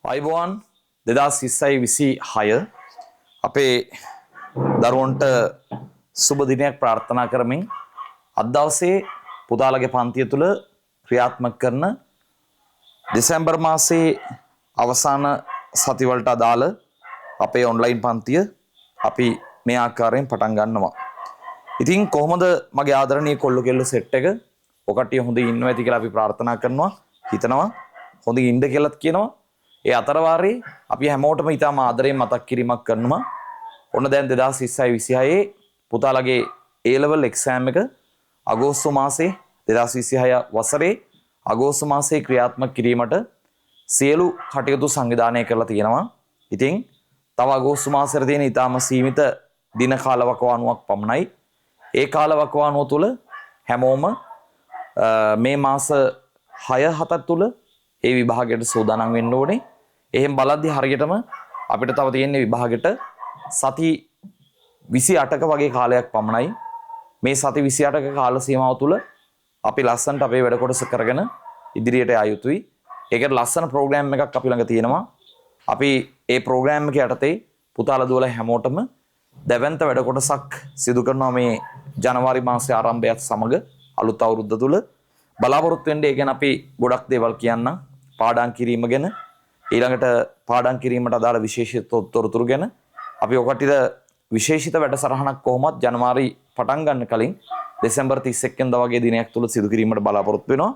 අයිබෝවන් 2020 26 අපේ දරුවන්ට සුබ දිනයක් ප්‍රාර්ථනා කරමින් අද දවසේ පුතාලගේ පන්තිය තුල ක්‍රියාත්මක කරන දෙසැම්බර් මාසයේ අවසාන සතිවලට අදාළ අපේ ඔන්ලයින් පන්තිය අපි මේ ආකාරයෙන් පටන් ගන්නවා. ඉතින් කොහොමද මගේ ආදරණීය කොල්ලෝ කෙල්ලෝ සෙට් එක? ඔය කට්ටිය හොඳින් ඉන්නවා ඇති කියලා අපි ප්‍රාර්ථනා කරනවා, හිතනවා. හොඳින් ඉන්න කියලාත් කියනවා. ඒ අතරවාරේ අපි හැමෝටම ඉතාම ආදරයෙන් මතක් කිරීමක් කරනවා. ඔන්න දැන් 2020 26 පුතාලගේ A level exam එක අගෝස්තු මාසේ, 2026 වසරේ අගෝස්තු මාසයේ ක්‍රියාත්මක කිරීමට සියලු කටයුතු සංවිධානය කරලා තියෙනවා. ඉතින් තව අගෝස්තු මාසෙට තියෙන ඉතාම සීමිත දින කාලවකවානුවක් පමණයි. ඒ කාලවකවානුව තුළ හැමෝම මේ මාස 6 7 තුළ ඒ විභාගයට සූදානම් වෙන්න ඕනේ. එහෙම බලද්දි හරියටම අපිට තව තියෙන්නේ විභාගෙට සති 28ක වගේ කාලයක් පමණයි. මේ සති 28ක කාල සීමාව තුළ අපි ලස්සනට අපේ වැඩ කොටස කරගෙන ඉදිරියට යා යුතුයි. ඒකට ලස්සන ප්‍රෝග්‍රෑම් එකක් අපි ළඟ තියෙනවා. අපි ඒ ප්‍රෝග්‍රෑම් එක යටතේ පුතාලා දුවලා හැමෝටම දැවැන්ත වැඩ කොටසක් සිදු කරනවා මේ ජනවාරි මාසයේ ආරම්භයත් සමග අලුත් අවුරුද්ද තුල. බලාපොරොත්තු වෙන්න, ඒ ගැන අපි ගොඩක් දේවල් කියන්නම්. පාඩම් කිරීම ගැන, ඊළඟට පාඩම් කිරීමට අදාළ විශේෂිත තොරතුරු ගැන අපි ඔය කට්ටියට විශේෂිත වැඩසටහනක් කොහොමත් ජනවාරි පටන් ගන්න කලින් දෙසැම්බර් 31 වෙනිදා වගේ දිනයක් තුල සිදු කිරීමට බලාපොරොත්තු වෙනවා.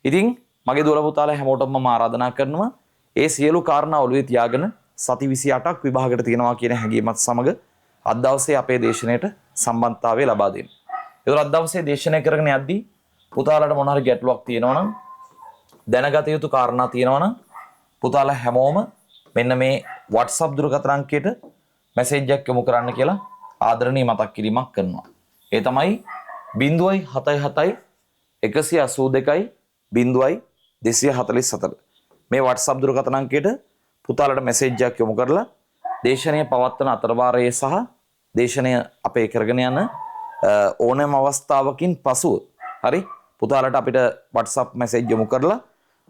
ඉතින් මගේ දුවලා පුතාලා හැමෝටම මම ආරාධනා කරනවා, ඒ සියලු කාරණා ඔළුවේ තියාගෙන සති 28ක් විභාගයට තියෙනවා කියන හැඟීමත් සමග අද දවසේ අපේ දේශනයට සම්බන්ධතාවය ලබා දෙන්න. ඒතර අද දවසේ දේශනය කරගෙන යද්දී පුතාලාට මොන හරි ගැටලුවක් තියෙනවා නම්, දැනගත යුතු කාරණා තියෙනවා නම්, පුතාලා හැමෝම මෙන්න මේ WhatsApp දුරකථන අංකයට මැසේජ් එකක් යොමු කරන්න කියලා ආදරණීය මතක් කිරීමක් කරනවා. ඒ තමයි 077 182 0 244. මේ WhatsApp දුරකථන අංකයට පුතාලට මැසේජ් එකක් යොමු කරලා දේශනය පවත්වන අතරවාරයේ සහ දේශනය අපේ කරගෙන යන ඕනෑම අවස්ථාවකින් පසුව හරි පුතාලට අපිට WhatsApp message යොමු කරලා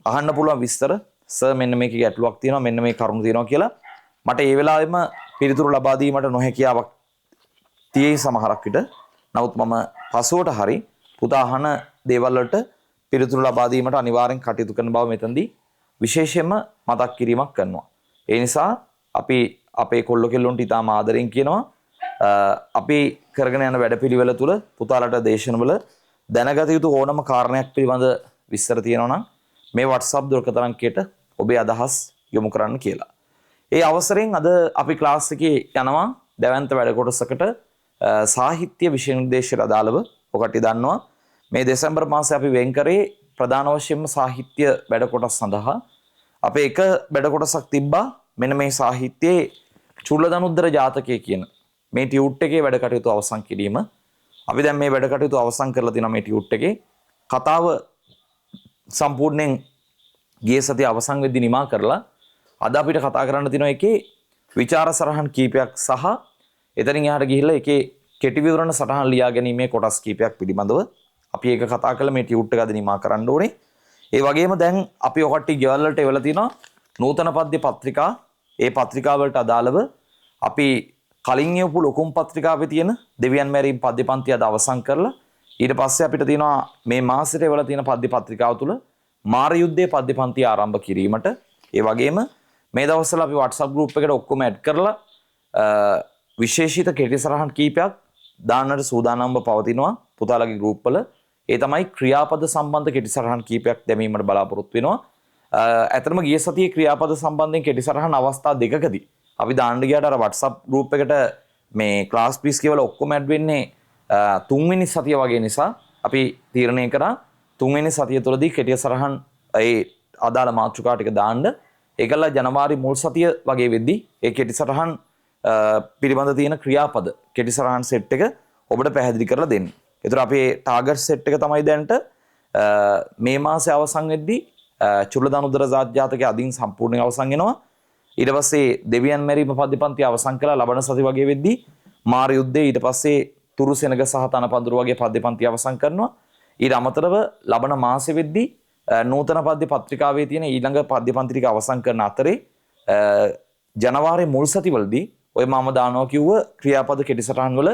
අහන්න පුළුවන් විස්තර. සර්, මෙන්න මේකේ ගැටලුවක් තියෙනවා, මෙන්න මේ කරුණු තියෙනවා කියලා. මට ඒ වෙලාවෙම පිළිතුරු ලබා දීමට නොහැකියාවක් තියෙයි සමහරක් විට. නමුත් මම පසුවට හරි පුතා අහන දේවල් වලට පිළිතුරු ලබා දීමට අනිවාර්යෙන් කටයුතු කරන බව මෙතනදී විශේෂයෙන්ම මතක් කිරීමක් කරනවා. ඒ නිසා අපි අපේ කොල්ලෝ කෙල්ලොන්ට ඉතාම ආදරෙන් කියනවා, අපි කරගෙන යන වැඩපිළිවෙල තුළ පුතාලට දේශනවල දැනගත යුතු ඕනම කාරණයක් පිළිබඳ විස්තර තියෙනවා නම් මේ WhatsApp දුරකථන අංකයට ඔබේ අදහස් යොමු කරන්න කියලා. ඒ අවසරයෙන් අද අපි ක්ලාස් එකේ යනවා දැවැන්ත වැඩ කොටසකට, සාහිත්‍ය විෂය නිර්දේශයට අදාළව. ඔය කට්ටිය දන්නවා මේ දෙසැම්බර් මාසේ අපි වෙන් කරේ ප්‍රධාන වශයෙන්ම සාහිත්‍ය වැඩ කොටස් සඳහා. අපේ එක වැඩ කොටසක් තිබ්බා මෙන්න මේ සාහිත්‍යයේ චුල්ලදනුද්දර ජාතකය කියන මේ ටියුට් එකේ වැඩ කටයුතු අවසන් කිරීම. අපි දැන් මේ වැඩ කටයුතු අවසන් කරලා තිනවා. මේ ටියුට් එකේ කතාව සම්පූර්ණයෙන් ගිය සතිය අවසන් වෙද්දි නිමා කරලා අද අපිට කතා කරන්න තියෙනවා එකේ විචාර සරහන් කීපයක් සහ එතනින් එහාට ගිහිල්ලා එකේ කෙටි විවරණ සටහන් ලියා ගැනීමේ කොටස් කීපයක් පිළිබඳව අපි ඒක කතා කරලා මේ ටියුට් එක අද නිමා කරන්න ඕනේ. ඒ වගේම දැන් අපි ඔය කට්ටිය ගෙවල් වලට එවලා තිනවා නූතන පද්‍ය පත්‍රිකා. ඒ පත්‍රිකා වලට අදාළව අපි කලින් එවපු ලොකුම් පත්‍රිකාවේ තියෙන දෙවියන් මැරීම් පද්‍ය පන්ති අද අවසන් කරලා ඊට පස්සේ අපිට තියෙනවා මේ මාසෙට එවලා තියෙන පද්‍ය පත්‍රිකාව තුල මාර යුද්ධයේ පද්‍ය පන්ති ආරම්භ කිරීමට. ඒ වගේම මේ දවස්වල අපි WhatsApp group එකට ඔක්කොම ඇඩ් කරලා විශේෂිත කෙටි සටහන් කීපයක් දාන්නට සූදානම්ව පවතිනවා පුතාලගේ ගෲප් වල. ඒ තමයි ක්‍රියාපද සම්බන්ධ කෙටි සටහන් කීපයක් දැමීමට බලාපොරොත්තු වෙනවා. ඇත්තටම ගිය සතියේ ක්‍රියාපද සම්බන්ධයෙන් කෙටි සටහන් අවස්ථා දෙකකදී අපි දාන්න ගියාට අර WhatsApp group එකට මේ ක්ලාස් පීස් කියවල ඔක්කොම ඇඩ් වෙන්නේ තුන්වෙනි සතිය වගේ නිසා අපි තීරණය කරා තුන්වෙනි සතිය තුළදී කෙටි සටහන් ඒ අදාළ මාතෘකා ටික දාන්න. ඒකලා ජනවාරි මුල් සතිය වගේ වෙද්දී ඒ කෙටි සටහන් පිළිබඳ තියෙන ක්‍රියාපද කෙටි සටහන් සෙට් එක ඔබට පැහැදිලි කරලා දෙන්න. ඒතර අපේ ටාගට් සෙට් එක තමයි දැනට මේ මාසේ අවසන් වෙද්දී චුල්ලදනුද්දර ජාතකයේ අදින් සම්පූර්ණයෙන් අවසන් වෙනවා. ඊට පස්සේ දෙවියන් මැරීම පද්‍ය පන්ති අවසන් කළා ලබන සති වගේ වෙද්දී මාර යුද්ධයේ, ඊට පස්සේ තුරු සෙනග සහ තනපඳුරු වගේ පද්‍ය පන්ති අවසන් කරනවා. ඊට අමතරව ලබන මාසෙ වෙද්දී නූතන පද්‍ය පත්‍රිකාවේ තියෙන ඊළඟ පද්‍ය පන්ති ටික අවසන් කරන අතරේ ජනවාරි මුල් සතිවලදී ඔය මම දානවා කිව්ව ක්‍රියාපද කෙටි සටහන් වල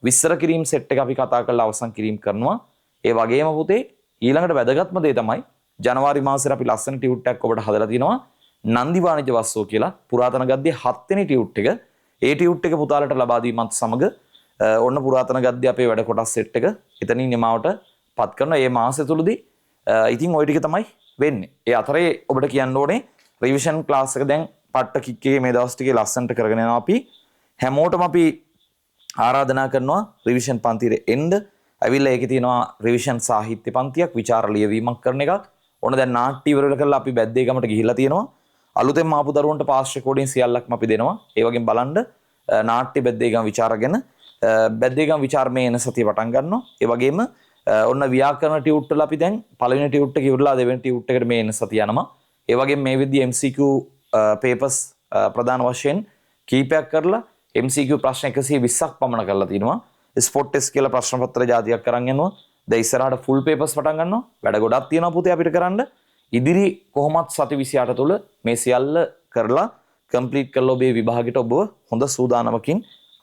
විස්තර කිරීම සෙට් එක අපි කතා කරලා අවසන් කිරීම කරනවා. ඒ වගේම පුතේ ඊළඟට වැදගත්ම දේ තමයි ජනවාරි මාසෙට අපි ලස්සන ටියුට් එකක් ඔබට හදලා තිනවා නන්දි වාණිජ වස්සෝ කියලා පුරාතන ගද්‍යයේ 7 වෙනි ටියුට් එක. ඒ ටියුට් එක පුතාලට ලබා දීමත් සමග ඔන්න පුරාතන ගද්‍ය අපේ වැඩ කොටස් සෙට් එක එතනින් නිමාවට පත් කරනවා. මේ මාසෙ තුලදී ඉතින් ওই ටික තමයි වෙන්නේ. ඒ අතරේ ඔබට කියන්න ඕනේ රිවිෂන් ක්ලාස් එක දැන් පට්ට කික් එකේ මේ දවස් ටිකේ ලස්සනට කරගෙන යනවා අපි. හැමෝටම අපි ආරාධනා කරනවා රිවිෂන් පන්තියට එන්න. ඇවිල්ලා ඒකේ තියෙනවා රිවිෂන් සාහිත්‍ය පන්තියක්, විචාර ලියවීමක් කරන එකක්. ඔන්න දැන් නාට්‍ය ඉවර කරලා අපි බැද්දේ ගමට ගිහිල්ලා තියෙනවා. අලුතෙන්ම ආපු දරුවන්ට පාස් රෙකෝඩින් සියල්ලක්ම අපි දෙනවා. ඒ වගේම බලන්න නාට්‍ය බැද්දේ ගම විචාර ගැන බැද්දේ ගම විචාර මේ එන සතිය පටන් ගන්නවා. ඒ වගේම ඔන්න ව්‍යාකරණ ටියුට් වල අපි දැන් පළවෙනි ටියුට් එක ඉවරලා දෙවෙනි ටියුට් එකට මේ එන සතිය යනවා. ඒ වගේම මේ විදිහේ MCQ papers ප්‍රධාන වශයෙන් කීපයක් කරලා MCQ ප්‍රශ්න 120ක් පමණ කරලා තිනවා. ස්පොට් ටෙස්ට් කියලා ප්‍රශ්න පත්‍ර ජාතියක් අරන් යනවා. දැන් ඉස්සරහට ෆුල් පේපර්ස් පටන් ගන්නවා. වැඩ ගොඩක් තියෙනවා පුතේ අපිට කරන්න. ඉදිරි කොහොමත් සති 28 තුල මේ සියල්ල කරලා කම්ප්ලීට් කරලා ඔබේ විභාගෙට ඔබව හොඳ සූදානමකින්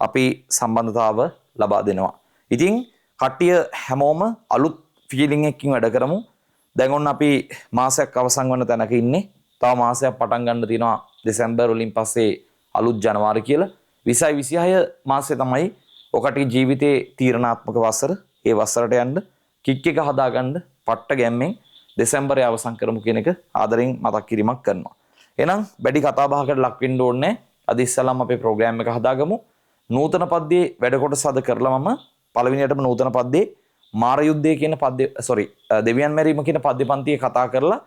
අපි සම්බන්ධතාව ලබා දෙනවා. ඉතින් කට්ටිය හැමෝම අලුත් ෆීලිං එකකින් වැඩ කරමු. දැන් ඔන්න අපි මාසයක් අවසන් වන තැනක ඉන්නේ. තව මාසයක් පටන් ගන්න තියෙනවා දෙසැම්බර් වලින් පස්සේ අලුත් ජනවාරි කියලා. 20 26 මාසේ තමයි ඔකට ජීවිතේ තීරණාත්මක වසර. ඒ වසරට යන්න කික් එක හදාගන්න පට්ට ගැම්මෙන් දෙසැම්බරේ අවසන් කරමු කියන එක ආදරෙන් මතක් කිරීමක් කරනවා. එහෙනම් වැඩි කතා බහකට ලක් වෙන්න ඕනේ. අද ඉස්සෙල්ලාම අපේ ප්‍රෝග්‍රෑම් එක හදාගමු. නූතන පද්‍යයේ වැඩ කොටස අද කරලා මම පළවෙනියටම නූතන පද්‍යයේ මාර යුද්ධය කියන පද්‍ය සෝරි දෙවියන් මැරීම කියන පද්‍ය පන්තියේ කතා කරලා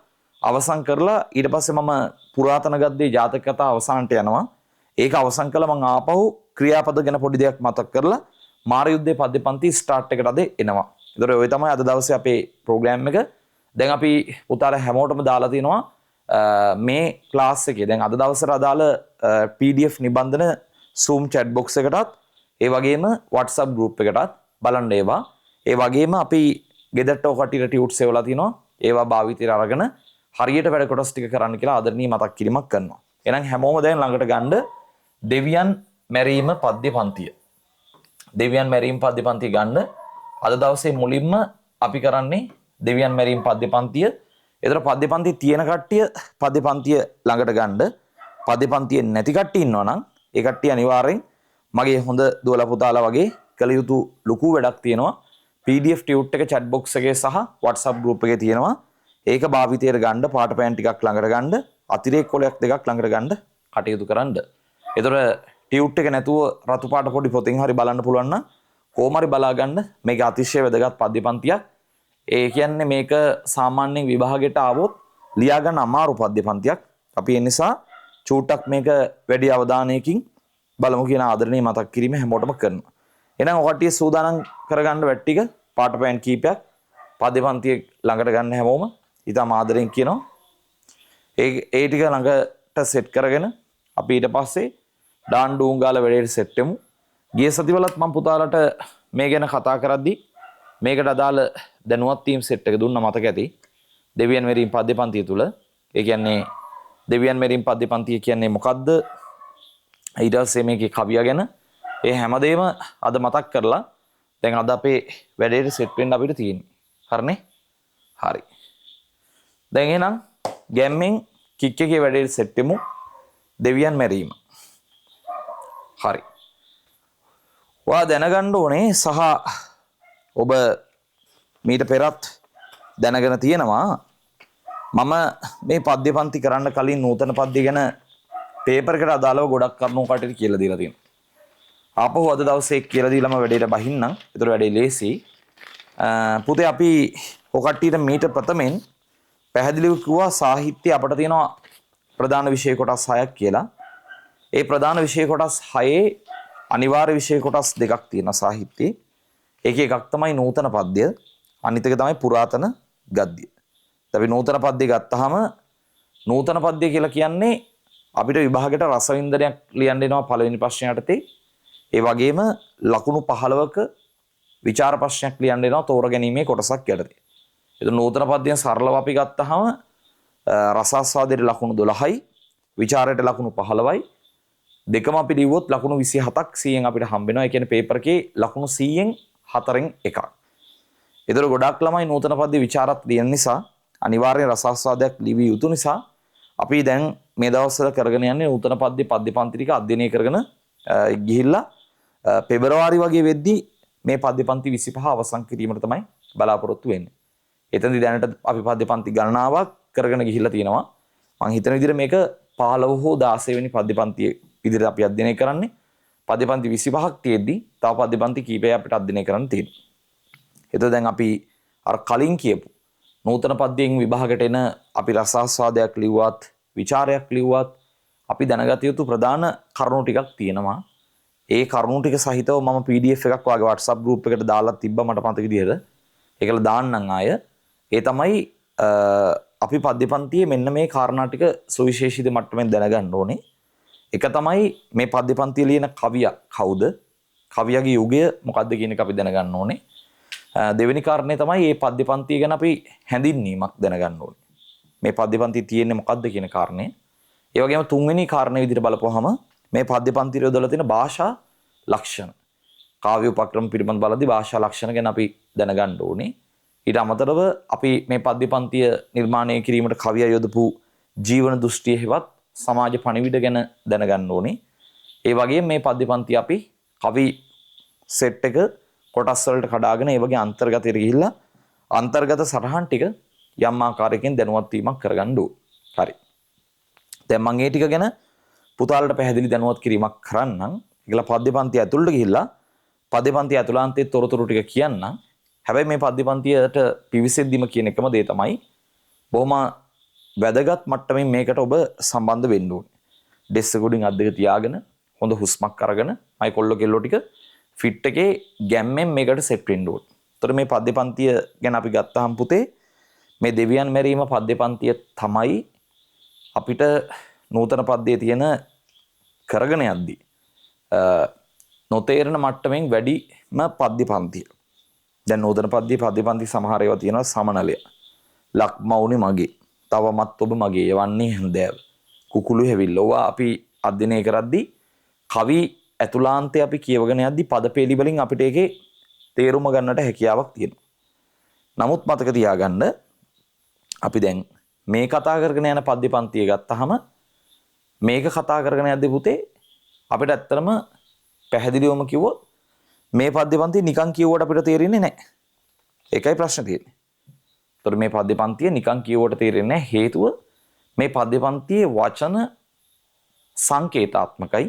අවසන් කරලා ඊට පස්සේ මම පුරාතන ගද්‍යයේ ජාතක කතා අවසානට යනවා. ඒක අවසන් කළා මම ආපහු ක්‍රියාපද ගැන පොඩි දෙයක් මතක් කරලා මාර යුද්ධයේ පද්‍ය පන්ති ස්ටාර්ට් එකට අද එනවා. ඒතර ඔය තමයි අද දවසේ අපේ ප්‍රෝග්‍රෑම් එක. දැන් අපි පුතාලා හැමෝටම දාලා තිනවා මේ ක්ලාස් එකේ දැන් අද දවසට අදාළ PDF නිබන්ධන Zoom chat box එකටත් ඒ වගේම WhatsApp group එකටත් බලන්න ඒවා. ඒ වගේම අපි ගෙදරට ඔය කට්ටියට ටියුට්ස් එවලා තිනවා. ඒවා භාවිතයට අරගෙන හරියට වැඩ කොටස් ටික කරන්න කියලා ආදරණීය මතක් කිරීමක් කරනවා. එහෙනම් හැමෝම දැන් ළඟට ගන්න දෙවියන් මැරීම පද්‍ය පන්තිය. දෙවියන් මැරීම පද්‍ය පන්තිය ගන්න අද දවසේ මුලින්ම අපි කරන්නේ දෙවියන් මැරීම පද්‍ය පන්තිය. ඒතර පද්‍ය පන්ති තියෙන කට්ටිය පද්‍ය පන්තිය ළඟට ගන්න. පද්‍ය පන්තිය නැති කට්ටිය ඉන්නවා නම් ඒ කට්ටිය අනිවාර්යෙන් මගේ හොඳ දුවලා පුතාලා වගේ කළ යුතු ලොකු වැඩක් තියෙනවා. PDF tute එක chat box එකේ සහ WhatsApp group එකේ තියෙනවා. ඒක භාවිතයට ගන්න පාට පෑන් ටිකක් ළඟට ගන්න, අතිරේක කොලයක් දෙකක් ළඟට ගන්න කටයුතු කරන්න. ඒතර ටියුට් එක නැතුව රතු පාට පොඩි පොතෙන් හරි බලන්න පුළුවන් නම් කොහොම හරි බලා ගන්න. මේක අතිශය වැදගත් පද්‍ය පන්තියක්. ඒ කියන්නේ මේක සාමාන්‍යයෙන් විභාගයට ආවොත් ලියා ගන්න අමාරු පද්‍ය පන්තියක්. අපි ඒ නිසා චූට්ටක් මේක වැඩි අවධානයකින් බලමු කියන ආදරණීය මතක් කිරීම හැමෝටම කරනවා. එහෙනම් ඔය කට්ටිය සූදානම් කරගන්න වැඩ ටික පාට පෑන් කීපයක් පද්‍ය පන්තිය ළඟට ගන්න හැමෝම ඉතාම ආදරෙන් කියනවා. ඒ ඒ ටික ළඟට සෙට් කරගෙන අපි ඊට පස්සේ ඩාන් ඩූන් ගාලා වැඩේට සෙට් වෙමු. ගිය සතිවලත් මම පුතාලට මේ ගැන කතා කරද්දී මේකට අදාළ දැනුවත් වීම සෙට් එක දුන්නා මතක ඇති. දෙවියන් මෙරීම් පද්‍ය පන්තිය තුල. ඒ කියන්නේ දෙවියන් මෙරීම් පද්‍ය පන්තිය කියන්නේ මොකද්ද? ඊට පස්සේ මේකේ කවිය ගැන ඒ හැමදේම අද මතක් කරලා දැන් අද අපේ වැඩේට සෙට් වෙන්න අපිට තියෙන්නේ. හරිනේ? හරි. දැන් එහෙනම් ගැම්මෙන් කික් එකේ වැඩේට සෙට් වෙමු. දෙවියන් මැරීම. හරි. ඔයා දැනගන්න ඕනේ සහ ඔබ මීට පෙරත් දැනගෙන තියෙනවා මම මේ පද්‍ය පන්ති කරන්න කලින් නූතන පද්‍ය ගැන පේපර් එකට අදාළව ගොඩක් කරුණු කටයුතු කියලා දීලා තියෙනවා. ආපහු අද දවසේ කියලා දීලාම වැඩේට බහින්නම්. ඒතර වැඩේ ලේසි. පුතේ අපි ඔය කට්ටියට මීට ප්‍රථමෙන් පැහැදිලිව කිව්වා සාහිත්‍ය අපට තියෙනවා ප්‍රධාන විෂය කොටස් 6ක් කියලා. ඒ ප්‍රධාන විෂය කොටස් 6 අනිවාර්ය විෂය කොටස් දෙකක් තියෙනවා සාහිත්‍යයේ. ඒකේ එකක් තමයි නූතන පද්‍ය, අනිත් එක තමයි පුරාතන ගද්‍ය. අපි නූතන පද්‍ය ගත්තාම නූතන පද්‍ය කියලා කියන්නේ අපිට විභාගයට රසවින්දනයක් ලියන්න එනවා පළවෙනි ප්‍රශ්නය යටතේ. ඒ වගේම ලකුණු 15ක විචාර ප්‍රශ්නයක් ලියන්න එනවා තෝරගැනීමේ කොටසක් යටතේ. එතකොට නූතන පද්‍යයෙන් සරලව අපි ගත්තාම රසාස්වාදයට ලකුණු 12යි, විචාරයට ලකුණු 15යි. දෙකම අපි ලිව්වොත් ලකුණු 27ක් 100න් අපිට හම්බ වෙනවා. ඒ කියන්නේ පේපර් එකේ ලකුණු 100න් 4න් එකක්. ඒතර ගොඩක් ළමයි නූතන පද්‍ය විචාරත් ලියන නිසා අනිවාර්යෙන් රසාස්වාදයක් ලිවිය යුතු නිසා අපි දැන් මේ දවස්වල කරගෙන යන්නේ නූතන පද්‍ය පද්‍ය පන්ති ටික අධ්‍යයනය කරගෙන ගිහිල්ලා පෙබරවාරි වගේ වෙද්දී මේ පද්‍ය පන්ති 25 අවසන් කිරීමට තමයි බලාපොරොත්තු වෙන්නේ. එතනදී දැනට අපි පද්‍ය පන්ති ගණනාවක් කරගෙන ගිහිල්ලා තියෙනවා. මං හිතන විදිහට මේක 15 හෝ 16 වෙනි පද්‍ය පන්තිය විදිහට අපි අධ්‍යයනය කරන්නේ. පද්‍ය පන්ති 25ක් තියෙද්දි තව පද්‍ය පන්ති කීපයක් අපිට අධ්‍යයනය කරන්න තියෙනවා. එතකොට දැන් අපි අර කලින් කියපු නූතන පද්‍යයෙන් විභාගයට එන අපි රසාස්වාදයක් ලිව්වත් විචාරයක් ලිව්වත් අපි දැනගත යුතු ප්‍රධාන කරුණු ටිකක් තියෙනවා. ඒ කරුණු ටික සහිතව මම PDF එකක් ඔයාගේ WhatsApp group එකට දාලා තිබ්බා මට මතක විදිහට. ඒකල දාන්නම් ආය. ඒ තමයි අපි පද්‍ය පන්තියේ මෙන්න මේ කාරණා ටික සුවිශේෂිත මට්ටමින් දැනගන්න ඕනේ. එක තමයි මේ පද්‍ය පන්තිය ලියන කවියා කවුද? කවියාගේ යුගය මොකද්ද කියන එක අපි දැනගන්න ඕනේ. දෙවෙනි කාරණේ තමයි මේ පද්‍ය පන්තිය ගැන අපි හැඳින්වීමක් දැනගන්න ඕනේ. මේ පද්‍ය පන්තිය තියෙන්නේ මොකද්ද කියන කාරණේ. ඒ වගේම තුන්වෙනි කාරණේ විදිහට බලපුවාම මේ පද්‍ය පන්තිය යොදලා තියෙන භාෂා ලක්ෂණ. කාව්‍ය උපක්‍රම පිළිබඳ බලද්දී භාෂා ලක්ෂණ ගැන අපි දැනගන්න ඕනේ. ඊට අමතරව අපි මේ පද්‍ය පන්තිය නිර්මාණය කිරීමට කවියා යොදපු ජීවන දෘෂ්ටිය හෙවත් සමාජ පණිවිඩ ගැන දැනගන්න ඕනේ. ඒ වගේම මේ පද්‍ය පන්තිය අපි කවි සෙට් එක කොටස් වලට කඩාගෙන ඒ වගේ අන්තර්ගතයට ගිහිල්ලා අන්තර්ගත සටහන් ටික යම් ආකාරයකින් දැනුවත් වීමක් කරගන්න ඕනේ. හරි. දැන් මම ඒ ටික ගැන පුතාලට පැහැදිලි දැනුවත් කිරීමක් කරන්නම්. ඒකලා පද්‍ය පන්තිය ඇතුළට ගිහිල්ලා පද්‍ය පන්තිය ඇතුළාන්තයේ තොරතුරු ටික කියන්නම්. හැබැයි මේ පද්‍ය පන්තියට පිවිසෙද්දිම කියන එකම දේ තමයි බොහොම වැදගත් මට්ටමින් මේකට ඔබ සම්බන්ධ වෙන්න ඕනේ. ඩෙස්ක් එක උඩින් අත් දෙක තියාගෙන හොඳ හුස්මක් අරගෙන මයි කොල්ලෝ කෙල්ලෝ ටික ෆිට් එකේ ගැම්මෙන් මේකට සෙට් වෙන්න ඕනේ. ඒතර මේ පද්‍ය පන්තිය ගැන අපි ගත්තාම පුතේ මේ දෙවියන් මැරීම පද්‍ය පන්තිය තමයි අපිට නූතන පද්‍යයේ තියෙන කරගෙන යද්දි නොතේරෙන මට්ටමින් වැඩිම පද්‍ය පන්තිය. දැන් නූතන පද්‍යයේ පද්‍ය පන්ති සමහර ඒවා තියෙනවා සමනලය. ලක්මවුනි මගේ. තවමත් ඔබ මගේ යවන්නේ හැන්දෑව. කුකුළු හැවිල්ල. ඕවා අපි අධ්‍යයනය කරද්දී කවි ඇතුළාන්තය අපි කියවගෙන යද්දි පදපේලි වලින් අපිට ඒකේ තේරුම ගන්නට හැකියාවක් තියෙනවා. නමුත් මතක තියාගන්න අපි දැන් මේ කතා කරගෙන යන පද්‍ය පන්තිය ගත්තාම මේක කතා කරගෙන යද්දි පුතේ අපිට ඇත්තටම පැහැදිලිවම කිව්වොත් මේ පද්‍ය පන්තිය නිකන් කියුවට අපිට තේරෙන්නේ නැහැ. ඒකයි ප්‍රශ්න තියෙන්නේ. ඒතර මේ පද්‍ය පන්තිය නිකන් කියුවට තේරෙන්නේ නැහැ. හේතුව මේ පද්‍ය පන්තියේ වචන සංකේතාත්මකයි,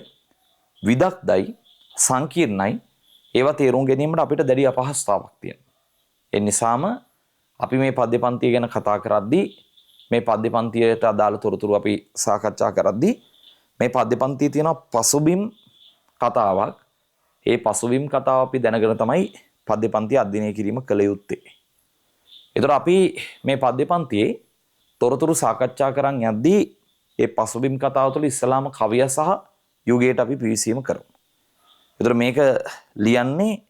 විදග්ධයි, සංකීර්ණයි. ඒවා තේරුම් ගැනීමට අපිට දැඩි අපහසුතාවක් තියෙනවා. ඒ නිසාම අපි මේ පද්‍ය පන්තිය ගැන කතා කරද්දී මේ පද්‍ය පන්තියට අදාළ තොරතුරු අපි සාකච්ඡා කරද්දී මේ පද්‍ය පන්තියේ තියෙන පසුබිම් කතාවක්. ඒ පසුබිම් කතාව අපි දැනගෙන තමයි පද්‍ය පන්තිය අධ්‍යයනය කිරීම කළ යුත්තේ. ඒතර අපි මේ පද්‍ය පන්තියේ තොරතුරු සාකච්ඡා කරන් යද්දී ඒ පසුබිම් කතාව තුළ ඉස්සලාම කවිය සහ යුගයට අපි පිවිසීම කරමු. ඒතර මේක ලියන්නේ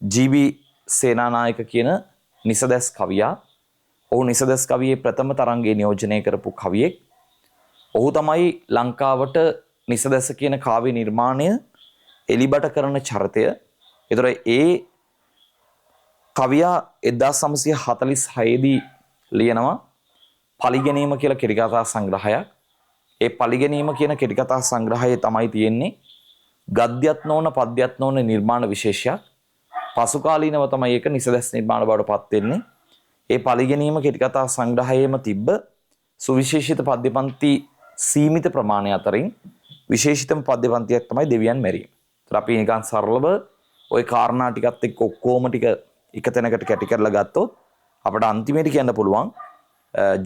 ජී.බී. සේනානායක කියන නිසදැස් කවියා. ඔහු නිසදැස් කවියේ ප්‍රථම තරංගය නියෝජනය කරපු කවියෙක්. ඔහු තමයි ලංකාවට නිසදැස කියන කාව්‍ය නිර්මාණය එලිබට කරන චරිතය. ඒතර ඒ කවියා 1946 දී ලියනවා පලිගැනීම කියලා කෙටිකතා සංග්‍රහයක්. ඒ පලිගැනීම කියන කෙටිකතා සංග්‍රහයේ තමයි තියෙන්නේ ගද්‍යත් නොවන පද්‍යත් නොවන නිර්මාණ විශේෂයක්. පසුකාලීනව තමයි ඒක නිසදැස් නිර්මාණ බවට පත් වෙන්නේ. ඒ පලිගැනීම කෙටිකතා සංග්‍රහයේම තිබ්බ සුවිශේෂිත පද්‍ය පන්ති සීමිත ප්‍රමාණය අතරින් විශේෂිතම පද්‍ය පන්තියක් තමයි දෙවියන් මැරීම. ඒතර අපි නිකන් සරලව ওই කාරණා ටිකත් එක්ක ඔක්කොම ටික එක තැනකට කැටි කරලා ගත්තොත් අපට අන්තිමේට කියන්න පුළුවන්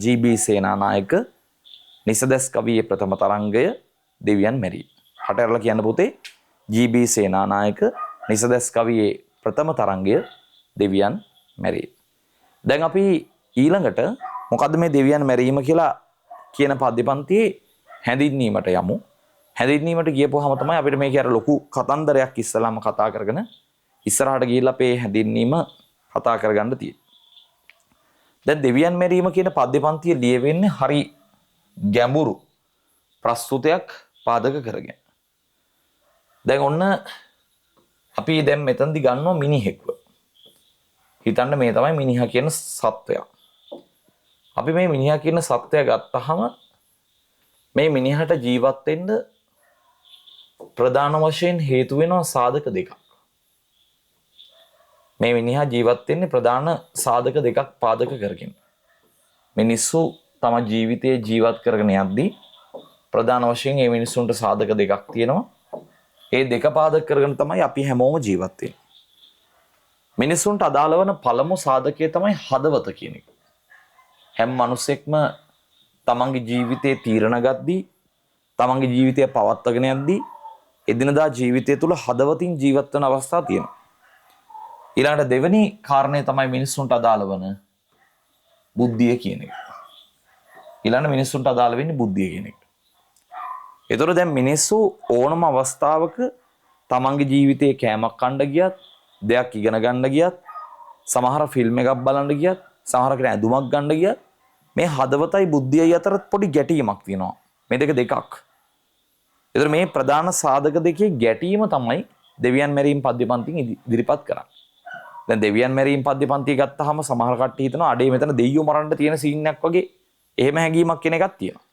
ජී.බී. සේනානායක නිසදැස් කවියේ ප්‍රථම තරංගය දෙවියන් මැරීම. හට ඇරලා කියන්න පුතේ ජී.බී. සේනානායක නිසදැස් කවියේ ප්‍රථම තරංගය දෙවියන් මැරීම. දැන් අපි ඊළඟට මොකද්ද මේ දෙවියන් මැරීම කියලා කියන පද්‍ය පන්තියේ හැඳින්වීමට යමු. හැඳින්වීමට ගියපුවාම තමයි අපිට මේකේ අර ලොකු කතන්දරයක් ඉස්සලාම කතා කරගෙන ඉස්සරහට ගිහිල්ලා අපේ හැඳින්වීම කතා කරගන්න තියෙන්නේ. දැන් දෙවියන් මැරීම කියන පද්‍ය පන්තිය ලියවෙන්නේ හරි ගැඹුරු ප්‍රස්තුතයක් පාදක කරගෙන. දැන් ඔන්න අපි දැන් මෙතනදි ගන්නවා මිනිහෙක්ව. හිතන්න මේ තමයි මිනිහා කියන සත්වයා. අපි මේ මිනිහා කියන සත්වයා ගත්තහම මේ මිනිහට ජීවත් වෙන්න ප්‍රධාන වශයෙන් හේතු වෙනවා සාධක දෙකක්. මේ මිනිහා ජීවත් වෙන්නේ ප්‍රධාන සාධක දෙකක් පාදක කරගෙන. මිනිස්සු තම ජීවිතයේ ජීවත් කරගෙන යද්දී ප්‍රධාන වශයෙන් මේ මිනිස්සුන්ට සාධක දෙකක් තියෙනවා. ඒ දෙක පාදක කරගෙන තමයි අපි හැමෝම ජීවත් වෙන්නේ. මිනිස්සුන්ට අදාළ වන පළමු සාධකය තමයි හදවත කියන එක. හැම මිනිසෙක්ම තමන්ගේ ජීවිතේ තීරණ ගද්දී, තමන්ගේ ජීවිතය පවත්වාගෙන යද්දී එදිනදා ජීවිතය තුළ හදවතින් ජීවත් වෙන අවස්ථා තියෙනවා. ඊළඟට දෙවෙනි කාරණය තමයි මිනිස්සුන්ට අදාළ වන බුද්ධිය කියන එක. ඊළඟ මිනිස්සුන්ට අදාළ වෙන්නේ බුද්ධිය කියන එක. ඒතකොට දැන් මිනිස්සු ඕනම අවස්ථාවක තමන්ගේ ජීවිතේ කෑමක් කන්න ගියත්, දෙයක් ඉගෙන ගන්න ගියත්, සමහර ෆිල්ම් එකක් බලන්න ගියත්, සමහර කෙනා ඇඳුමක් ගන්න ගියත් මේ හදවතයි බුද්ධියයි අතර පොඩි ගැටීමක් තියෙනවා. මේ දෙක දෙකක්. ඒතර මේ ප්‍රධාන සාධක දෙකේ ගැටීම තමයි දෙවියන් මැරීම් පද්‍ය පන්තියෙන් ඉදිරිපත් කරන්නේ. දැන් දෙවියන් මැරීම් පද්‍ය පන්තිය ගත්තාම සමහර කට්ටිය හිතනවා අඩේ මෙතන දෙයියෝ මරන්න තියෙන සීන් එකක් වගේ එහෙම හැඟීමක් කෙන එකක් තියෙනවා.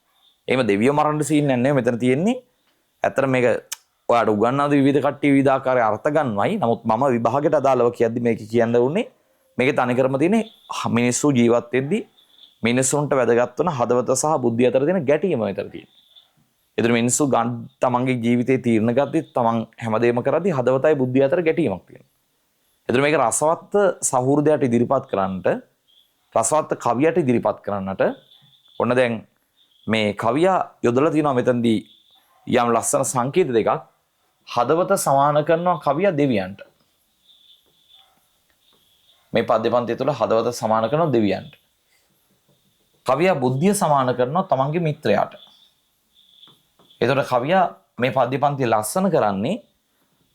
එහෙම දෙවියෝ මරන්න සීන් එකක් නෙවෙයි මෙතන තියෙන්නේ. ඇත්තට මේක ඔයාලට උගන්වන විවිධ කට්ටිය විවිධ ආකාරයේ අර්ථ ගන්නවයි. නමුත් මම විභාගයට අදාළව කියද්දි මේක කියන්න උනේ මේකේ තනිකරම තියෙන්නේ මිනිස්සු ජීවත් වෙද්දි මිනිස්සුන්ට වැදගත් වන හදවත සහ බුද්ධිය අතර තියෙන ගැටීම විතර තියෙන්නේ. ඒතර මිනිස්සු තමන්ගේ ජීවිතේ තීරණ ගද්දි තමන් හැමදේම කරද්දි හදවතයි බුද්ධිය අතර ගැටීමක් තියෙනවා. ඒතර මේක රසවත් සහෘදයට ඉදිරිපත් කරන්නට, රසවත් කවියට ඉදිරිපත් කරන්නට ඔන්න දැන් මේ කවියා යොදලා තියෙනවා මෙතනදී යම් ලස්සන සංකේත දෙකක්. හදවත සමාන කරනවා කවියා දෙවියන්ට. මේ පද්‍ය පන්තිය තුළ හදවත සමාන කරනවා දෙවියන්ට. කවියා බුද්ධිය සමාන කරනවා තමන්ගේ මිත්‍රයාට. එතකොට කවියා මේ පද්‍ය පන්තිය ලස්සන කරන්නේ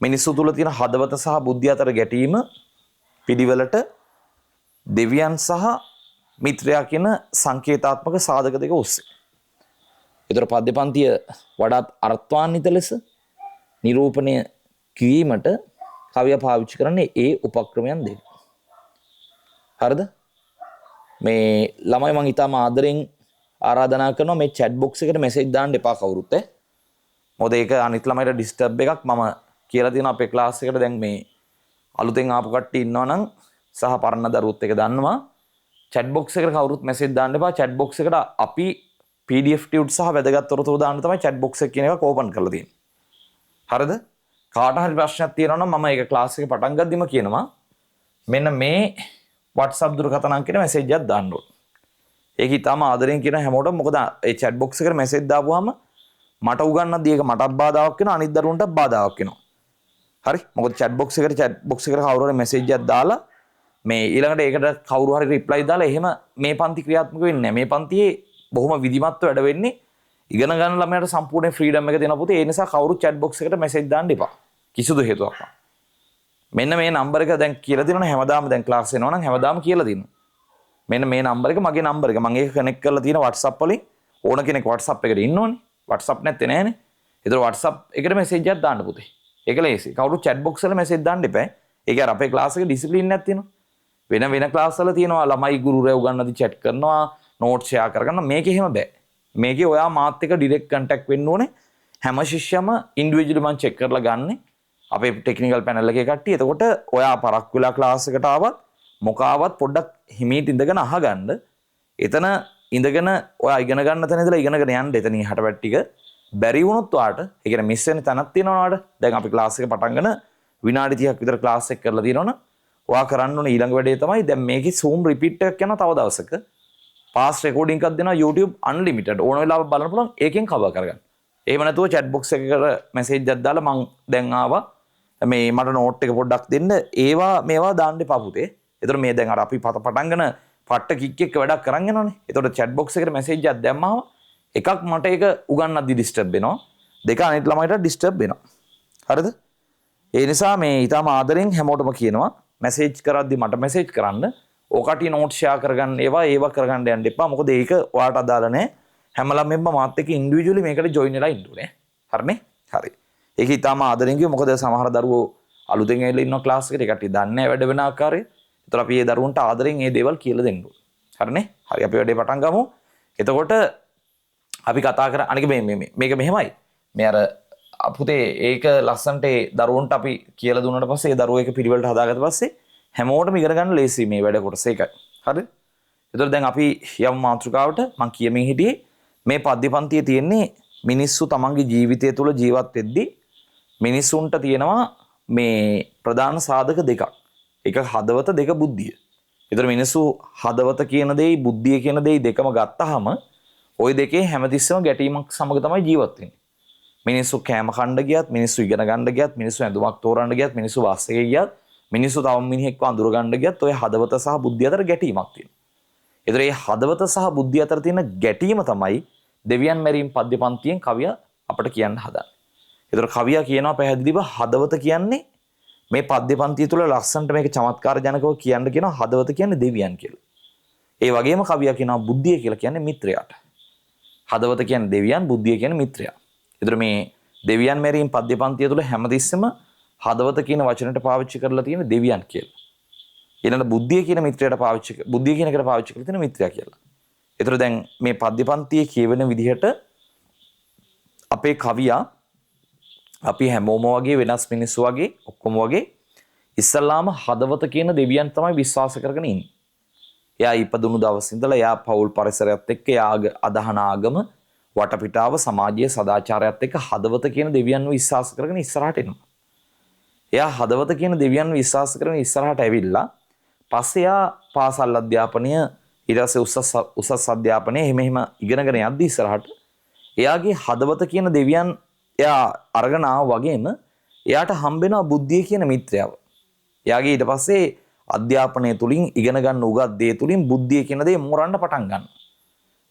මිනිස්සු තුළ තියෙන හදවත සහ බුද්ධිය අතර ගැටීම පිළිවෙලට දෙවියන් සහ මිත්‍රයා කියන සංකේතාත්මක සාධක දෙක ඔස්සේ. එතකොට පද්‍ය පන්තිය වඩාත් අර්ථවාන්විත ලෙස නිරූපණය කිරීමට කවියා පාවිච්චි කරන්නේ ඒ උපක්‍රමයන් දෙක. හරිද? මේ ළමයි මං ඉතාම ආදරෙන් ආරාධනා කරනවා මේ චැට් බොක්ස් එකට මැසේජ් දාන්න එපා කවුරුත් ඈ. මොකද ඒක අනිත් ළමයිට ඩිස්ටර්බ් එකක්. මම කියලා තියෙනවා අපේ ක්ලාස් එකට දැන් මේ අලුතෙන් ආපු කට්ටිය ඉන්නවා නම් සහ පරණ දරුවොත් එක දන්නවා චැට් බොක්ස් එකට කවුරුත් මැසේජ් දාන්න එපා. චැට් බොක්ස් එකට අපි PDF tute සහ වැදගත් තොරතුරු දාන්න තමයි චැට් බොක්ස් එක කියන එක ඕපන් කරලා තියෙන්නේ. හරිද? කාට හරි ප්‍රශ්නයක් තියෙනවා නම් මම ඒක ක්ලාස් එක පටන් ගද්දිම කියනවා මෙන්න මේ WhatsApp දුරකථන අංකයට මැසේජ් එකක් දාන්න ඕන. ඒක ඉතාම ආදරෙන් කියන හැමෝටම, මොකද ඒ චැට් බොක්ස් එකට මැසේජ් දාපුවාම මට උගන්වද්දී ඒක මටත් බාධාවක් වෙනවා, අනිත් දරුවන්ටත් බාධාවක් වෙනවා. හරි? මොකද චැට් බොක්ස් එකට කවුරු හරි මැසේජ් එකක් දාලා මේ ඊළඟට ඒකට කවුරු හරි රිප්ලයි දාලා එහෙම මේ පන්ති ක්‍රියාත්මක වෙන්නේ නැහැ. මේ පන්තියේ බොහොම විධිමත්ව වැඩ වෙන්නේ. ඉගෙන ගන්න ළමයාට සම්පූර්ණ ෆ්‍රීඩම් එක දෙනවා පුතේ. ඒ නිසා කවුරුත් චැට් බොක්ස් එකට මැසේජ් දාන්න එපා. කිසිදු හේතුවක් නැහැ. මෙන්න මේ නම්බර් එක දැන් කියලා දෙනවනේ හැමදාම. දැන් ක්ලාස් එනවා නම් හැමදාම කියලා දෙනවා. මෙන්න මේ නම්බර් එක මගේ නම්බර් එක. මම ඒක කනෙක්ට් කරලා තියෙන WhatsApp වලින්. ඕන කෙනෙක් WhatsApp එකට ඉන්න ඕනේ. WhatsApp නැත්තේ නෑනේ. ඒතර WhatsApp එකට මැසේජ් එකක් දාන්න පුතේ. ඒක ලේසි. කවුරුත් චැට් බොක්ස් වල මැසේජ් දාන්න එපා. ඒක අර අපේ ක්ලාස් එකේ ඩිසිප්ලින් එකක් තියෙනවා. වෙන වෙන ක්ලාස් වල තියෙනවා ළමයි ගුරුවරයා උගන්වද්දි චැට් කරනවා, නෝට් ෂෙයා කරගන්නවා. මේකේ එහෙම බෑ. මේකේ ඔයා මාත් එක්ක ඩිරෙක්ට් කන්ටැක්ට් වෙන්න ඕනේ. හැම ශිෂ්‍යම ඉන්ඩිවිජුවලි මං චෙක් කරලා ගන්නෙ. අපේ ටෙක්නිකල් පැනල් එකේ කට්ටිය. එතකොට ඔයා පරක් වෙලා ක්ලාස් එකට ආවත් මොකාවත් පොඩ්ඩක් හිමීට ඉඳගෙන අහගන්න. එතන ඉඳගෙන ඔයා ඉගෙන ගන්න තැන ඉඳලා ඉගෙනගෙන යන්න. එතනින් එහාට වැඩ ටික බැරි වුණොත් ඔයාට, ඒ කියන්නේ මිස් වෙන තැනක් තියෙනවා ඔයාට. දැන් අපි ක්ලාස් එක පටන් ගන්න විනාඩි 30ක් විතර ක්ලාස් එක කරලා තියෙනවනේ. ඔයා කරන්න ඕනේ ඊළඟ වැඩේ තමයි දැන් මේකේ Zoom repeat එකක් යනවා තව දවසක. පාස් රෙකෝඩින් එකක් දෙනවා YouTube unlimited. ඕන වෙලාවක බලන්න පුළුවන්, ඒකෙන් කවර් කරගන්න. එහෙම නැතුව chat box එකකට මැසේජ් එකක් දාලා මං දැන් ආවා මේ මට නෝට් එක පොඩ්ඩක් දෙන්න, ඒවා මේවා දාන්න එපා පුතේ. ඒතර මේ දැන් අර අපි පත පටන් ගන්න පට්ට කික් එක්ක වැඩක් කරන් යනවනේ. ඒතකොට chat box එකට මැසේජ් එකක් දැම්මම එකක් මට ඒක උගන්නද්දි ඩිස්ටර්බ් වෙනවා. දෙක අනිත් ළමයිට ඩිස්ටර්බ් වෙනවා. හරිද? ඒ නිසා මේ ඊටම ආදරෙන් හැමෝටම කියනවා මැසේජ් කරද්දි මට මැසේජ් කරන්න. ඔය කට්ටිය නෝට් ෂෙයා කරගන්න ඒවා ඒවා කරගන්න යන්න එපා. මොකද ඒක ඔයාට අදාළ නෑ. හැම ළමයෙක්ම මාත් එක්ක ඉන්ඩිවිජුවලි මේකට ජොයින් වෙලා ඉන්න ඕනේ. හරිනේ? හරි. ඒක ඉතාම ආදරෙන් කිව්වා, මොකද සමහර දරුවෝ අලුතෙන් ඇවිල්ලා ඉන්නවා ක්ලාස් එකට. ඒ කට්ටිය දන්නේ නැහැ වැඩ වෙන ආකාරය. ඒතර අපි ඒ දරුවන්ට ආදරෙන් මේ දේවල් කියලා දෙන්න ඕනේ. හරිනේ? හරි, අපි වැඩේ පටන් ගමු. එතකොට අපි කතා කර අනික මේ මේ මේක මෙහෙමයි. මේ අර පුතේ ඒක ලස්සනට ඒ දරුවන්ට අපි කියලා දුන්නාට පස්සේ ඒ දරුවෝ ඒක පිළිවෙලට හදාගත්ත පස්සේ හැමෝටම ඉගෙන ගන්න ලේසි මේ වැඩ කොටස ඒකයි. හරිද? එතකොට දැන් අපි යමු මාතෘකාවට. මං කියමින් හිටියේ මේ පද්‍ය පන්තියේ තියෙන්නේ මිනිස්සු තමන්ගේ ජීවිතය තුළ ජීවත් වෙද්දී මිනිස්සුන්ට තියෙනවා මේ ප්‍රධාන සාධක දෙකක්. එක හදවත, දෙක බුද්ධිය. ඒතර මිනිස්සු හදවත කියන දෙයි බුද්ධිය කියන දෙයි දෙකම ගත්තාම ඔය දෙකේ හැමතිස්සෙම ගැටීමක් සමග තමයි ජීවත් වෙන්නේ. මිනිස්සු කෑම කන්න ගියත්, මිනිස්සු ඉගෙන ගන්න ගියත්, මිනිස්සු ඇඳුමක් තෝරන්න ගියත්, මිනිස්සු බස් එකේ ගියත්, මිනිස්සු තව මිනිහෙක්ව අඳුර ගන්න ගියත් ඔය හදවත සහ බුද්ධිය අතර ගැටීමක් තියෙනවා. ඒතර මේ හදවත සහ බුද්ධිය අතර තියෙන ගැටීම තමයි දෙවියන් මැරීම් පද්‍ය පන්තියෙන් කවියා අපට කියන්න හදන්නේ. ඒතර කවියා කියනවා පැහැදිලිව හදවත කියන්නේ මේ පද්‍ය පන්තිය තුල ලස්සනට මේක චමත්කාර ජනකව කියන්න කියනවා හදවත කියන්නේ දෙවියන් කියලා. ඒ වගේම කවියා කියනවා බුද්ධිය කියලා කියන්නේ මිත්‍රයාට. හදවත කියන්නේ දෙවියන්, බුද්ධිය කියන්නේ මිත්‍රයා. ඒතර මේ දෙවියන් මැරීම් පද්‍ය පන්තිය තුල හැමතිස්සෙම හදවත කියන වචනට පාවිච්චි කරලා තියෙන දෙවියන් කියලා. ඊළඟ බුද්ධිය කියන මිත්‍රයාට පාවිච්චි, බුද්ධිය කියන එකට පාවිච්චි කරලා තියෙන මිත්‍රයා කියලා. ඒතර දැන් මේ පද්‍ය පන්තියේ කියවෙන විදිහට අපේ කවියා අපි හැමෝම වගේ වෙනස් මිනිස්සු වගේ ඔක්කොම වගේ ඉස්සල්ලාම හදවත කියන දෙවියන් තමයි විශ්වාස කරගෙන ඉන්නේ. එයා ඉපදුණු දවස් ඉඳලා එයා පවුල් පරිසරයත් එක්ක එයා අදහන ආගම වටපිටාව සමාජීය සදාචාරයත් එක්ක හදවත කියන දෙවියන්ව විශ්වාස කරගෙන ඉස්සරහට එනවා. එයා හදවත කියන දෙවියන්ව විශ්වාස කරගෙන ඉස්සරහට ඇවිල්ලා පස්සේ එයා පාසල් අධ්‍යාපනය ඊට පස්සේ උසස් අධ්‍යාපනය එහෙම එහෙම ඉගෙනගෙන යද්දි ඉස්සරහට එයාගේ හදවත කියන දෙවියන් එයා අරගෙන ආව වගේම එයාට හම්බෙනවා බුද්ධිය කියන මිත්‍රයව. එයාගේ ඊට පස්සේ අධ්‍යාපනය තුලින් ඉගෙන ගන්න උගත් දේ තුලින් බුද්ධිය කියන දේ මෝරන්න පටන් ගන්නවා.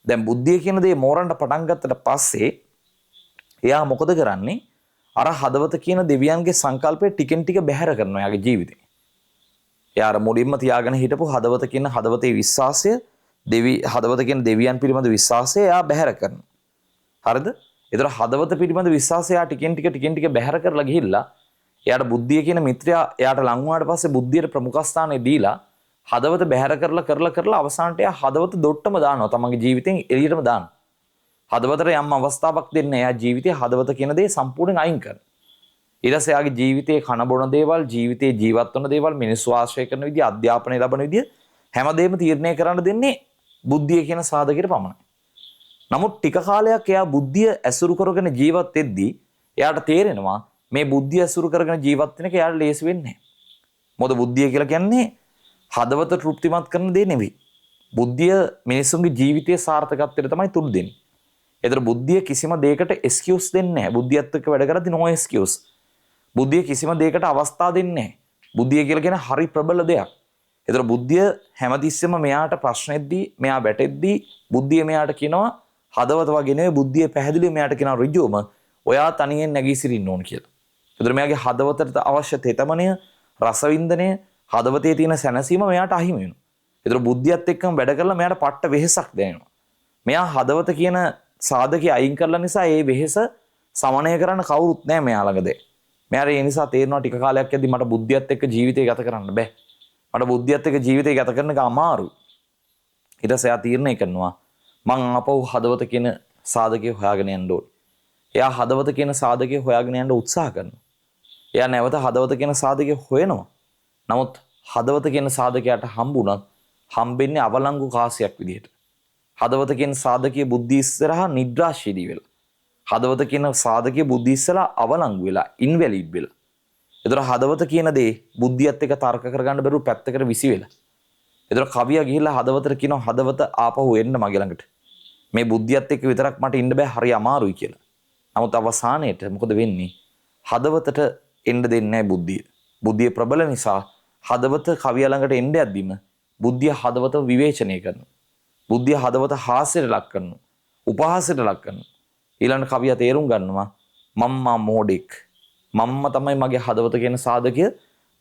දැන් බුද්ධිය කියන දේ මෝරන්න පටන් ගත්තට පස්සේ එයා මොකද කරන්නේ? අර හදවත කියන දෙවියන්ගේ සංකල්පය ටිකෙන් ටික බැහැර කරනවා එයාගේ ජීවිතේ. එයා අර මුලින්ම තියාගෙන හිටපු හදවත කියන හදවතේ විශ්වාසය, හදවත කියන දෙවියන් පිළිබඳ විශ්වාසය එයා බැහැර කරනවා. හරිද? ඒතර හදවත පිළිබඳ විශ්වාසය එයා ටිකෙන් ටික ටිකෙන් ටික බැහැර කරලා ගිහිල්ලා එයාට බුද්ධිය කියන මිත්‍රයා එයාට ලං වුණාට පස්සේ බුද්ධියට ප්‍රමුඛස්ථානය දීලා හදවත බැහැර කරලා කරලා කරලා අවසානට එයා හදවත දොට්ටම දානවා. තමන්ගේ ජීවිතෙන් එළියටම දානවා. හදවතට යම් අවස්ථාවක් දෙන්න එයා ජීවිතේ හදවත කියන දේ සම්පූර්ණයෙන් අයින් කරනවා. ඊට පස්සේ එයාගේ ජීවිතේ කන බොන දේවල්, ජීවිතේ ජීවත් වන දේවල්, මිනිස්සු ආශ්‍රය කරන විදිය, අධ්‍යාපනය ලබන විදිය හැමදේම තීරණය කරන්න දෙන්නේ බුද්ධිය කියන සාධකයට පමණයි. නමුත් ටික කාලයක් එයා බුද්ධිය ඇසුරු කරගෙන ජීවත් වෙද්දී එයාට තේරෙනවා මේ බුද්ධිය ඇසුරු කරගෙන ජීවත් වෙන එක එයාට ලේසි වෙන්නේ නැහැ. මොකද බුද්ධිය කියලා කියන්නේ හදවත තෘප්තිමත් කරන දේ නෙවෙයි. බුද්ධිය මිනිසුන්ගේ ජීවිතයේ සාර්ථකත්වයට තමයි තුඩු දෙන්නේ. ඒතර බුද්ධිය කිසිම දෙයකට එක්ස්කියුස් දෙන්නේ නැහැ. බුද්ධියත් එක්ක වැඩ කරද්දී නෝ එක්ස්කියුස්. බුද්ධිය කිසිම දෙයකට අවස්ථා දෙන්නේ නැහැ. බුද්ධිය කියලා කියන හරි ප්‍රබල දෙයක්. ඒතර බුද්ධිය හැමතිස්සෙම මෙයාට ප්‍රශ්නෙද්දී, මෙයා වැටෙද්දී බුද්ධිය මෙයාට කියනවා හදවත වගේ නෙවෙයි, බුද්ධිය පැහැදිලිව මෙයාට කියනවා ඍජුවම ඔයා තනියෙන් නැගී සිටින්න ඕන කියලා. ඒතර මෙයාගේ හදවතට අවශ්‍ය තෙතමනය, රසවින්දනය, හදවතේ තියෙන සැනසීම මෙයාට අහිමි වෙනවා. ඒතර බුද්ධියත් එක්කම වැඩ කරලා මෙයාට පට්ට වෙහෙසක් දැනෙනවා. මෙයා හදවත කියන සාධකය අයින් කරලා නිසා ඒ වෙහෙස සමනය කරන්න කවුරුත් නෑ මෙයා ළඟ දැන්. මෙයාට ඒ නිසා තේරෙනවා ටික කාලයක් යද්දි මට බුද්ධියත් එක්ක ජීවිතය ගත කරන්න බෑ. මට බුද්ධියත් එක්ක ජීවිතය ගත කරන එක අමාරුයි. ඊට පස්සේ එයා තීරණය කරනවා මං ආපහු හදවත කියන සාධකය හොයාගෙන යන්න ඕනේ. එයා හදවත කියන සාධකය හොයාගෙන යන්න උත්සාහ කරනවා. එයා නැවත හදවත කියන සාධකය හොයනවා. නමුත් හදවත කියන සාධකයට හම්බුණත් හම්බෙන්නේ අවලංගු කාසියක් විදිහට. හදවත කියන සාධකයේ බුද්ධි ඉස්සරහා නිද්‍රාශීලී වෙලා. හදවත කියන සාධකයේ බුද්ධි ඉස්සරහා අවලංගු වෙලා, ඉන්වැලිඩ් වෙලා. ඒතර හදවත කියන දේ බුද්ධියත් එක්ක තර්ක කරගන්න බැරුව පැත්තකට විසි වෙලා. ඒතර කවියා ගිහිල්ලා හදවතට කියනවා හදවත ආපහු එන්න මගේ ළඟට. මේ බුද්ධියත් එක්ක විතරක් මට ඉන්න බෑ, හරි අමාරුයි කියලා. නමුත් අවසානයේට මොකද වෙන්නේ? හදවතට එන්න දෙන්නේ නැහැ බුද්ධිය. බුද්ධිය ප්‍රබල නිසා හදවත කවියා ළඟට එන්න යද්දිම බුද්ධිය හදවත විවේචනය කරනවා. බුද්ධිය හදවත හාස්‍යයට ලක් කරනවා. උපහාසයට ලක් කරනවා. ඊළඟ කවියා තේරුම් ගන්නවා මම්මා මෝඩෙක්. මම්ම තමයි මගේ හදවත කියන සාධකය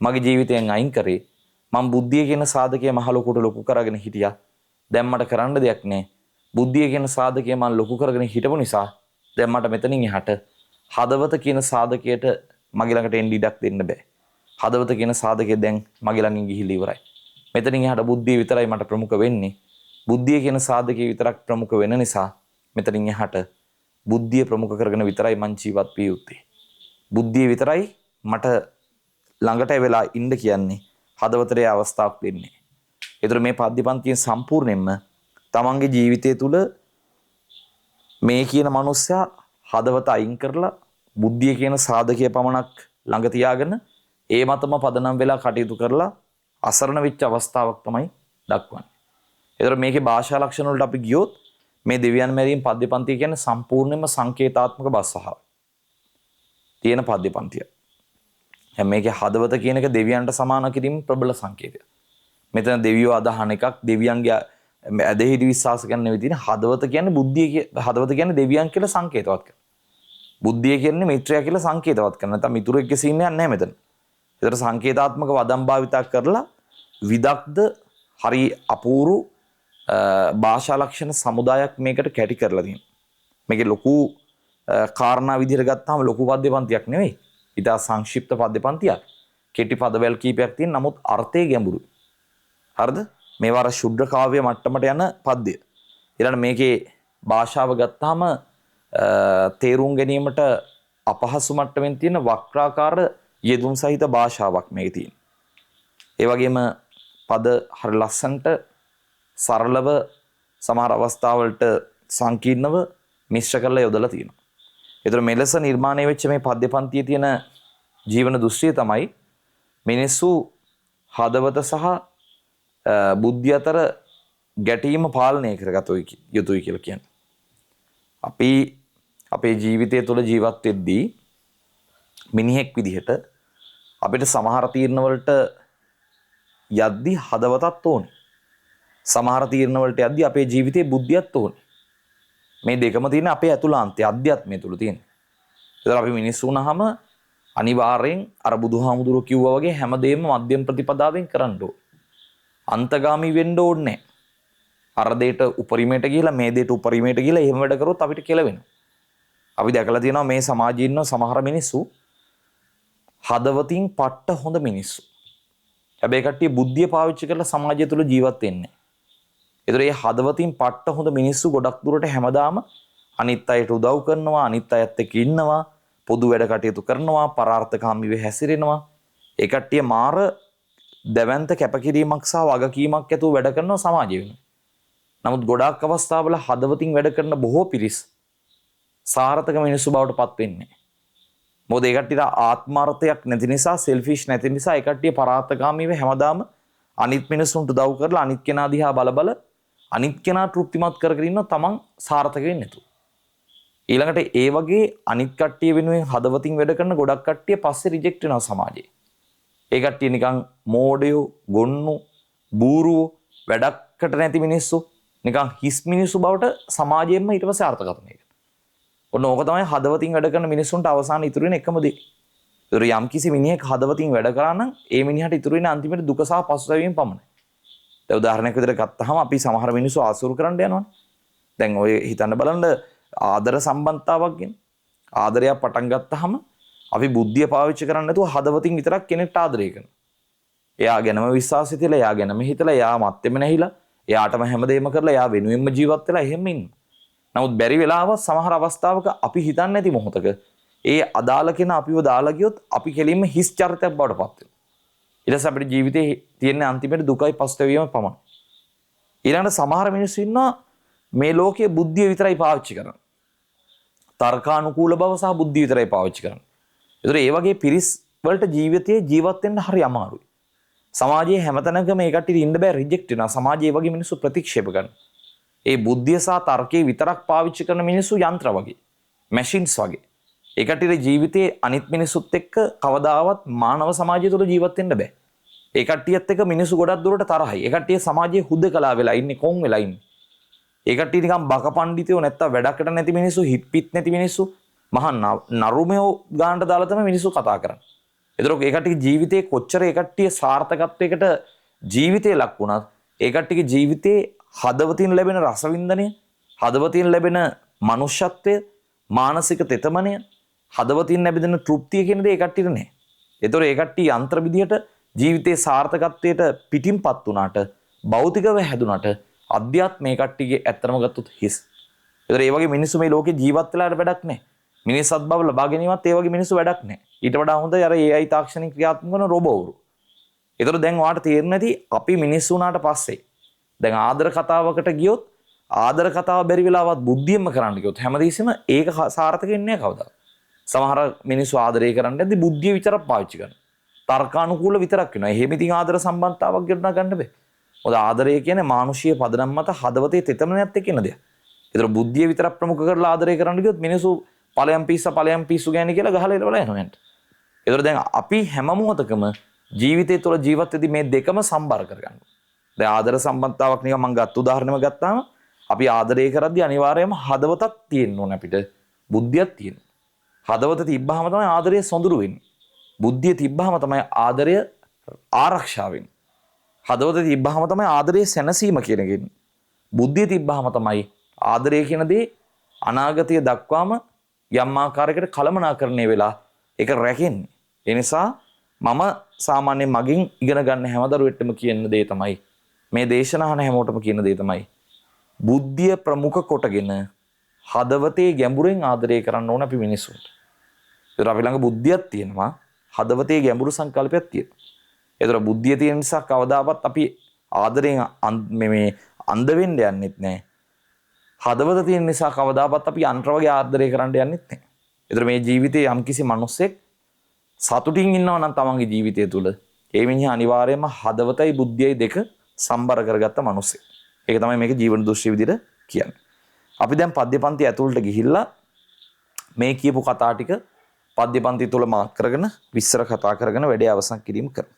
මගේ ජීවිතයෙන් අයින් කරේ. මං බුද්ධිය කියන සාධකය මහ ලොකුට ලොකු කරගෙන හිටියා. දැන් මට කරන්න දෙයක් නෑ. බුද්ධිය කියන සාධකය මම ලොකු කරගෙන හිටපු නිසා දැන් මට මෙතනින් එහාට හදවත කියන සාධකයට මගේ ළඟට එන්න ඉඩක් දෙන්න බෑ. හදවත කියන සාධකය දැන් මගේ ළඟින් ගිහිල්ලා ඉවරයි. මෙතනින් එහාට බුද්ධිය විතරයි මට ප්‍රමුඛ වෙන්නේ. බුද්ධිය කියන සාධකය විතරක් ප්‍රමුඛ වෙන නිසා මෙතනින් එහාට බුද්ධිය ප්‍රමුඛ කරගෙන විතරයි මං ජීවත් විය යුත්තේ. බුද්ධිය විතරයි මට ළඟට වෙලා ඉන්න කියන්නේ, හදවතට ඒ අවස්ථාවක් දෙන්නේ. ඒතර මේ පද්‍ය පන්තියෙන් සම්පූර්ණයෙන්ම තමන්ගේ ජීවිතය තුළ මේ කියන මනුස්සයා හදවත අයින් කරලා බුද්ධිය කියන සාධකය පමණක් ළඟ තියාගෙන ඒ මතම පදනම් වෙලා කටයුතු කරලා අසරණ වෙච්ච අවස්ථාවක් තමයි දක්වන්නේ. ඒතර මේකේ භාෂා ලක්ෂණ වලට අපි ගියොත් මේ දෙවියන් මැරීම පද්‍ය පන්තිය කියන්නේ සම්පූර්ණයෙන්ම සංකේතාත්මක බස් තියෙන පද්‍ය පන්තිය. දැන් මේකේ හදවත කියන එක දෙවියන්ට සමාන කිරීම ප්‍රබල සංකේතයක්. මෙතන දෙවියෝ අදහන එකක්, දෙවියන්ගේ ඇදහිලි විශ්වාස කරන නෙවෙයි තියෙන්නේ. හදවත කියන්නේ බුද්ධිය, හදවත කියන්නේ දෙවියන් කියලා සංකේතවත් කරනවා. බුද්ධිය කියන්නේ මිත්‍රයා කියලා සංකේතවත් කරනවා. නැත්නම් මිතුරෙක්ගේ සීන් එකක් නැහැ මෙතන. ඒතර සංකේතාත්මක වදන් භාවිතා කරලා විදග්ධ හරි අපූරු භාෂා ලක්ෂණ සමුදායක් මේකට කැටි කරලා තියෙනවා. මේකේ ලොකු කාරණා විදිහට ගත්තාම ලොකු පද්‍ය පන්තියක් නෙවෙයි. ඉතා සංක්ෂිප්ත පද්‍ය පන්තියක්. කෙටි පදවැල් කීපයක් තියෙන, නමුත් අර්ථය ගැඹුරුයි. හරිද? මේවා අර ශුද්ධ කාව්‍ය මට්ටමට යන පද්‍ය. ඊළඟ මේකේ භාෂාව ගත්තාම තේරුම් ගැනීමට අපහසු මට්ටමින් තියෙන වක්‍රාකාර යෙදුම් සහිත භාෂාවක් මේකේ තියෙනවා. ඒ වගේම පද හරි ලස්සනට සරලව සමහර අවස්ථාවලට සංකීර්ණව මිශ්‍ර කරලා යොදලා තියෙනවා. ඒතර මෙලෙස නිර්මාණය වෙච්ච මේ පද්‍ය පන්තියේ තියෙන ජීවන දෘෂ්ටිය තමයි මිනිස්සු හදවත සහ බුද්ධිය අතර ගැටීම පාලනය කරගත යුතුයි කියලා කියන්නේ. අපි අපේ ජීවිතය තුළ ජීවත් වෙද්දී මිනිහෙක් විදිහට අපිට සමහර තීරණ වලට යද්දී හදවතත් ඕනේ. සමහර තීරණ වලට යද්දී අපේ ජීවිතේ බුද්ධියත් ඕනේ. මේ දෙකම තියෙන අපේ ඇතුළාන්තයේ අධ්‍යාත්මය තුළ තියෙන. ඒතර අපි මිනිස්සු වුණාම අනිවාර්යෙන් අර බුදුහාමුදුරුවෝ කිව්වා වගේ හැමදේම මධ්‍යම ප්‍රතිපදාවෙන් කරන්න ඕන. අන්තගාමී වෙන්න ඕනේ නැහැ. අර දෙයට උපරිමයට ගිහිලා මේ දෙයට උපරිමයට ගිහිලා එහෙම වැඩ කරොත් අපිට කෙලවෙනවා. අපි දැකලා තියෙනවා මේ සමාජයේ ඉන්න සමහර මිනිස්සු හදවතින් පට්ට හොඳ මිනිස්සු. හැබැයි කට්ටිය බුද්ධිය පාවිච්චි කරලා සමාජය තුළ ජීවත් වෙන්නේ නැහැ. ඒතර මේ හදවතින් පට්ට හොඳ මිනිස්සු ගොඩක් දුරට හැමදාම අනිත් අයට උදව් කරනවා, අනිත් අයත් එක්ක ඉන්නවා, පොදු වැඩ කටයුතු කරනවා, පරාර්ථකාමීව හැසිරෙනවා. ඒ කට්ටිය මාර දැවැන්ත කැපකිරීමක් සහ වගකීමක් ඇතුව වැඩ කරනවා සමාජය වෙනුවෙන්. නමුත් ගොඩාක් අවස්ථාවල හදවතින් වැඩ කරන බොහෝ පිරිස් සාර්ථක මිනිස්සු බවට පත් වෙන්නේ නැහැ. මොකද ඒ කට්ටියට ආත්මාර්ථයක් නැති නිසා, සෙල්ෆිෂ් නැති නිසා ඒ කට්ටිය පරාර්ථකාමීව හැමදාම අනිත් මිනිස්සුන්ට උදව් කරලා අනිත් කෙනා දිහා බල බල අනිත් කෙනා තෘප්තිමත් කර කර ඉන්නවා තමන් සාර්ථක වෙන්නේ නැතුව. ඊළඟට ඒ වගේ අනිත් කට්ටිය වෙනුවෙන් හදවතින් වැඩ කරන ගොඩක් කට්ටිය පස්සේ රිජෙක්ට් වෙනවා සමාජයේ. ඒ කට්ටිය නිකන් මෝඩයෝ, ගොන්නු, බූරුවෝ, වැඩක්කට නැති මිනිස්සු, නිකන් හිස් මිනිස්සු බවට සමාජයෙන්ම ඊට පස්සේ අර්ථකථනය කරනවා. ඔන්න ඕක තමයි හදවතින් වැඩ කරන මිනිස්සුන්ට අවසාන ඉතුරු වෙන එකම දේ. ඒතර යම් කිසි මිනිහෙක් හදවතින් වැඩ කරා නම් ඒ මිනිහට ඉතුරු වෙන අන්තිමට දුක සහ පසුතැවීම පමණයි. දැන් උදාහරණයක් විදිහට ගත්තාම අපි සමහර මිනිස්සු ආසුරු කරන්න යනවනේ. දැන් ඔය හිතන්න බලන්න ආදර සම්බන්ධතාවක් ගැන. ආදරයක් පටන් ගත්තාම අපි බුද්ධිය පාවිච්චි කරන්නේ නැතුව හදවතින් විතරක් කෙනෙක්ට ආදරය කරනවා. එයා ගැනම විශ්වාසය තියලා, එයා ගැනම හිතලා, එයා මත්තෙම නැහිලා, එයාටම හැමදේම කරලා, එයා වෙනුවෙන්ම ජීවත් වෙලා එහෙම ඉන්නවා. නමුත් බැරි වෙලාවත් සමහර අවස්ථාවක අපි හිතන්නේ නැති මොහොතක ඒ අදාළ කෙනා අපිව දාලා ගියොත් අපි කෙලින්ම හිස් චරිතයක් බවට පත් වෙනවා. ඊට පස්සේ අපිට ජීවිතේ තියෙන අන්තිමට දුකයි පසුතැවීම පමණයි. ඊළඟට සමහර මිනිස්සු ඉන්නවා මේ ලෝකයේ බුද්ධිය විතරයි පාවිච්චි කරන්නේ. තර්කානුකූල බව සහ බුද්ධිය විතරයි පාවිච්චි කරන්නේ. ඒතර ඒ වගේ පිරිස් වලට ජීවිතයේ ජීවත් වෙන්න හරි අමාරුයි. සමාජයේ හැමතැනකම මේ කට්ටියට ඉන්න බෑ, රිජෙක්ට් වෙනවා. සමාජයේ ඒ වගේ මිනිස්සු ප්‍රතික්ෂේප කරනවා. ඒ බුද්ධිය සහ තර්කයේ විතරක් පාවිච්චි කරන මිනිස්සු යන්ත්‍ර වගේ, මැෂින්ස් වගේ. ඒ කට්ටියට ජීවිතේ අනිත් මිනිස්සුත් එක්ක කවදාවත් මානව සමාජය තුළ ජීවත් වෙන්න බෑ. ඒ කට්ටියත් එක්ක මිනිස්සු ගොඩක් දුරට තරහයි. ඒ කට්ටිය සමාජයේ හුදකලා වෙලා ඉන්නේ, කොන් වෙලා ඉන්නේ. ඒ කට්ටිය නිකන් බක පණ්ඩිතයෝ නැත්තම් වැඩකට නැති මිනිස්සු, හිත් පිත් නැති මිනිස්සු, මහා නරුමයෝ ගානට දාලා තමයි මිනිස්සු කතා කරන්නේ. ඒතර ඒ කට්ටියගේ ජීවිතේ කොච්චර ඒ කට්ටිය සාර්ථකත්වයකට ජීවිතේ ලක් වුණත් ඒ කට්ටියගේ ජීවිතේ හදවතින් ලැබෙන රසවින්දනය, හදවතින් ලැබෙන මනුෂ්‍යත්වය, මානසික තෙතමනය, හදවතින් ලැබෙන තෘප්තිය කියන දේ ඒ කට්ටියට නෑ. ඒතොර ඒ කට්ටිය යන්ත්‍ර විදිහට ජීවිතයේ සාර්ථකත්වයට පිටින්පත් වුණාට, භෞතිකව හැදුනට අධ්‍යාත්මේ කට්ටියගේ ඇත්තටම ගත්තොත් හිස්. ඒතොර ඒ වගේ මිනිස්සු මේ ලෝකේ ජීවත් වෙලාට වැඩක් නෑ. මිනිස්සත් බව ලබා ගැනීමත් ඒ වගේ මිනිස්සු වැඩක් නෑ. ඊට වඩා හොඳයි අර AI තාක්ෂණික ක්‍රියාත්මක කරන රොබෝවරු. ඒතොර දැන් ඔයාට තේරෙන්නේ නැති අපි මිනිස්සු වුණාට පස්සේ දැන් ආදර කතාවකට ගියොත් ආදර කතාව බැරි වෙලාවත් බුද්ධියෙන්ම කරන්න ගියොත් හැමදෙස්සෙම ඒක සාර්ථක වෙන්නේ නෑ කවදාවත්. සමහර මිනිස්සු ආදරය කරන්න යද්දි බුද්ධිය විතරක් පාවිච්චි කරනවා. තර්කානුකූල විතරක් වෙනවා. එහෙම ඉතින් ආදර සම්බන්ධතාවක් ගොඩනගා ගන්න බෑ. මොකද ආදරය කියන්නේ මානුෂීය පදනම් මත හදවතේ තෙතමනයත් එක්ක එන දෙයක්. ඒතර බුද්ධිය විතරක් ප්‍රමුඛ කරලා ආදරය කරන්න ගියොත් මිනිස්සු ඵලයන් පිස්ස ඵලයන් පිස්සු ගෑණි කියලා ගහලා ඉරවලා යනවා යන්ට. ඒතර දැන් අපි හැම මොහොතකම ජීවිතය තුළ ජීවත් වෙද්දි මේ දෙකම සම්බර කරගන්න. දැන් ආදර සම්බන්ධතාවක් නිකන් මං ගත්ත උදාහරණෙම ගත්තාම අපි ආදරය කරද්දි අනිවාර්යයෙන්ම හදවතක් තියෙන්න ඕන අපිට. බුද්ධියක් තියෙන්න. හදවත තිබ්බහම තමයි ආදරය සොඳුරු වෙන්නේ. බුද්ධිය තිබ්බහම තමයි ආදරය ආරක්ෂා වෙන්නේ. හදවත තිබ්බහම තමයි ආදරයේ සැනසීම කියන එක එන්නේ. බුද්ධිය තිබ්බහම තමයි ආදරය කියන දේ අනාගතය දක්වාම යම් ආකාරයකට කළමනාකරණය වෙලා ඒක රැකෙන්නේ. ඒ නිසා මම සාමාන්‍යයෙන් මගින් ඉගෙන ගන්න හැම දරුවෙක්ටම කියන දේ තමයි, මේ දේශන අහන හැමෝටම කියන දේ තමයි, බුද්ධිය ප්‍රමුඛ කොටගෙන හදවතේ ගැඹුරෙන් ආදරය කරන්න ඕන අපි මිනිස්සුන්ට. ඒතර අපි ළඟ බුද්ධියක් තියෙනවා, හදවතේ ගැඹුරු සංකල්පයක් තියෙනවා. ඒතර බුද්ධිය තියෙන නිසා කවදාවත් අපි ආදරයෙන් මේ අන්ධ වෙන්න යන්නෙත් නෑ. හදවත තියෙන නිසා කවදාවත් අපි යන්ත්‍ර වගේ ආදරය කරන්න යන්නෙත් නෑ. ඒතර මේ ජීවිතේ යම්කිසි මිනිස්සෙක් සතුටින් ඉන්නවා නම් තමන්ගේ ජීවිතය තුළ ඒ මිනිහා අනිවාර්යයෙන්ම හදවතයි බුද්ධියයි දෙක සම්බර කරගත්ත මිනිස්සෙක්. ඒක තමයි මේක ජීවන දෘෂ්ටි විදිහට කියන්නේ. අපි දැන් පද්‍ය පන්ති ඇතුළට ගිහිල්ලා මේ කියපු කතා ටික පද්‍ය පන්ති තුළ මාක් කරගෙන විස්තර කතා කරගෙන වැඩේ අවසන් කිරීම කරමු.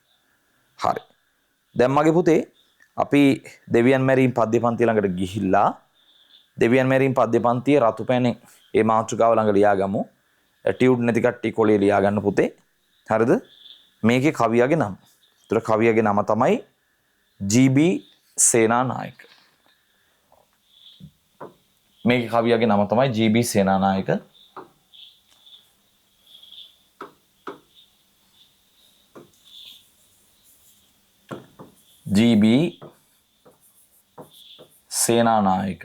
හරි. දැන් මගේ පුතේ අපි දෙවියන් මැරීම් පද්‍ය පන්ති ළඟට ගිහිල්ලා දෙවියන් මැරීම් පද්‍ය පන්තියේ රතු පැනේ ඒ මාතෘකාව ළඟ ලියාගමු. ටියුට් නැති කට්ටිය කොලේ ලියා ගන්න පුතේ. හරිද? මේකේ කවියාගේ නම. ඒතර කවියාගේ නම තමයි ජී.බී. සේනානායක. මේකේ කවියාගේ නම තමයි ජී.බී. සේනානායක. ජී.බී. සේනානායක.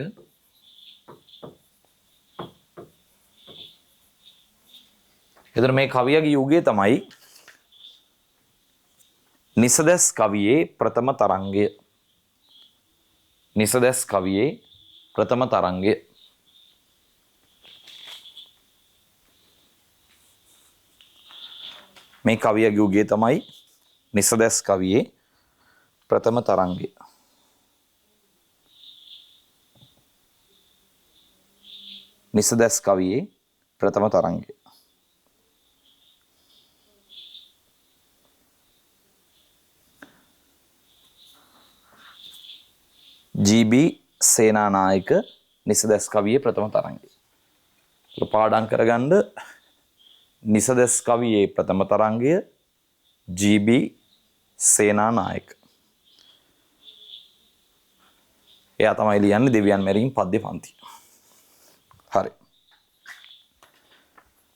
එතන මේ කවියාගේ යුගය තමයි නිසදැස් කවියේ ප්‍රථම තරංගය. නිසදැස් කවියේ ප්‍රථම තරංගය. මේ කවියාගේ යුගය තමයි නිසදැස් කවියේ ප්‍රථම තරංගය. නිසදැස් කවියේ ප්‍රථම තරංගය. ජී.බී. සේනානායක නිසදැස් කවියේ ප්‍රථම තරංගය. පාඩම් කරගන්න නිසදැස් කවියේ ප්‍රථම තරංගය ජී.බී. සේනානායක. එයා තමයි ලියන්නේ දෙවියන් මැරීම් පද්‍ය පන්ති. හරි.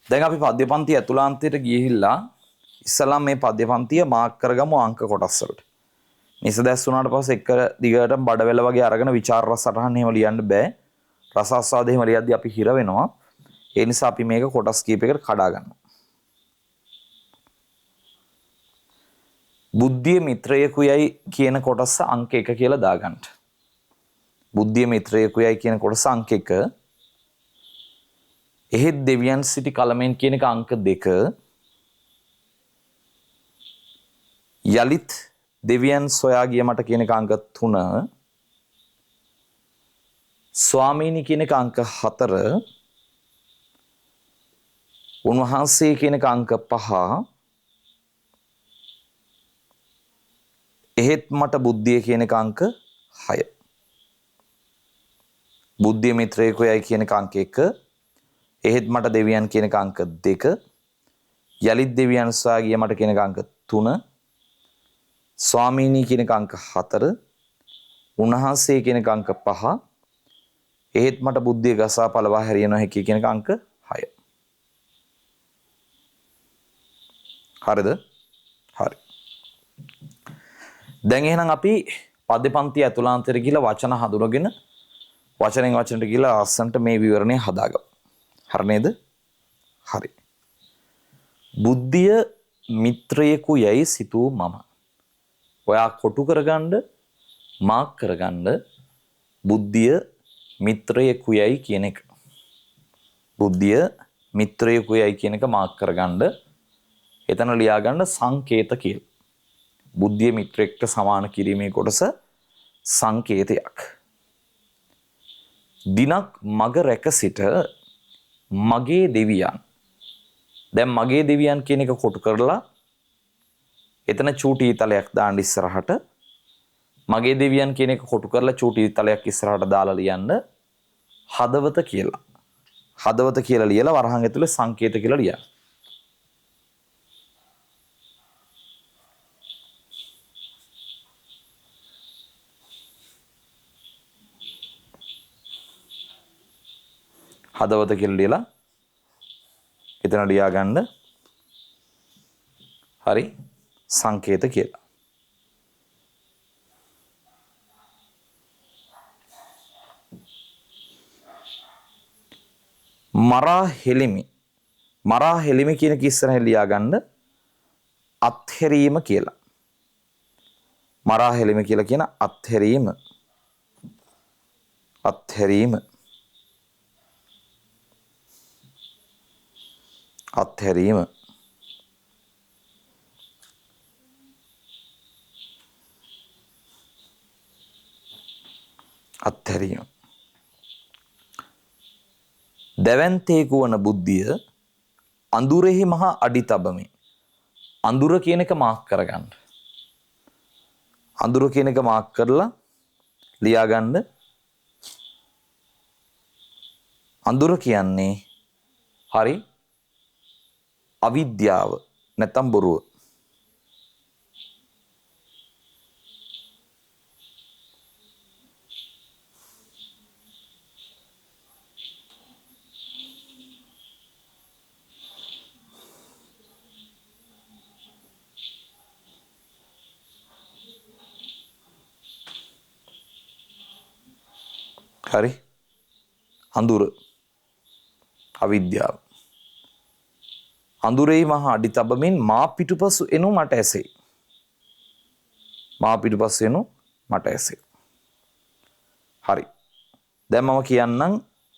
දැන් අපි පද්‍ය පන්ති ඇතුළාන්තයට ගිහිල්ලා ඉස්සලම් මේ පද්‍ය පන්තිය මාක් කරගමු අංක කොටස් වලට. නිසදැස් වුණාට පස්සේ එක දිගටම බඩවැල වගේ අරගෙන විචාර රස සටහන් එහෙම ලියන්න බෑ. රසාස්වාද එහෙම ලියද්දි අපි හිර වෙනවා. ඒ නිසා අපි මේක කොටස් කීපයකට කඩා ගන්නවා. බුද්ධිය මිත්‍රයෙකුයයි කියන කොටස අංක 1 කියලා දාගන්න. බුද්ධිය මිත්‍රයෙකුයයි කියන කොටස අංක 1. එහෙත් දෙවියන් සිටි කලමෙන් කියන එක අංක 2. යලිත් දෙවියන් සොයා ගිය මට කියන එක අංක 3. ස්වාමීනි කියන එක අංක 4. උන්වහන්සේ කියන එක අංක 5. එහෙත් මට බුද්ධිය කියන එක අංක 6. බුද්ධිය මිත්‍රයෙකුයයි කියන එක අංක 1. එහෙත් මට දෙවියන් කියන එක අංක 2. යලිත් දෙවියන් සොයා ගිය මට කියන එක අංක 3. ස්වාමීනි කියන එක අංක 4. උන්වහන්සේ කියන එක අංක 5. එහෙත් මට බුද්ධිය ගසා පළවා හැරිය නොහැකි කියන එක අංක 6. හරිද? හරි. දැන් එහෙනම් අපි පද්‍ය පන්ති ඇතුළාන්තයට ගිහලා වචන හඳුනගෙන වචනෙන් වචනට ගිහලා ලස්සනට මේ විවරණය හදාගමු. හරි නේද? හරි. බුද්ධිය මිත්‍රයෙකු යැයි සිතූ මම. ඔයා කොටු කරගන්න, මාක් කරගන්න බුද්ධිය මිත්‍රයෙකු යැයි කියන එක. බුද්ධිය මිත්‍රයෙකු යැයි කියන එක මාක් කරගන්න. එතන ලියාගන්න සංකේත කියලා. බුද්ධිය මිත්‍රයෙක්ට සමාන කිරීමේ කොටස සංකේතයක්. දිනක් මග රැක සිට මගේ දෙවියන්. දැන් මගේ දෙවියන් කියන එක කොටු කරලා එතන චූටි ඊතලයක් දාන්න ඉස්සරහට. මගේ දෙවියන් කියන එක කොටු කරලා චූටි ඊතලයක් ඉස්සරහට දාලා ලියන්න හදවත කියලා. හදවත කියලා ලියලා වරහන් ඇතුලේ සංකේත කියලා ලියන්න. හදවත කියලා ලියලා එතන ලියා ගන්න. හරි, සංකේත කියලා. මරා හෙලිමි. මරා හෙලිමි කියන එක ඉස්සරහින් ලියා ගන්න අත්හැරීම කියලා. මරා හෙලිමි කියලා කියන අත්හැරීම. අත්හැරීම. අත්හැරීම. අත්හැරීම. දැවැන්තේකු වන බුද්ධිය අඳුරෙහි මහා අඩි තබමි. අඳුර කියන එක මාක් කරගන්න. අඳුර කියන එක මාක් කරලා ලියාගන්න. අඳුර කියන්නේ හරි අවිද්‍යාව නැත්තම් බොරුව. හරි, අඳුර අවිද්‍යාව. අඳුරේ මහා අඩි තබමින් මා පිටුපසු එනු මට ඇසේ. මා පිටුපසු එනු මට ඇසේ. හරි. දැන් මම කියන්නම්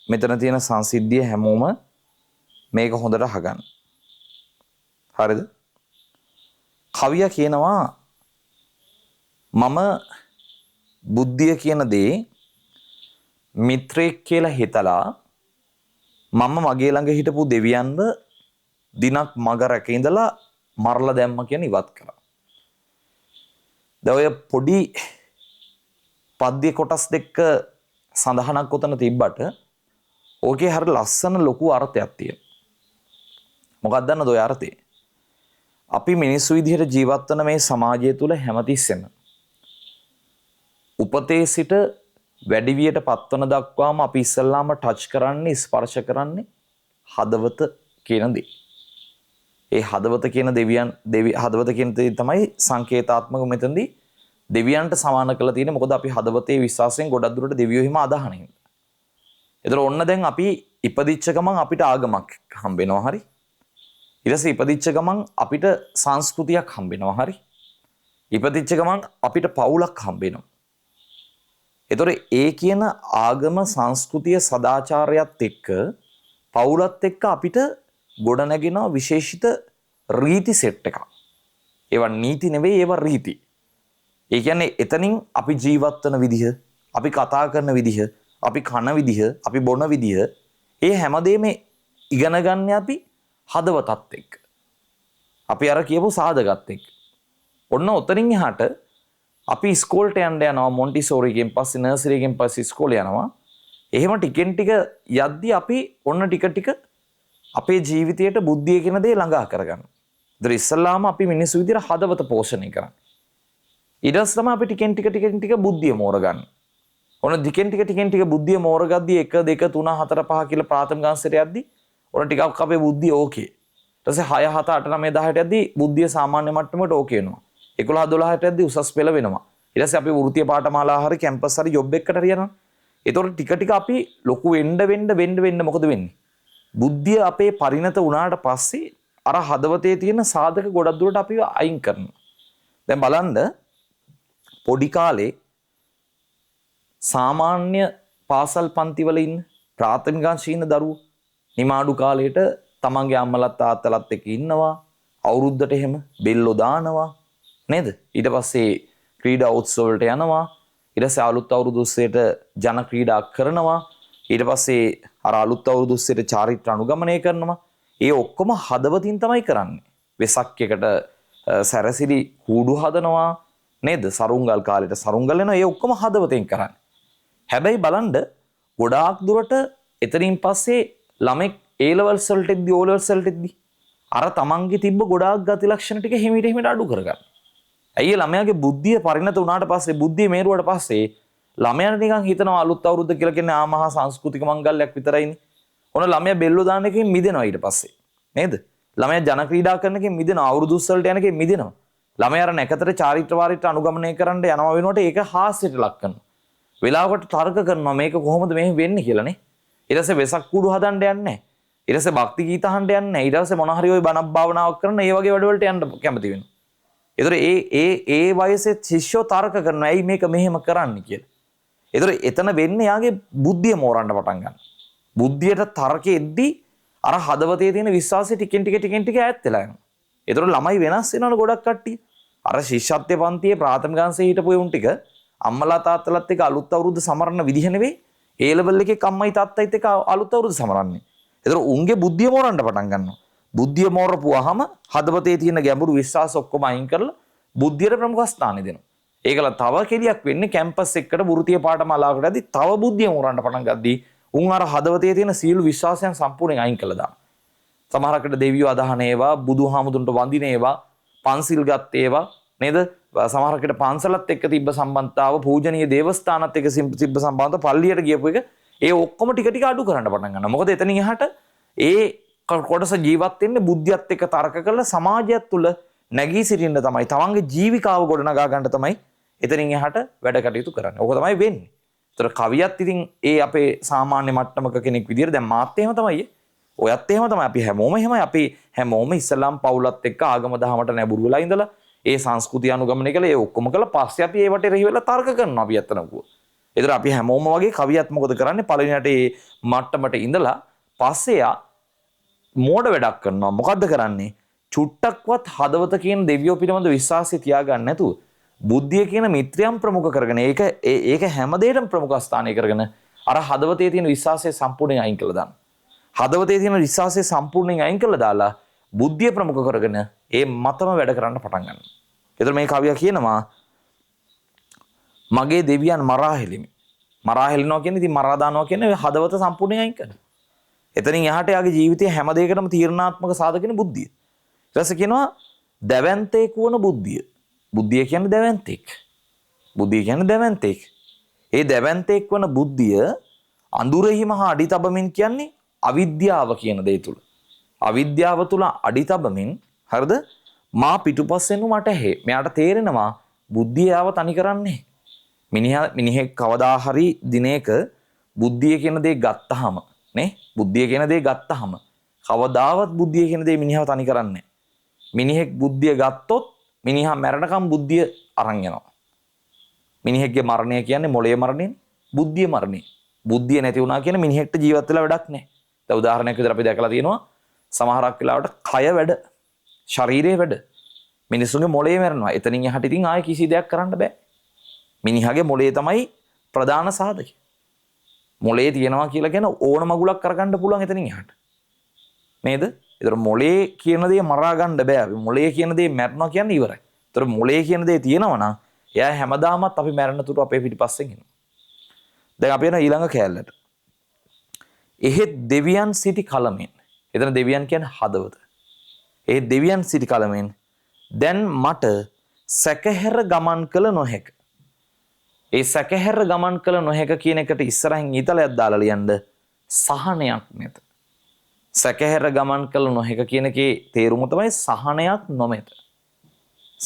මෙතන තියෙන සංසිද්ධිය හැමෝම මේක හොඳට අහගන්න. හරිද? කවියා කියනවා මම බුද්ධිය කියන දේ මිත්‍රයෙක් කියලා හිතලා මම මගේ ළඟ හිටපු දෙවියන්ව දිනක් මග රැක ඉඳලා මරලා දැම්ම කියන ඉවත් කරා. දැන් ඔය පොඩි පද්‍ය කොටස් දෙක සඳහනක් ඔතන තිබ්බට ඕකේ හරි ලස්සන ලොකු අර්ථයක් තියෙනවා. මොකක්ද දන්නද ඔය අර්ථය? අපි මිනිස්සු විදිහට ජීවත් වන මේ සමාජය තුළ හැමතිස්සෙම උපතේ සිට වැඩිවියට පත්වන දක්වාම අපි ඉස්සල්ලාම ටච් කරන්නේ, ස්පර්ශ කරන්නේ හදවත කියන දේ. ඒ හදවත කියන දෙවියන් හදවත කියන දේ තමයි සංකේතාත්මක මෙතනදී දෙවියන්ට සමාන කරලා තියෙන්නේ. මොකද අපි හදවතේ විශ්වාසයෙන් ගොඩක් දුරට දෙවියෝ හිම අදහන හින්දා. ඒතර ඔන්න දැන් අපි ඉපදිච්ච ගමන් අපිට ආගමක් හම්බ වෙනවා, හරි. ඊට පස්සේ ඉපදිච්ච ගමන් අපිට සංස්කෘතියක් හම්බ වෙනවා, හරි. ඉපදිච්ච ගමන් අපිට පවුලක් හම්බ වෙනවා. ඒතර ඒ කියන ආගම, සංස්කෘතිය, සදාචාරයත් එක්ක පවුලත් එක්ක අපිට ගොඩනැගෙන විශේෂිත රීති සෙට් එකක්. ඒවා නීති නෙවෙයි, ඒවා රීති. ඒ කියන්නේ එතනින් අපි ජීවත් වෙන විදිහ, අපි කතා කරන විදිහ, අපි කන විදිහ, අපි බොන විදිහ, ඒ හැමදේම ඉගෙන ගන්න අපි හදවතත් එක්ක. අපි අර කියපු සාධකත් එක්ක. ඔන්න ඔතනින් එහාට අපි ඉස්කෝලේට යන්න යනවා, මොන්ටිසෝරි එකෙන් පස්සේ නර්සරි එකෙන් පස්සේ ඉස්කෝලේ යනවා. එහෙම ටිකෙන් ටික යද්දි අපි ඔන්න ටික ටික අපේ ජීවිතයට බුද්ධිය කියන දේ ළඟා කරගන්නවා. ඒතර ඉස්සල්ලාම අපි මිනිස්සු විදිහට හදවත පෝෂණය කරන්නේ. ඊට පස්සේ තමයි අපි ටිකෙන් ටික ටිකෙන් ටික බුද්ධිය මෝරගන්නේ. ඔන්න ටිකෙන් ටික ටිකෙන් ටික බුද්ධිය මෝරගද්දී 1 2 3 4 5 කියලා ප්‍රාථමික අංශයට යද්දී ඔන්න ටිකක් අපේ බුද්ධිය ඕකේ. ඊට පස්සේ 6 7 8 9 10ට යද්දී බුද්ධිය සාමාන්‍ය මට්ටමට ඕකේ වෙනවා. 11 12ට යද්දී උසස් පෙළ වෙනවා. ඊට පස්සේ අපි වෘත්තීය පාඨමාලා හරි කැම්පස් හරි ජොබ් එකකට හරි යනවා. ඒතකොට ටික ටික අපි ලොකු වෙන්න වෙන්න වෙන්න වෙන්න මොකද වෙන්නේ? බුද්ධිය අපේ පරිණත වුණාට පස්සේ අර හදවතේ තියෙන සාධක ගොඩක් දුරට අපි අයින් කරනවා. දැන් බලන්න පොඩි කාලේ සාමාන්‍ය පාසල් පන්තිවල ඉන්න ප්‍රාථමික අංශයේ ඉන්න දරුවෝ නිමාඩු කාලයට තමන්ගේ අම්මලත් තාත්තලත් එක්ක ඉන්නවා. අවුරුද්දට එහෙම බෙල්ලෝ දානවා නේද? ඊට පස්සේ ක්‍රීඩා උත්සව වලට යනවා. ඊට පස්සේ අලුත් අවුරුදු උත්සවයට ජන ක්‍රීඩා කරනවා. ඊට පස්සේ අර අලුත් අවුරුදු උත්සවයට චාරිත්‍ර අනුගමනය කරනවා. ඒ ඔක්කොම හදවතින් තමයි කරන්නේ. වෙසක් එකට සැරසිලි කූඩු හදනවා නේද? සරුංගල් කාලෙට සරුංගල් වෙනවා. ඒ ඔක්කොම හදවතින් කරන්නේ. හැබැයි බලන්න ගොඩාක් දුරට එතනින් පස්සේ ළමෙක් ඒ ලෙවල්ස් වලට එද්දි ඕ ලෙවල්ස් වලට එද්දි අර තමන්ගේ තිබ්බ ගොඩාක් ගති ලක්ෂණ ටික හිමීට හිමීට අඩු කරගන්න. ඇයි ඒ ළමයාගේ බුද්ධිය පරිණත වුණාට පස්සේ බුද්ධිය මේරුවට පස්සේ ළමයාට නිකන් හිතනවා අලුත් අවුරුද්ද කියලා කියන්නේ ආ මහා සංස්කෘතික මංගල්‍යයක් විතරයිනේ. ඔන්න ළමයා බෙල්ලෝ දාන එකෙන් මිදෙනවා ඊට පස්සේ. නේද? ළමයා ජන ක්‍රීඩා කරන එකෙන් මිදෙනවා, අවුරුදු උත්සව වලට යන එකෙන් මිදෙනවා. ළමයා අර නැකතට චාරිත්‍ර වාරිත්‍ර අනුගමනය කරන්න යනවා වෙනුවට ඒක හාස්‍යයට ලක් කරනවා. වෙලාවකට තර්ක කරනවා මේක කොහොමද මෙහෙම වෙන්නේ කියලා නේ. ඊට පස්සේ වෙසක් කූඩු හදන්න යන්නේ නැහැ. ඊට පස්සේ භක්ති ගීත අහන්න යන්නේ නැහැ. ඊට පස්සේ මොන හරි ඔය බණක් භාවනාවක් කරන ඒ වගේ වැඩවලට යන්න කැමති වෙනවා. ඒතර ඒ ඒ ඒ වයසේ ශිෂ්‍යෝ තර්ක කරනවා ඇයි මේක මෙහෙම කරන්නේ කියලා. ඒතර එතන වෙන්නේ යාගේ බුද්ධිය මෝරන්න පටන් ගන්නවා. බුද්ධියට තර්කෙ එද්දි අර හදවතේ තියෙන විශ්වාසය ටිකෙන් ටික ටිකෙන් ටික ඈත් වෙලා යනවා. ඒතර ළමයි වෙනස් වෙනවනේ ගොඩක් කට්ටිය. අර ශිෂ්‍යත්ව පන්තියේ ප්‍රාථමික අංශයේ හිටපු උන් ටික අම්මලා තාත්තලාත් එක්ක අලුත් අවුරුද්ද සමරන විදිහ නෙවෙයි ඒ ලෙවල් එකේ අම්මයි තාත්තයිත් එක්ක අලුත් අවුරුද්ද සමරන්නේ. ඒතර උන්ගේ බුද්ධිය මෝරන්න පටන් ගන්නවා. බුද්ධිය මෝරපුවාම හදවතේ තියෙන ගැඹුරු විශ්වාස ඔක්කොම අයින් කරලා බුද්ධියට ප්‍රමුඛ ස්ථානය දෙනවා. ඒකල තව කෙලියක් වෙන්නේ කැම්පස් එකට වෘත්තීය පාඨමාලාවකට ඇද්දි තව බුද්ධිය මෝරන්න පටන් ගද්දී උන් අර හදවතේ තියෙන සියලු විශ්වාසයන් සම්පූර්ණයෙන් අයින් කළා දානවා. සමහරකට දෙවියෝ අදහන ඒවා, බුදුහාමුදුරන්ට වඳින ඒවා, පන්සිල් ගත් ඒවා නේද? සමහරකට පන්සලත් එක්ක තිබ්බ සම්බන්ධතාව, පූජනීය දේවස්ථානත් එක්ක තිබ්බ සම්බන්ධතාව, පල්ලියට ගියපු එක, ඒ ඔක්කොම ටික ටික අඩු කරන්න පටන් ගන්නවා. මොකද එතනින් එහාට ඒ කොටස ජීවත් වෙන්නේ බුද්ධියත් එක්ක තර්ක කරලා සමාජයත් තුළ නැගී සිටින්න තමයි, තමන්ගේ ජීවිකාව ගොඩනගා ගන්න තමයි එතනින් එහාට වැඩ කටයුතු කරන්නේ. ඕක තමයි වෙන්නේ. ඒතර කවියත් ඉතින් ඒ අපේ සාමාන්‍ය මට්ටමක කෙනෙක් විදියට දැන් මාත් එහෙම තමයි. ඔයත් එහෙම තමයි. අපි හැමෝම එහෙමයි. අපි හැමෝම ඉස්ලාම් පවුලත් එක්ක ආගම දහමට නැඹුරු වෙලා ඉඳලා ඒ සංස්කෘතිය අනුගමනය කළා, ඒ ඔක්කොම කළා. පස්සේ අපි ඒවට එරෙහි වෙලා තර්ක කරනවා අපි ඇත්තටම කිව්වොත්. ඒතර අපි හැමෝම වගේ කවියත් මොකද කරන්නේ? පළවෙනියට ඒ මට්ටමට ඉඳලා පස්සේ යා මෝඩ වැඩක් කරනවා. මොකද්ද කරන්නේ? චුට්ටක්වත් හදවත කියන දෙවියෝ පිළිබඳ විශ්වාසය තියාගන්න නැතුව බුද්ධිය කියන මිත්‍රයන් ප්‍රමුඛ කරගෙන ඒක ඒක හැම දෙයකටම ප්‍රමුඛ ස්ථානය කරගෙන අර හදවතේ තියෙන විශ්වාසය සම්පූර්ණයෙන් අයින් කළා දානවා. හදවතේ තියෙන විශ්වාසය සම්පූර්ණයෙන් අයින් කළා දාලා බුද්ධිය ප්‍රමුඛ කරගෙන ඒ මතම වැඩ කරන්න පටන් ගන්නවා. ඒතර මේ කවියා කියනවා මගේ දෙවියන් මරා හෙළිමි. මරා හෙළනවා කියන්නේ ඉතින් මරා දානවා කියන්නේ හදවත සම්පූර්ණයෙන් අයින් කරනවා. එතනින් එහාට යාගේ ජීවිතයේ හැම දෙයකටම තීරණාත්මක සාධකනේ බුද්ධිය. ඊට පස්සේ කියනවා දැවැන්තෙක් වුණ බුද්ධිය. බුද්ධිය කියන්නේ දැවැන්තෙක්. බුද්ධිය කියන්නේ දැවැන්තෙක්. ඒ දැවැන්තෙක් වන බුද්ධිය අඳුරෙහි මහා අඩි තබමින් කියන්නේ අවිද්‍යාව කියන දේ තුල. අවිද්‍යාව තුල අඩි තබමින් හරිද? මා පිටුපස්සෙන් මට ඇහේ. මෙයාට තේරෙනවා බුද්ධිය ආව තනි කරන්නේ. මිනිහෙක් කවදා හරි දිනයක බුද්ධිය කියන දේ ගත්තාම නේ? බුද්ධිය කියන දේ ගත්තාම කවදාවත් බුද්ධිය කියන දේ මිනිහව තනි කරන්නේ නැහැ. මිනිහෙක් බුද්ධිය ගත්තොත් මිනිහා මැරෙනකම් බුද්ධිය අරන් යනවා. මිනිහෙක්ගේ මරණය කියන්නේ මොළයේ මරණයනේ, බුද්ධිය මරණය. බුද්ධිය නැති වුණා කියන්නේ මිනිහෙක්ට ජීවත් වෙලා වැඩක් නැහැ. දැන් උදාහරණයක් විදිහට අපි දැකලා තියෙනවා සමහරක් වෙලාවට කය වැඩ, ශරීරය වැඩ. මිනිස්සුන්ගේ මොළේ මැරෙනවා. එතනින් එහාට ඉතින් ආයේ කිසි දෙයක් කරන්න බෑ. මිනිහාගේ මොළේ තමයි ප්‍රධාන සාධකය. මොළේ තියෙනවා කියලා කියන ඕන මගුලක් කරගන්න පුළුවන් එතනින් එහාට. නේද? ඒතර මොළේ කියන දේ මරා ගන්න බෑ. අපි මොළේ කියන දේ මැරෙනවා කියන්නේ ඉවරයි. ඒතර මොළේ කියන දේ තියෙනවා නම් එයා හැමදාමත් අපි මැරෙන තුරු අපේ පිටිපස්සෙන් එනවා. දැන් අපි යන ඊළඟ කෑල්ලට. එහෙත් දෙවියන් සිටි කලමෙන්. එතන දෙවියන් කියන්නේ හදවත. එහෙත් දෙවියන් සිටි කලමෙන් දැන් මට සැකහැර ගමන් කළ නොහැක. ඒ සැකහැර ගමන් කළ නොහැක කියන එකට ඉස්සරහින් ඊතලයක් දාලා ලියන්න සහනයක් නැත. සැකහැර ගමන් කළ නොහැක කියන එකේ තේරුම තමයි සහනයක් නොමැත.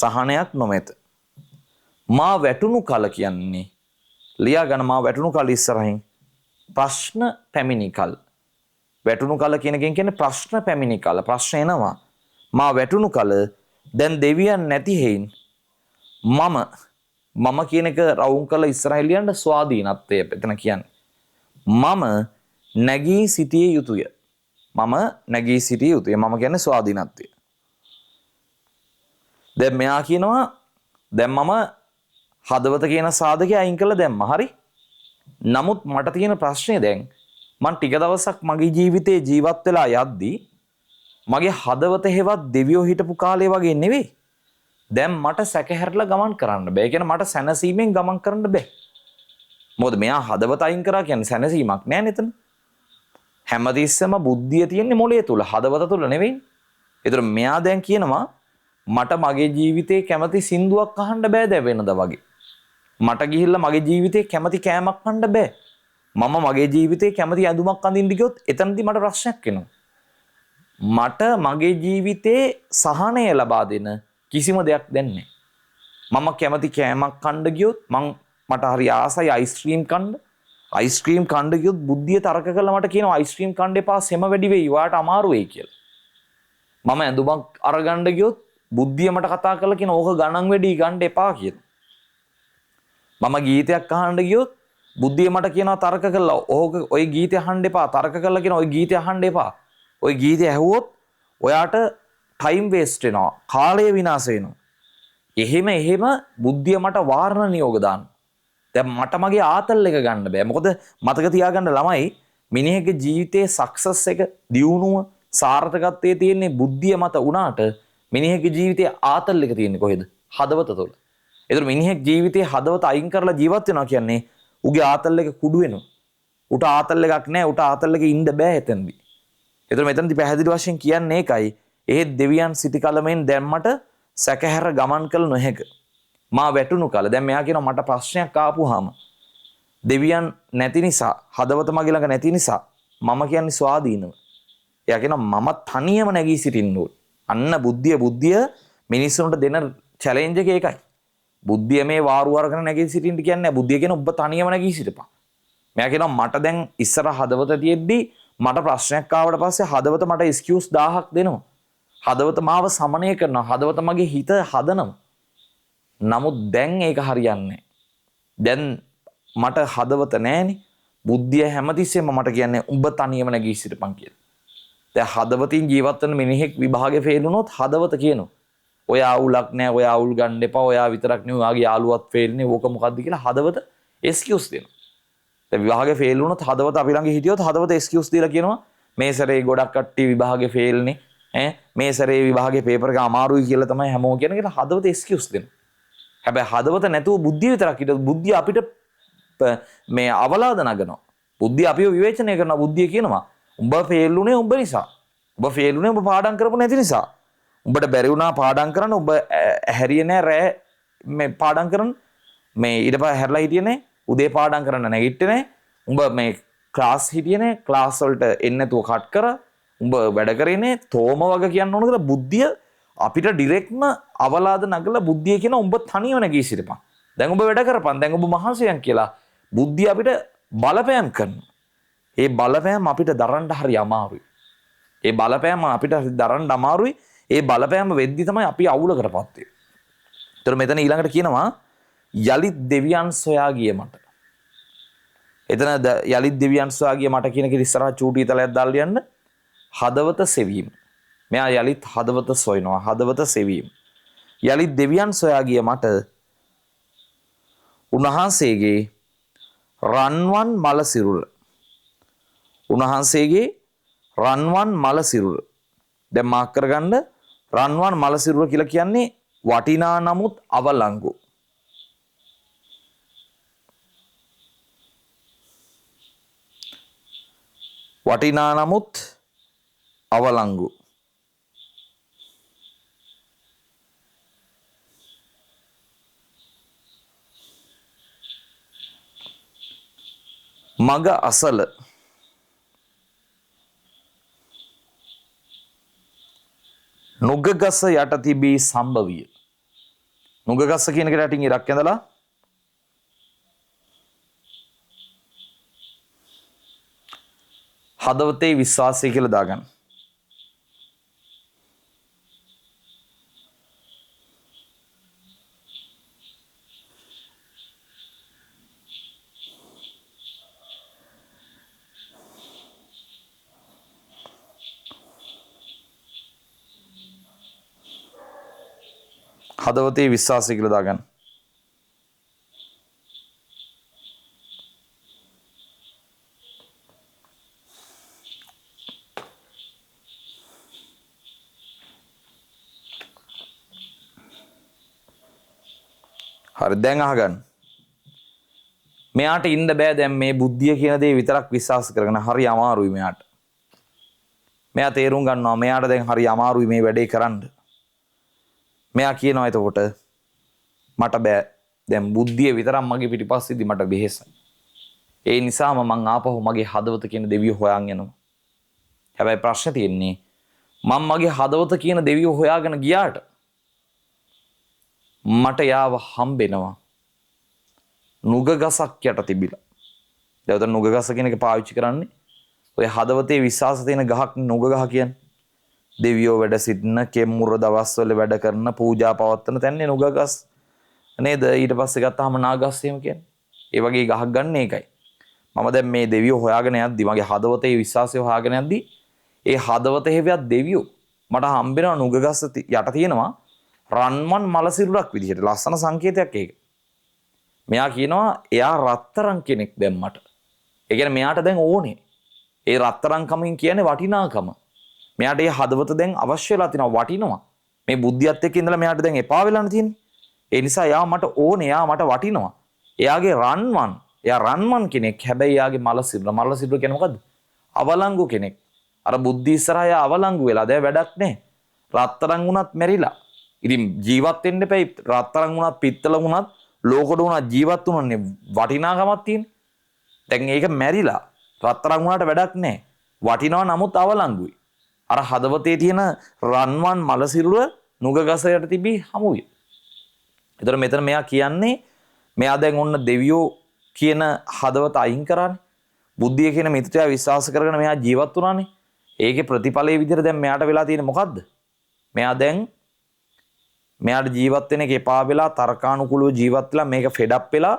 සහනයක් නොමැත. මා වැටුණු කල කියන්නේ ලියා ගන්න, මා වැටුණු කල ඉස්සරහින් ප්‍රශ්න පැමිණි කල. වැටුණු කල කියන එකෙන් කියන්නේ ප්‍රශ්න පැමිණි කල, ප්‍රශ්න එනවා. මා වැටුණු කල දැන් දෙවියන් නැති හේයින් මම, මම කියන එක රවුම් කළ ඉස්සරහින් ලියන්න ස්වාධීනත්වය එතන කියන්නේ. මම නැගී සිටිය යුතුය. මම නැගී සිටිය යුතුය. මම කියන්නේ ස්වාධීනත්වය. දැන් මෙයා කියනවා දැන් මම හදවත කියන සාධකය අයින් කළා දැම්ම. හරි. නමුත් මට තියෙන ප්‍රශ්නේ දැන් මං ටික දවසක් මගේ ජීවිතේ ජීවත් වෙලා යද්දී මගේ හදවත හේවත් දෙවියෝ හිටපු කාලේ වගේ නෙවෙයි. දැන් මට සැකහැරලා ගමන් කරන්න බෑ. ඒ කියන්නේ මට සැනසීමෙන් ගමන් කරන්න බෑ. මොකද මෙයා හදවත අයින් කරා කියන්නේ සැනසීමක් නෑ නේතන. හැමතිස්සෙම බුද්ධිය තියෙන්නේ මොලේ තුල, හදවත තුල නෙවෙයි. ඒතර මෙයා දැන් කියනවා මට මගේ ජීවිතේ කැමති සින්දුවක් අහන්න බෑ දැන් වෙනදා වගේ. මට ගිහිල්ලා මගේ ජීවිතේ කැමති කෑමක් කන්න බෑ. මම මගේ ජීවිතේ කැමති ඇඳුමක් අඳින්න ගියොත් එතනදී මට ප්‍රශ්නයක් එනවා. මට මගේ ජීවිතේ සහනය ලබා දෙන කිසිම දෙයක් දැන් නෑ. මම කැමති කෑමක් කන්න ගියොත් මට හරි ආසයි අයිස්ක්‍රීම් කන්න. අයිස්ක්‍රීම් කන්න ගියොත් බුද්ධිය තර්ක කරලා මට කියනවා අයිස්ක්‍රීම් කන්න එපා, සෙම වැඩි වෙයි, ඔයාට අමාරු වෙයි කියලා. මම ඇඳුමක් අරගන්න ගියොත් බුද්ධිය මට කතා කරලා කියනවා ඕක ගණන් වැඩි, ගන්න එපා කියලා. මම ගීතයක් අහන්න ගියොත් බුද්ධිය මට කියනවා තර්ක කරලා ඕක ඔය ගීතය අහන්න එපා, තර්ක කරලා කියනවා ඔය ගීතය අහන්න එපා. ඔය ගීතය ඇහුවොත් ඔයාට ටයිම් වේස්ට් වෙනවා, කාලය විනාශ වෙනවා. එහෙම එහෙම බුද්ධිය මට වාරණ නියෝග දාන්න. දැන් මට මගේ ආතල් එක ගන්න බෑ. මොකද මතක තියාගන්න ළමයි, මිනිහෙක්ගේ ජීවිතයේ සක්සස් එක, දියුණුව, සාර්ථකත්වයේ තියෙන්නේ බුද්ධිය මත වුණාට මිනිහෙක්ගේ ජීවිතයේ ආතල් එක තියෙන්නේ කොහෙද? හදවත තුළ. ඒතර මිනිහෙක් ජීවිතයේ හදවත අයින් කරලා ජීවත් වෙනවා කියන්නේ උගේ ආතල් එක කුඩු වෙනවා. උට ආතල් එකක් නෑ, උට ආතල් එකේ ඉන්න බෑ එතනදී. ඒතර මෙතනදී පැහැදිලි වශයෙන් කියන්නේ ඒකයි. එහෙත් දෙවියන් සිටි කලමෙන් දැන් මට සැකහැර ගමන් කළ නොහැක. මා වැටුණු කල දැන් මෙයා කියනවා මට ප්‍රශ්නයක් ආපුවාම දෙවියන් නැති නිසා, හදවත මගේ ළඟ නැති නිසා මම කියන්නේ ස්වාධීනව. එයා කියනවා මම තනියම නැගී සිටින්න ඕන. අන්න බුද්ධිය මිනිස්සුන්ට දෙන චැලෙන්ජ් එක ඒකයි. බුද්ධිය මේ වාරු අරගෙන නැගී සිටින්න කියන්නේ නෑ. බුද්ධිය කියන ඔබ තනියම නැගී සිටපන්. මෙයා කියනවා මට දැන් ඉස්සර හදවත තියෙද්දි මට ප්‍රශ්නයක් ආවට පස්සේ හදවත මට එක්ස්කියුස් 1000ක් දෙනවා. හදවත මාව සමනය කරනවා. හදවත මගේ හිත හදනවා. නමුත් දැන් ඒක හරියන්නේ නෑ. දැන් මට හදවත නෑනේ. බුද්ධිය හැමතිස්සෙම මට කියන්නේ උඹ තනියම නැගී සිටපන් කියලා. දැන් හදවතින් ජීවත් වෙන මිනිහෙක් විභාගේ ෆේල් වුණොත් හදවත කියනවා ඔයා අවුලක් නෑ, ඔයා අවුල් ගන්න එපා, ඔයා විතරක් නෙවෙයි ඔයාගේ යාළුවත් ෆේල් නේ, ඕක මොකද්ද කියලා හදවත එක්ස්කියුස් දෙනවා. දැන් විභාගේ ෆේල් වුණොත් හදවත අපි ළඟ හිටියොත් හදවත එක්ස්කියුස් දීලා කියනවා මේ සැරේ ගොඩක් කට්ටිය විභාගේ ෆේල් නේ, ඈ මේ සැරේ විභාගේ පේපර් එක අමාරුයි කියලා තමයි හැමෝම කියන්නේ කියලා හදවත එක්ස්කියුස් දෙනවා. හැබැයි හදවත නැතුව බුද්ධිය විතරක් හිටියොත් බුද්ධිය අපිට මේ අවලාද නගනවා. බුද්ධිය අපිව විවේචනය කරනවා. බුද්ධිය කියනවා උඹ ෆේල් වුණේ උඹ නිසා. උඹ ෆේල් වුණේ උඹ පාඩම් කරපු නැති නිසා. උඹට බැරි වුණා පාඩම් කරන්න, උඹ හැරියේ නෑ රෑ මේ පාඩම් කරන්න, මේ ඊට පස්සේ හැරලා හිටියේ නෑ, උදේ පාඩම් කරන්න නැගිට්ටේ නෑ, උඹ මේ ක්ලාස් හිටියේ නෑ, ක්ලාස් වලට එන්නේ නැතුව කට් කරා, උඹ වැඩ කරේ නෑ, තෝම වග කියන්න ඕන කියලා බුද්ධිය අපිට ඩිරෙක්ට්ම අවලාද නගලා බුද්ධිය කියන උඹ තනියම නැගී සිටපන්. දැන් උඹ වැඩ කරපන්, දැන් උඹ මහන්සියන් කියලා බුද්ධිය අපිට බලපෑම් කරනවා. ඒ බලපෑම අපිට දරන්න හරි අමාරුයි. ඒ බලපෑම අපිට දරන්න අමාරුයි. ඒ බලපෑම වෙද්දි තමයි අපි අවුලකටපත් වෙන්නේ. ඒතර මෙතන ඊළඟට කියනවා යලිත් දෙවියන් සොයා ගිය මට. එතන යලිත් දෙවියන් සොයා ගිය මට කියන එක ඉස්සරහා චූටි තලයක් දාලා ලියන්න. හදවත සෙවීම. මෙයා යලිත් හදවත සොයනවා. හදවත සෙවීම. යලිත් දෙවියන් සොයා ගිය මට උන්වහන්සේගේ රන්වන් මල සිරුර. උන්වහන්සේගේ රන්වන් මල සිරුර. දැන් මාක් කරගන්න රන්වන් මල සිරුර කියලා කියන්නේ වටිනා නමුත් අවලංගු. වටිනා නමුත් අවලංගු. මග අසල නුගගස යට තිබී සම්භවිය. නුගගස කියන එකට යටින් ඉරක් ඇඳලා හදවතේ විශ්වාසය කියලා දාගන්න. හදවතේ විශ්වාසය කියලා දාගන්න. හරි, දැන් අහගන්න. මෙයාට ඉන්න බෑ දැන් මේ බුද්ධිය කියන දේ විතරක් විශ්වාස කරගෙන. හරි අමාරුයි මෙයාට. මෙයා තේරුම් ගන්නවා මෙයාට දැන් හරි අමාරුයි මේ වැඩේ කරන්න. මෙයා කියනවා එතකොට මට බෑ දැන් බුද්ධිය විතරක් මගේ පිටිපස්සේදී මට වෙහෙසයි. ඒ නිසාම මං ආපහු මගේ හදවත කියන දෙවියෝ හොයන් යනවා. හැබැයි ප්‍රශ්නේ තියෙන්නේ මං මගේ හදවත කියන දෙවියෝ හොයාගෙන ගියාට මට යාව හම්බෙනවා නුග ගසක් යට තිබිලා. දැන් උතන නුග ගස කියන එක පාවිච්චි කරන්නේ ඔය හදවතේ විශ්වාස තියෙන ගහක් නුග ගහ කියන්නේ. දෙවියෝ වැඩ සිටින කෙම්මුර දවස්වල වැඩ කරන පූජා පවත්වන තැන්නේ නුග ගස් නේද? ඊට පස්සේ ගත්තාම නාගස් එහෙම කියන්නේ. ඒ වගේ ගහක් ගන්න ඒකයි. මම දැන් මේ දෙවියෝ හොයාගෙන යද්දි මගේ හදවතේ විශ්වාසය හොයාගෙන යද්දි ඒ හදවත හේවියත් දෙවියෝ මට හම්බෙනවා නුග ගස යට තියෙනවා රන්වන් මල සිරුරක් විදිහට. ලස්සන සංකේතයක් ඒක. මෙයා කියනවා එයා රත්තරන් කෙනෙක් දැන් මට. ඒ කියන්නේ මෙයාට දැන් ඕනේ. ඒ රත්තරන් කමින් කියන්නේ වටිනාකම. මෙයාට ඒ හදවත දැන් අවශ්‍ය වෙලා තිනවා, වටිනවා. මේ බුද්ධියත් එක්ක ඉඳලා මෙයාට දැන් එපා වෙලානේ තියෙන්නේ. ඒ නිසා එයා මට ඕනේ, එයා මට වටිනවා. එයාගේ රන්වන්, එයා රන්වන් කෙනෙක්. හැබැයි එයාගේ මල සිරුර, මල සිරුර කියන්නේ මොකද්ද? අවලංගු කෙනෙක්. අර බුද්ධි ඉස්සරහා එයා අවලංගු වෙලා දැන් වැඩක් නැහැ. රත්තරන් වුණත් මැරිලා. ඉතින් ජීවත් වෙන්න එපැයි. රත්තරන් වුණත් පිත්තල වුණත් ලෝකඩ වුණත් ජීවත් වුණොත්නේ වටිනාකමක් තියෙන්නේ. දැන් ඒක මැරිලා. රත්තරන් වුණාට වැඩක් නැහැ. වටිනවා නමුත් අවලංගුයි. අර හදවතේ තියෙන රන්වන් මල සිරුර නුග ගස යට තිබී හමු විය. ඒතර මෙතන මෙයා කියන්නේ මෙයා දැන් ඔන්න දෙවියෝ කියන හදවත අයින් කරානේ. බුද්ධිය කියන මිත්‍යා විශ්වාස කරගෙන මෙයා ජීවත් වුණානේ. ඒකේ ප්‍රතිඵලයේ විදිහට දැන් මෙයාට වෙලා තියෙන්නේ මොකද්ද? මෙයා දැන් මෙයාට ජීවත් වෙන එක එපා වෙලා තර්කානුකූලව ජීවත් වෙලා මේක ෆෙඩ් අප් වෙලා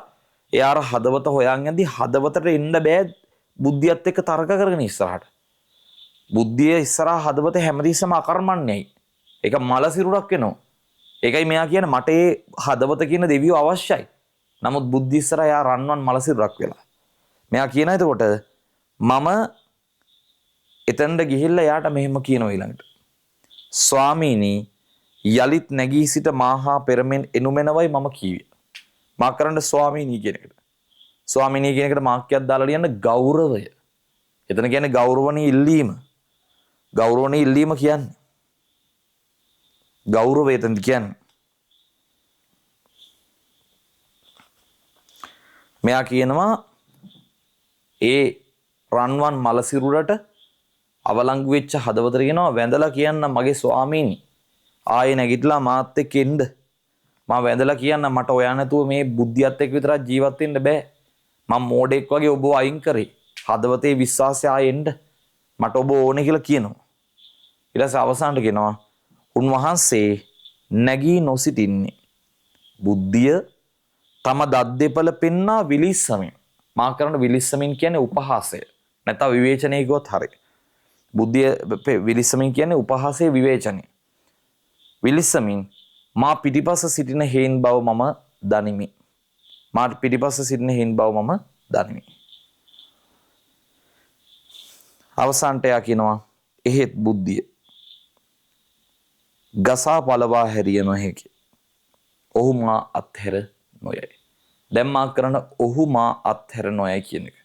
එයා අර හදවත හොයන් යද්දි හදවතට එන්න බෑ බුද්ධියත් එක්ක තර්ක කරගෙන ඉස්සරහට. බුද්ධිය ඉස්සරහා හදවත හැමතිස්සෙම අකර්මණ්‍යයි. ඒක මල සිරුරක් වෙනවා. ඒකයි මෙයා කියන්නේ මට ඒ හදවත කියන දෙවියෝ අවශ්‍යයි. නමුත් බුද්ධිය ඉස්සරහා එයා රන්වන් මල සිරුරක් වෙලා. මෙයා කියනවා එතකොට මම එතනට ගිහිල්ලා එයාට මෙහෙම කියනවා ඊළඟට. ස්වාමීනි යලිත් නැගී සිට මාහා පෙරමෙන් එනුමෙනවයි මම කීවේ. මා කරන්න ස්වාමීනි කියන එකට. ස්වාමීනි කියන එකට මාක්‍යයක් දාලා ලියන්න ගෞරවය. එතන කියන්නේ ගෞරවණීය ඉල්ලීම. ගෞරවණීය ඉල්ලීම කියන්නේ. ගෞරවය එතනදි කියන්නේ. මෙයා කියනවා ඒ රන්වන් මල සිරුරට අවලංගු වෙච්ච හදවතට කියනවා වැඳලා කියන්න මගේ ස්වාමීනි ආයේ නැගිටලා මාත් එක්ක එන්න. මම වැඳලා කියන්න මට ඔයා නැතුව මේ බුද්ධියත් එක්ක විතරක් ජීවත් වෙන්න බෑ. මම මෝඩෙක් වගේ ඔබව අයින් කරේ. හදවතේ විශ්වාසය ආයේ එන්න. මට ඔබ ඕනේ කියලා කියනවා. ඊට පස්සේ අවසානට කියනවා උන්වහන්සේ නැගී නොසිටින්නේ. බුද්ධිය තම දත් දෙපළ පෙන්නා විලිස්සමින්. මා කරන විලිස්සමින් කියන්නේ උපහාසය. නැත්නම් විවේචනය කිව්වොත් හරි. බුද්ධිය විලිස්සමින් කියන්නේ උපහාසයේ විවේචනය. විලිස්සමින් මා පිටිපස්ස සිටින හේන් බව මම දනිමි. මා පිටිපස්ස සිටින හේන් බව මම දනිමි. අවසානට එයා කියනවා එහෙත් බුද්ධිය ගසා පලවා හැරිය නොහැකි. ඔහු මා අත්හැර නොයයි. දැන් මා කරන ඔහු මා අත්හැර නොයයි කියන එක.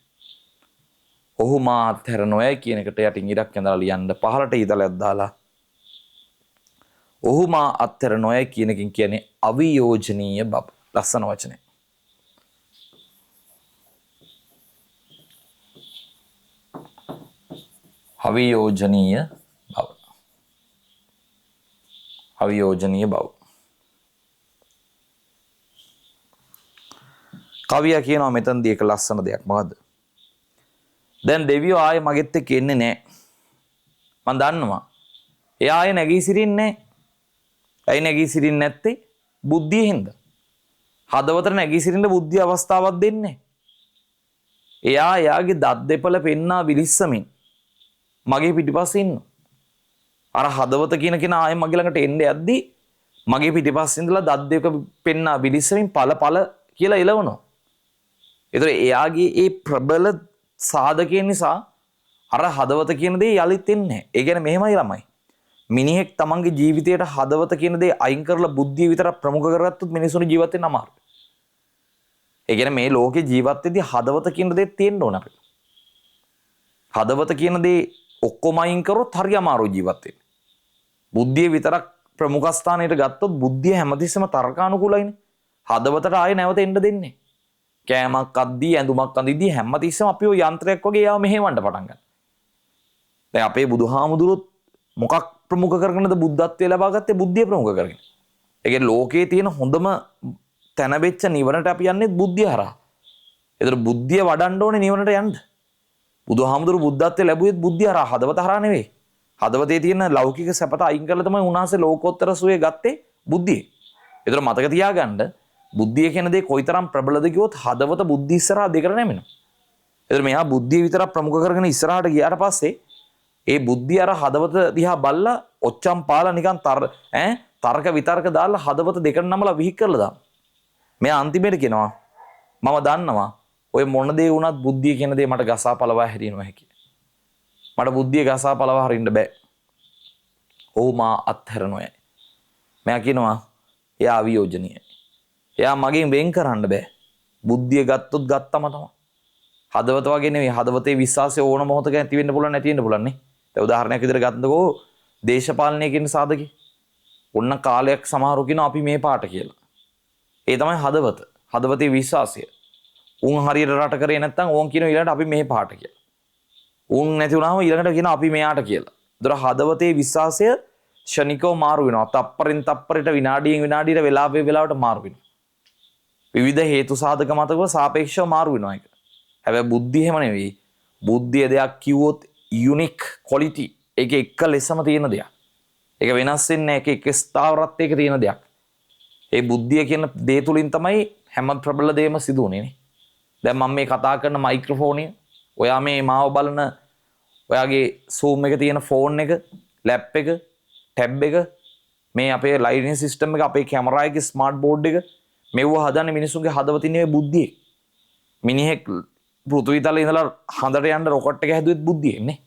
ඔහු මා අත්හැර නොයයි කියන එකට යටින් ඉරක් ඇඳලා ලියන්න පහළට ඊතලයක් දාලා ඔහු මා අත්හැර නොයයි කියන එකෙන් කියන්නේ අවියෝජනීය බව. ලස්සන වචනය. අවියෝජනීය බව. අවියෝජනීය බව. කවියා කියනවා මෙතනදී එක ලස්සන දෙයක්. මොකද්ද? දැන් දෙවියෝ ආයේ මගෙත් එක්ක එන්නේ නැහැ. මං දන්නවා. එයා ආයේ නැගී සිටින්නේ නැහැ. ඇයි නැගී සිටින්නේ නැත්තේ? බුද්ධිය හින්දා. හදවතට නැගී සිටින්න බුද්ධිය අවස්ථාවක් දෙන්නේ නැහැ. එයා එයාගේ දත් දෙපළ පෙන්නා විලිස්සමින් මගේ පිටිපස්සේ ඉන්නවා. අර හදවත කියන කෙනා ආයේ මගේ ළඟට එන්න යද්දි මගේ පිටිපස්සේ ඉඳලා දත් දෙක පෙන්නා විලිස්සමින් පළ පළ කියලා එලවනවා. ඒතර එයාගේ ඒ ප්‍රබල සාධකය නිසා අර හදවත කියන දේ යලිත් එන්නේ නැහැ. ඒ කියන්නේ මෙහෙමයි ළමයි. මිනිහෙක් තමන්ගේ ජීවිතයට හදවත කියන දේ අයින් කරලා බුද්ධිය විතරක් ප්‍රමුඛ කරගත්තොත් මිනිසුන් ජීවත් වෙන්න අමාරුයි. ඒ කියන්නේ මේ ලෝකේ ජීවත් වෙද්දී හදවත කියන දේ තියෙන්න ඕන අපිට. හදවත කියන දේ ඔක්කොම අයින් කරොත් හරි අමාරුයි ජීවත් වෙන්න. බුද්ධිය විතරක් ප්‍රමුඛ ස්ථානයට ගත්තොත් බුද්ධිය හැමතිස්සෙම තර්කානුකූලයිනේ. හදවතට ආයේ නැවත එන්න දෙන්නේ. කෑමක් අද්දී ඇඳුමක් අඳිද්දී හැමතිස්සෙම අපි ඔය යන්ත්‍රයක් වගේ යාව මෙහෙවන්න පටන් ගන්නවා. දැන් අපේ බුදුහාමුදුරුවොත් මොකක් ප්‍රමුඛ කරගෙනද බුද්ධත්වය ලබා ගත්තේ? බුද්ධිය ප්‍රමුඛ කරගෙන. ඒ කියන්නේ ලෝකයේ තියෙන හොඳම තැන වෙච්ච නිවනට අපි යන්නේ බුද්ධිය හරහා. ඒතර බුද්ධිය වඩන්න ඕනේ නිවනට යන්න. බුදුහාමුදුරු බුද්ධත්වය ලැබුවෙත් බුද්ධිය හරහා, හදවත හරහා නෙවෙයි. හදවතේ තියෙන ලෞකික සැපත අයින් කරලා තමයි උන්වහන්සේ ලෝකෝත්තර සුවය ගත්තේ බුද්ධිය. ඒතර මතක තියාගන්න බුද්ධිය කියන දේ කොයිතරම් ප්‍රබලද කිව්වොත් හදවත බුද්ධි ඉස්සරහා දෙකට නැමෙනවා. ඒතර මෙහා බුද්ධිය විතරක් ප්‍රමුඛ කරගෙන ඉස්සරහට ගියාට පස්සේ ඒ බුද්ධිය අර හදවත දිහා බලලා ඔච්චම් පාලා නිකන් තර්ක විතර්ක දාලා හදවත දෙකට නමලා විහි කරලා දානවා. මෙයා අන්තිමේට කියනවා මම දන්නවා ඔය මොන දේ වුණත් බුද්ධිය කියන දේ මට ගසා පලවා හැරිය නොහැකියි. මට බුද්ධිය ගසා පලවා හරින්න බෑ. ඔහු මා අත්හැර නොයයි. මෙයා කියනවා එයා අවියෝජනීයයි. එයා මගෙන් වෙන් කරන්න බෑ. බුද්ධිය ගත්තොත් ගත්තම තමයි. හදවත වගේ නෙවෙයි. හදවතේ විශ්වාසය ඕන මොහොතක ඇති වෙන්න පුළුවන් නැති වෙන්න පුළුවන් නේ. දැන් උදාහරණයක් විදිහට ගත්තකො දේශපාලනය කියන සාධකේ. ඔන්න කාලයක් සමහරව කියනවා අපි මේ පාට කියලා. ඒ තමයි හදවත. හදවතේ විශ්වාසය. උන් හරියට රට කරේ නැත්නම් ඕන් කියනවා ඊළඟට අපි මේ පාට කියලා. උන් නැති වුණාම ඊළඟට කියනවා අපි මෙයාට කියලා. ඒතර හදවතේ විශ්වාසය ක්ෂණිකව මාරු වෙනවා. තප්පරෙන් තප්පරයට, විනාඩියෙන් විනාඩියට, වෙලාවෙ වෙලාවට මාරු වෙනවා. විවිධ හේතු සාධක මතකව සාපේක්ෂව මාරු වෙනවා ඒක. හැබැයි බුද්ධිය එහෙම නෙවෙයි. බුද්ධිය දෙයක් කිව්වොත් යුනික් ක්වොලිටි. ඒක එක ලෙසම තියෙන දෙයක්. ඒක වෙනස් වෙන්නේ නැහැ. ඒක එක ස්ථාවරත්වයක තියෙන දෙයක්. ඒ බුද්ධිය කියන දේ තුලින් තමයි හැම ප්‍රබල දෙයක්ම සිදු වුනේ නේ. දැන් මම මේ කතා කරන මයික්‍රොෆෝනය, ඔයා මේ මාව බලන ඔයාගේ Zoom එක තියෙන ෆෝන් එක, ලැප් එක, ටැබ් එක, මේ අපේ ලයිටින් සිස්ටම් එක, අපේ කැමරා එකේ ස්මාර්ට් බෝඩ් එක, මෙව්ව හදන්නේ මිනිසුන්ගේ හදවතින් නෙවෙයි බුද්ධියෙන්. මිනිහෙක් පෘථිවි තලයේ ඉඳලා හඳට යන්න රොකට් එක හැදුවෙත් බුද්ධියෙන් නේ.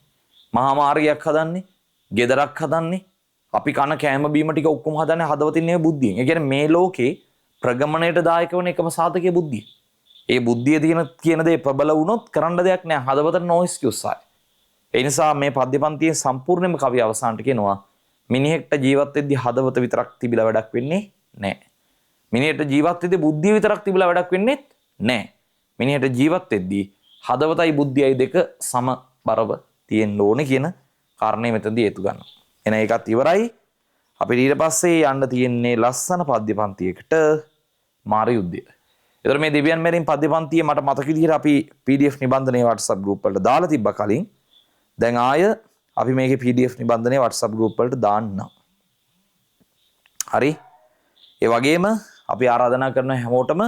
මහා මාර්ගයක් හදන්නේ, ගෙදරක් හදන්නේ, අපි කන කෑම බීම ටික ඔක්කොම හදන්නේ හදවතින් නෙවෙයි බුද්ධියෙන්. ඒ කියන්නේ මේ ලෝකේ ප්‍රගමණයට දායක වන එකම සාධකය බුද්ධිය. ඒ බුද්ධිය තියෙන කියන දේ ප්‍රබල වුණොත් කරන්න දෙයක් නෑ. හදවතට නෝ එක්ස්කියුස් ආයි. ඒ නිසා මේ පද්‍යපන්තියේ සම්පූර්ණයෙන්ම කවිය අවසානට කියනවා මිනිහෙක්ට ජීවත් වෙද්දී හදවත විතරක් තිබිලා වැඩක් වෙන්නේ නෑ. මිනිහෙක්ට ජීවත් වෙද්දී බුද්ධිය විතරක් තිබිලා වැඩක් වෙන්නේ නෑ. මිනිහෙක්ට ජීවත් වෙද්දී හදවතයි බුද්ධියයි දෙක සමබරව තියෙන්න ඕනේ කියන කාරණේ මෙතනදී හේතු ගන්නවා. එහෙනම් ඒකත් ඉවරයි. අපිට ඊට පස්සේ යන්න තියෙන්නේ ලස්සන පද්‍යපන්තියකට මාර යුද්ධය. ඒතර මේ දෙවියන් මැරීම් පද්‍යපන්තිය මට මතක විදිහට අපි PDF නිබන්ධනයේ WhatsApp group වලට දාලා තිබ්බා කලින්. දැන් ආය අපි මේකේ PDF නිබන්ධනයේ WhatsApp group වලට දාන්නම්. හරි. ඒ වගේම අපි ආරාධනා කරන හැමෝටම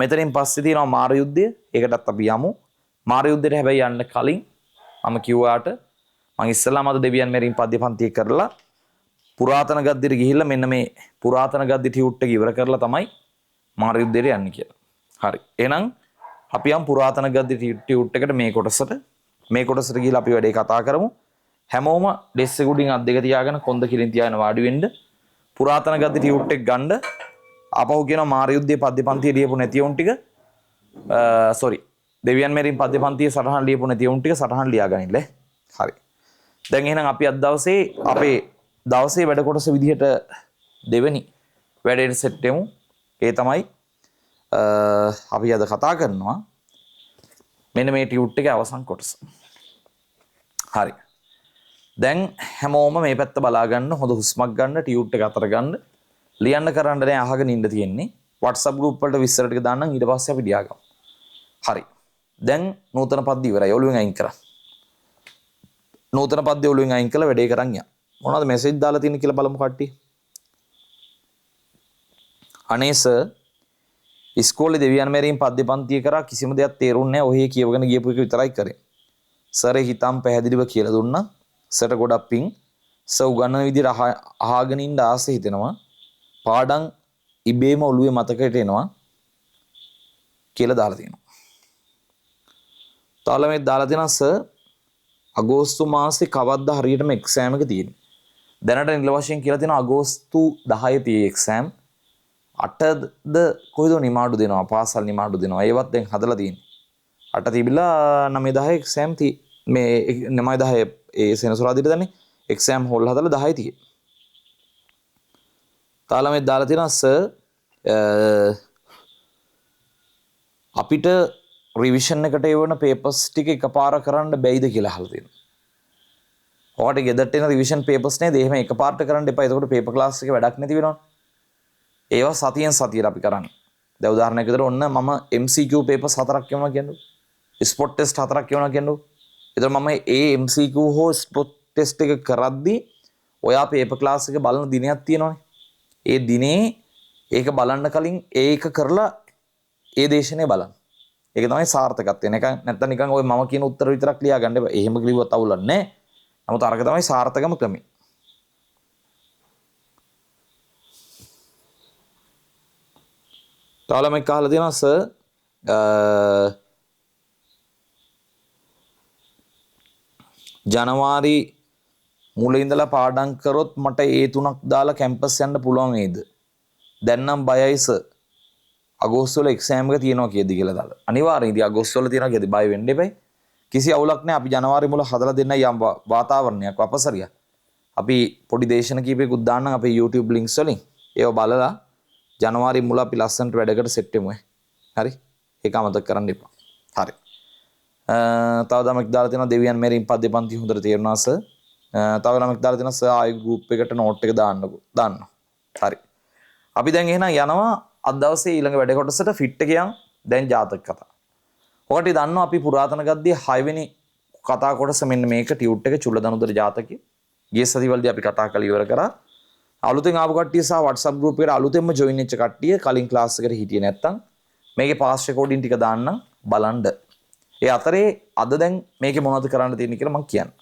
මෙතනින් පස්සේ තියෙනවා මාර යුද්ධය. ඒකටත් අපි යමු. මාර යුද්ධයට හැබැයි යන්න කලින් මම කිව්වාට මං ඉස්සෙල්ලාම අද දෙවියන් මැරීම් පද්‍යපන්තිය කරලා පුරාතන ගද්දෙට ගිහිල්ලා මෙන්න මේ පුරාතන ගද්දි ටියුට් එක ඉවර කරලා තමයි මාර යුද්ධයට යන්නේ කියලා. හරි. එහෙනම් අපි යම් පුරාතන ගද්දි ටියුට් එකට මේ කොටසට ගිහිල්ලා අපි වැඩේ කතා කරමු. හැමෝම ඩෙස්ක් එක උඩින් අත් දෙක තියාගෙන කොන්ද කිලින් තියාගෙන වාඩි වෙන්න. පුරාතන ගද්දි ටියුට් එක ගන්න. ආපහු කියනවා මාර යුද්ධයේ පද්‍යපන්තිය ලියපු නැති උන් ටික සෝරි දෙවියන් මැරීම් පද්‍යපන්තියේ සටහන් ලියපු නැති උන් ටික සටහන් ලියාගනින්න. හරි. දැන් එහෙනම් අපි අද දවසේ අපේ දවසේ වැඩ කොටස විදිහට දෙවෙනි වැඩේට සෙට් වෙමු. ඒ තමයි අපි අද කතා කරනවා මෙන්න මේ ටියුට් එකේ අවසන් කොටස. හරි. දැන් හැමෝම මේ පැත්ත බලා ගන්න, හොඳ හුස්මක් ගන්න, ටියුට් එක අතර ගන්න. ලියන්න කරන්න නෑ, අහගෙන ඉන්න තියෙන්නේ. WhatsApp group වලට විස්තර ටික දාන්නම්, ඊට පස්සේ අපි ලියාගමු. හරි. දැන් නූතන පද්‍ය ඉවරයි. ඔළුවෙන් අයින් කරා. නූතන පද්‍ය ඔළුවෙන් අයින් කළා වැඩේ කරන් යන්න. මොනවද මැසේජ් දාලා තියෙන්නේ කියලා බලමු කට්ටිය. අනේ සර්, ඉස්කෝලේ දෙවියන් මැරීම් පද්‍ය පන්තිය කරා කිසිම දෙයක් තේරුන්නේ නැහැ. ඔහේ කියවගෙන ගියපු එක විතරයි කරේ. සර් හිතම් පැහැදිලිව කියලා දුන්නා. සර්ට ගොඩක් පිං. සර් උගන්වන විදිහට අහගෙන ඉන්න ආසෙ හිතෙනවා. පාඩම් ඉබේම ඔළුවේ මතකයට එනවා කියලා දාලා තියෙනවා. තව ළමෙක් දාලා තියෙනවා සර් අගෝස්තු මාසේ කවද්ද හරියටම එක්සෑම් එක තියෙන්නේ? දැනට නිල වශයෙන් කියලා තියෙනවා අගෝස්තු 10 තියෙ එක්සෑම්. 8ද කොහෙද නිමාඩු දෙනවා, පාසල් නිමාඩු දෙනවා. ඒවත් දැන් හදලා තියෙන්නේ. 8 තිබිලා 9 10 එක්සෑම් මේ 9 10 ඒ සෙනසුරාදාට දන්නේ එක්සෑම් හෝල් හදලා 10 තියෙ. තව ළමෙක් දාලා තියෙනවා සර් අපිට රිවිෂන් එකට එවන පේපර්ස් ටික එකපාර කරන්න බැයිද කියලා අහලා තියෙනවා. ඔයාලට ගෙදරට එන රිවිෂන් පේපර්ස් නේද? එහෙම එකපාරට කරන්න එපා. එතකොට පේපර් ක්ලාස් එකේ වැඩක් නැති වෙනවනේ. ඒවා සතියෙන් සතියට අපි කරන්නේ. දැන් උදාහරණයක් විදිහට ඔන්න මම MCQ papers 4ක් කියවනවා කියන්නකෝ. ස්පොට් ටෙස්ට් 4ක් කියවනවා කියන්නකෝ. එතකොට මම ඒ MCQ හෝ ස්පොට් ටෙස්ට් එක කරද්දී ඔයා පේපර් ක්ලාස් එක බලන දිනයක් තියෙනවනේ. ඒ දිනේ ඒක බලන්න කලින් ඒක කරලා ඒ දේශනය බලන්න. ඒක තමයි සාර්ථකත්වය. නැත්තම් නිකන් ඔය මම කියන උත්තර විතරක් ලියා ගන්න එපා. එහෙම ලිව්වත් අවුලක් නෑ. නමුත් අරක තමයි සාර්ථකම ක්‍රමය. තව ළමෙක් අහලා තියෙනවා සර් ජනවාරි මුල ඉඳලා පාඩම් කරොත් මට ඒ තුනක් දාලා කැම්පස් යන්න පුළුවන් වේද? දැන් නම් බයයි සර්. අගෝස්තු වල එක්සෑම් එක තියෙනවා කියද්දි කියලා දාලා. අනිවාර්යෙන් ඉතින් අගෝස්තු වල තියෙනවා කියද්දි බය වෙන්න එපා. කිසි අවුලක් නෑ. අපි ජනවාරි මුල හදලා දෙන්න යම් වාතාවරණයක් වපසරියක්. අපි පොඩි දේශන කීපයකුත් දාන්නම් අපේ YouTube links වලින්. ඒව බලලා ජනවාරි මුල අපි ලස්සනට වැඩකට සෙට් වෙමු ඈ. හරි? ඒක අමතක කරන්න එපා. හරි. තව ළමෙක් දාලා තියෙනවා දෙවියන් මෙරින් පද්‍ය පන්ති හොඳට තේරුණා සර්. තව ළමෙක් දාලා තියෙනවා සර් ආයි ගෲප් එකට නෝට් එක දාන්නකෝ. දාන්න. හරි. අපි දැන් එහෙනම් යනවා අද දවසේ ඊළඟ වැඩ කොටසට ෆිට් එක යන් දැන් ජාතක කතා. ඔකට දන්නවා අපි පුරාතන ගද්දී 6 වෙනි කතා කොටස මෙන්න මේක ටියුට් එක චුල්ලදනුදර ජාතකය. ගිය සතිවලදී අපි කතා කරලා ඉවර කරා. අලුතෙන් ආපු කට්ටිය සහ WhatsApp group එකට අලුතෙන්ම join වෙච්ච කට්ටිය කලින් ක්ලාස් එකට හිටියේ නැත්තම් මේකේ පාස් රෙකෝඩින් ටික දාන්නම් බලන්න. ඒ අතරේ අද දැන් මේකේ මොනවද කරන්න තියෙන්නේ කියලා මං කියන්නම්.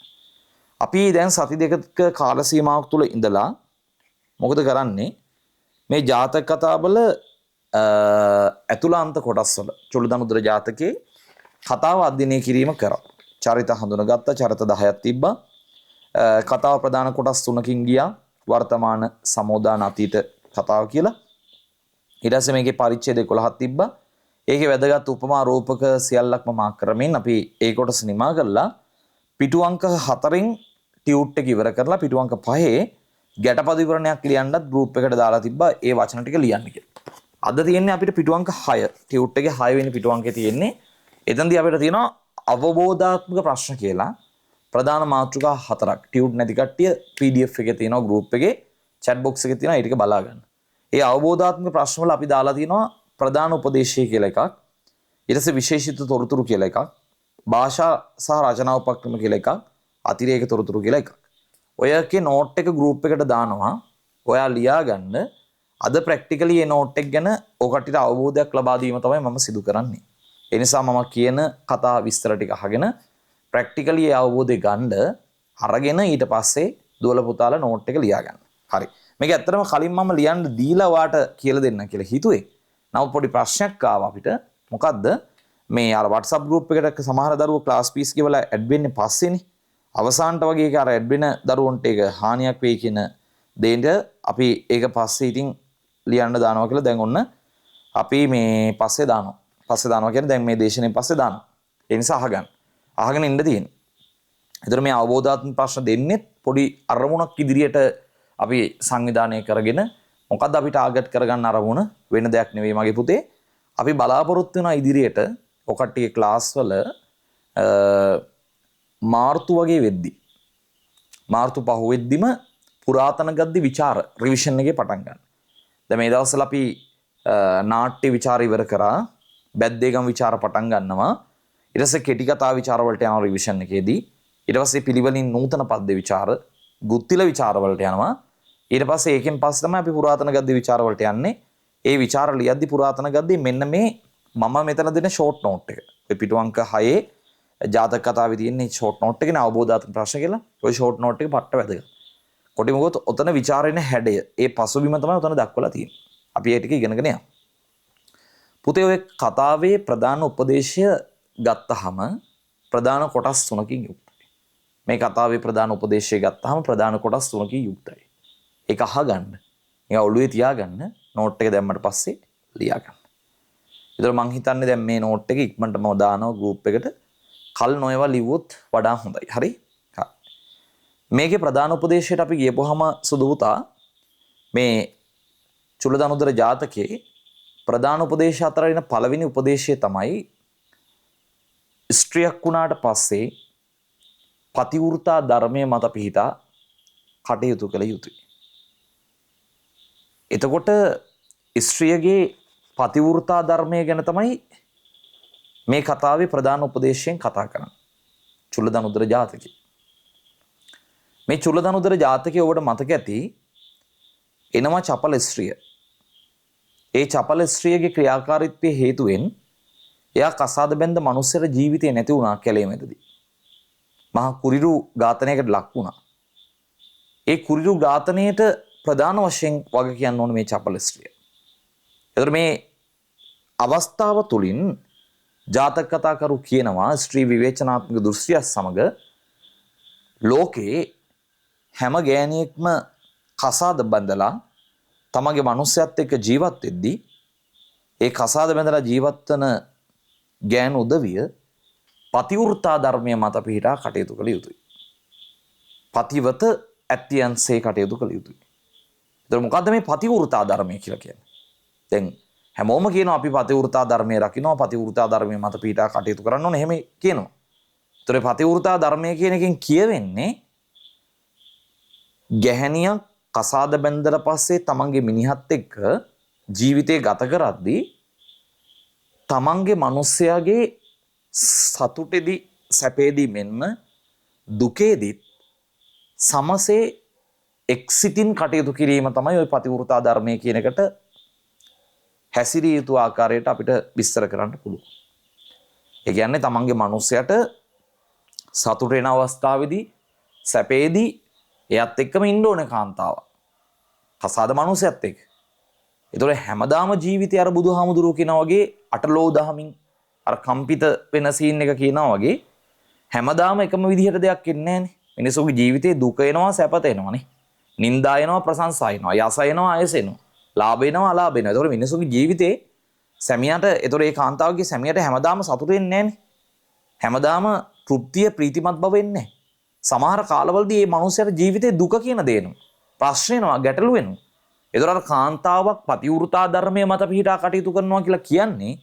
අපි දැන් සති දෙකක කාල සීමාවක් තුල ඉඳලා මොකද කරන්නේ? මේ ජාතක කතාවල ඇතුළාන්ත කොටස් වල චුල්ලදනුදර ජාතකයේ කතාව අධ්‍යයනය කිරීම කරා. චරිත හඳුනගත්තා, චරිත 10ක් තිබ්බා. කතාව ප්‍රධාන කොටස් 3කින් ගියා. වර්තමාන, සමෝදාන, අතීත කතාව කියලා. ඊට පස්සේ මේකේ පරිච්ඡේද 11ක් තිබ්බා. ඒකේ වැදගත් උපමා රූපක සියල්ලක්ම මාක් කරමින් අපි ඒ කොටස නිමා කරලා පිටු අංක 4න් ටියුට් එක ඉවර කරලා පිටු අංක 5 ගැටපද විවරණයක් ලියන්නත් ගෲප් එකට දාලා තිබ්බා ඒ වචන ටික ලියන්න කියලා. අද තියෙන්නේ අපිට පිටු අංක 6. ටියුට් එකේ 6 වෙනි පිටු අංකේ තියෙන්නේ. එතනදී අපිට තියෙනවා අවබෝධාත්මක ප්‍රශ්න කියලා ප්‍රධාන මාතෘකා 4ක්. ටියුට් නැති කට්ටිය PDF එකේ තියෙනවා ගෲප් එකේ chat box එකේ තියෙනවා ඒ ටික බලා ගන්න. ඒ අවබෝධාත්මක ප්‍රශ්න වල අපි දාලා තියෙනවා ප්‍රධාන උපදේශය කියලා එකක්. ඊට පස්සේ විශේෂිත තොරතුරු කියලා එකක්. භාෂා සහ රචනා උපක්‍රම කියලා එකක්. අතිරේක තොරතුරු කියලා එකක්. ඔයකේ නෝට් එක ගෲප් එකට දානවා. ඔයා ලියා ගන්න. අද ප්‍රැක්ටිකලි මේ නෝට් එක ගැන ඔය කට්ටියට අවබෝධයක් ලබා දීම තමයි මම සිදු කරන්නේ. ඒ නිසා මම කියන කතා විස්තර ටික අහගෙන ප්‍රැක්ටිකලි ඒ අවබෝධය ගන්න අරගෙන ඊට පස්සේ දුවල පුතාලා නෝට් එක ලියා ගන්න. හරි. මේක ඇත්තටම කලින් මම ලියන්න දීලා ඔයාට කියලා දෙන්න කියලා හිතුවේ. නමුත් පොඩි ප්‍රශ්නයක් ආවා අපිට. මොකද්ද? මේ අර WhatsApp group එකට සමහර දරුවෝ ක්ලාස් පීස් කියවලා ඇඩ් වෙන්නේ පස්සේනේ. අවසානට වගේ ඒක අර ඇඩ් වෙන දරුවන්ට ඒක හානියක් වෙයි කියන දෙයට අපි ඒක පස්සේ ඉතින් ලියන්න දානවා කියලා දැන් ඔන්න අපි මේ පස්සේ දානවා. පස්සේ දානවා කියන්නේ දැන් මේ දේශනෙන් පස්සේ දානවා. ඒ නිසා අහගන්න. අහගෙන ඉන්න තියෙන්නේ. ඒතර මේ අවබෝධාත්මක ප්‍රශ්න දෙන්නෙත් පොඩි අරමුණක් ඉදිරියට අපි සංවිධානය කරගෙන මොකද්ද අපි ටාගට් කරගන්න අරමුණ වෙන දෙයක් නෙවෙයි මගේ පුතේ. අපි බලාපොරොත්තු වෙනවා ඉදිරියට ඔය කට්ටිය ක්ලාස් වල මාර්තු වගේ වෙද්දි මාර්තු 5 වෙද්දිම පුරාතන ගද්‍ය විචාර රිවිෂන් එකේ පටන් ගන්න. දැන් මේ දවස්වල අපි නාට්‍ය විචාර ඉවර කරා. බැද්දේගම් විචාර පටන් ගන්නවා. ඊට පස්සේ කෙටි කතා විචාර වලට යනවා රිවිෂන් එකේදී. ඊට පස්සේ පිළිවෙලින් නූතන පද්‍ය විචාර, ගුත්තිල විචාර වලට යනවා. ඊට පස්සේ ඒකෙන් පස්සේ තමයි අපි පුරාතන ගද්‍ය විචාර වලට යන්නේ. ඒ විචාර ලියද්දි පුරාතන ගද්‍ය මෙන්න මේ මම මෙතන දෙන ෂෝට් නෝට් එක. ඔය පිටු අංක 6 ජාතක කතාවේ තියෙන ෂෝට් නෝට් එකනේ අවබෝධාත්මක ප්‍රශ්න කියලා. ඔය ෂෝට් නෝට් එක පට්ට වැදගත්. කොටිම ගොත් ඔතන විචාරෙන හැඩය, ඒ පසුබිම තමයි ඔතන දක්වලා තියෙන්නේ. අපි ඒ ටික ඉගෙනගෙන යමු. පුතේ ඔය කතාවේ ප්‍රධාන උපදේශය ගත්තහම ප්‍රධාන කොටස් තුනකින් යුක්තයි. මේ කතාවේ ප්‍රධාන උපදේශය ගත්තහම ප්‍රධාන කොටස් තුනකින් යුක්තයි. ඒක අහගන්න. ඒක ඔළුවේ තියාගන්න. නෝට් එක දැම්මට පස්සේ ලියාගන්න. ඒතර මං හිතන්නේ දැන් මේ නෝට් එක ඉක්මනට මම දානවා ගෲප් එකට. කල් නොයවා ලිව්වොත් වඩා හොඳයි. හරි? මේකේ ප්‍රධාන උපදේශයට අපි ගියපුවාම සුදු පුතා මේ චුල්ලදනුදර ජාතකයේ ප්‍රධාන උපදේශ අතර එන පළවෙනි උපදේශය තමයි ස්ත්‍රියක් වුණාට පස්සේ පතිවෘතා ධර්මය මත පිහිටා කටයුතු කළ යුතුයි. එතකොට ස්ත්‍රියගේ පතිවෘතා ධර්මය ගැන තමයි මේ කතාවේ ප්‍රධාන උපදේශයෙන් කතා කරන්නේ. චුල්ලදනුදර ජාතකයේ. මේ චුල්ලදනුදර ජාතකයේ ඔබට මතක ඇති එනවා චපල ස්ත්‍රිය. ඒ චපල ස්ත්‍රියගේ ක්‍රියාකාරීත්වයේ හේතුවෙන් එයා කසාද බැඳ මනුස්සයර ජීවිතේ නැති වුණා කැලේ මැදදී. මහා කුරිරු ඝාතනයකට ලක් වුණා. ඒ කුරිරු ඝාතනයට ප්‍රධාන වශයෙන් වග කියන්න ඕනේ මේ චපල ස්ත්‍රිය. ඒතර මේ අවස්ථාව තුලින් ජාතක කතාකරු කියනවා ස්ත්‍රී විවේචනාත්මක දෘෂ්ටිය සමග ලෝකේ හැම ගෑණියෙක්ම කසාද බැඳලා තමගේ මනුස්සයත් එක්ක ජීවත් වෙද්දී ඒ කසාද බැඳලා ජීවත් වන ගෑනු උදවිය පතිවෘතා ධර්මය මත පිහිටා කටයුතු කළ යුතුයි. පතිවත ඇත්තියන්සේ කටයුතු කළ යුතුයි. ඒතර මොකද්ද මේ පතිවෘතා ධර්මය කියලා කියන්නේ? දැන් හැමෝම කියනවා අපි පතිවෘතා ධර්මය රකින්නවා, පතිවෘතා ධර්මය මත පිහිටා කටයුතු කරන්න ඕනේ එහෙම කියනවා. ඒතර පතිවෘතා ධර්මය කියන එකෙන් කියවෙන්නේ ගැහැණියක් කසාද බැඳලා පස්සේ තමන්ගේ මිනිහත් එක්ක ජීවිතේ ගත කරද්දී තමන්ගේ මිනිස්යාගේ සතුටේදී සැපේදී මෙන්ම දුකේදීත් සමසේ එක්සිතින් කටයුතු කිරීම තමයි ওই පතිවෘතා ධර්මය කියන එකට හැසිරිය යුතු ආකාරයට අපිට විස්තර කරන්න පුළුවන්. ඒ කියන්නේ තමන්ගේ මිනිස්යාට සතුට වෙන අවස්ථාවේදී සැපේදී එයත් එක්කම ඉන්න ඕනේ කාන්තාව. කසාද මිනිසයත් එක්ක. ඒතකොට හැමදාම ජීවිතේ අර බුදුහාමුදුරුවෝ කියනා වගේ අටලෝ දහමින් අර කම්පිත වෙන සීන් එක කියනා වගේ හැමදාම එකම විදිහට දෙයක් එන්නේ නැහනේ. මිනිසුන්ගේ ජීවිතේ දුක එනවා සැපත එනවානේ. නිന്ദා එනවා ප්‍රශංසා එනවා. යස එනවා අයස එනවා. ලාභ එනවා අලාභ එනවා. ඒතකොට මිනිසුන්ගේ ජීවිතේ සැමියාට ඒතකොට ඒ කාන්තාවගේ සැමියාට හැමදාම සතුට එන්නේ නැහනේ. හැමදාම තෘප්තිය ප්‍රීතිමත් බව එන්නේ නැහැ. සමහර කාලවලදී මේ මනුස්සයාට ජීවිතේ දුක කියන දේ එනවා. ප්‍රශ්න එනවා, ගැටලු එනවා. ඒතර අර කාන්තාවක් පතිවෘතා ධර්මය මත පිහිටා කටයුතු කරනවා කියලා කියන්නේ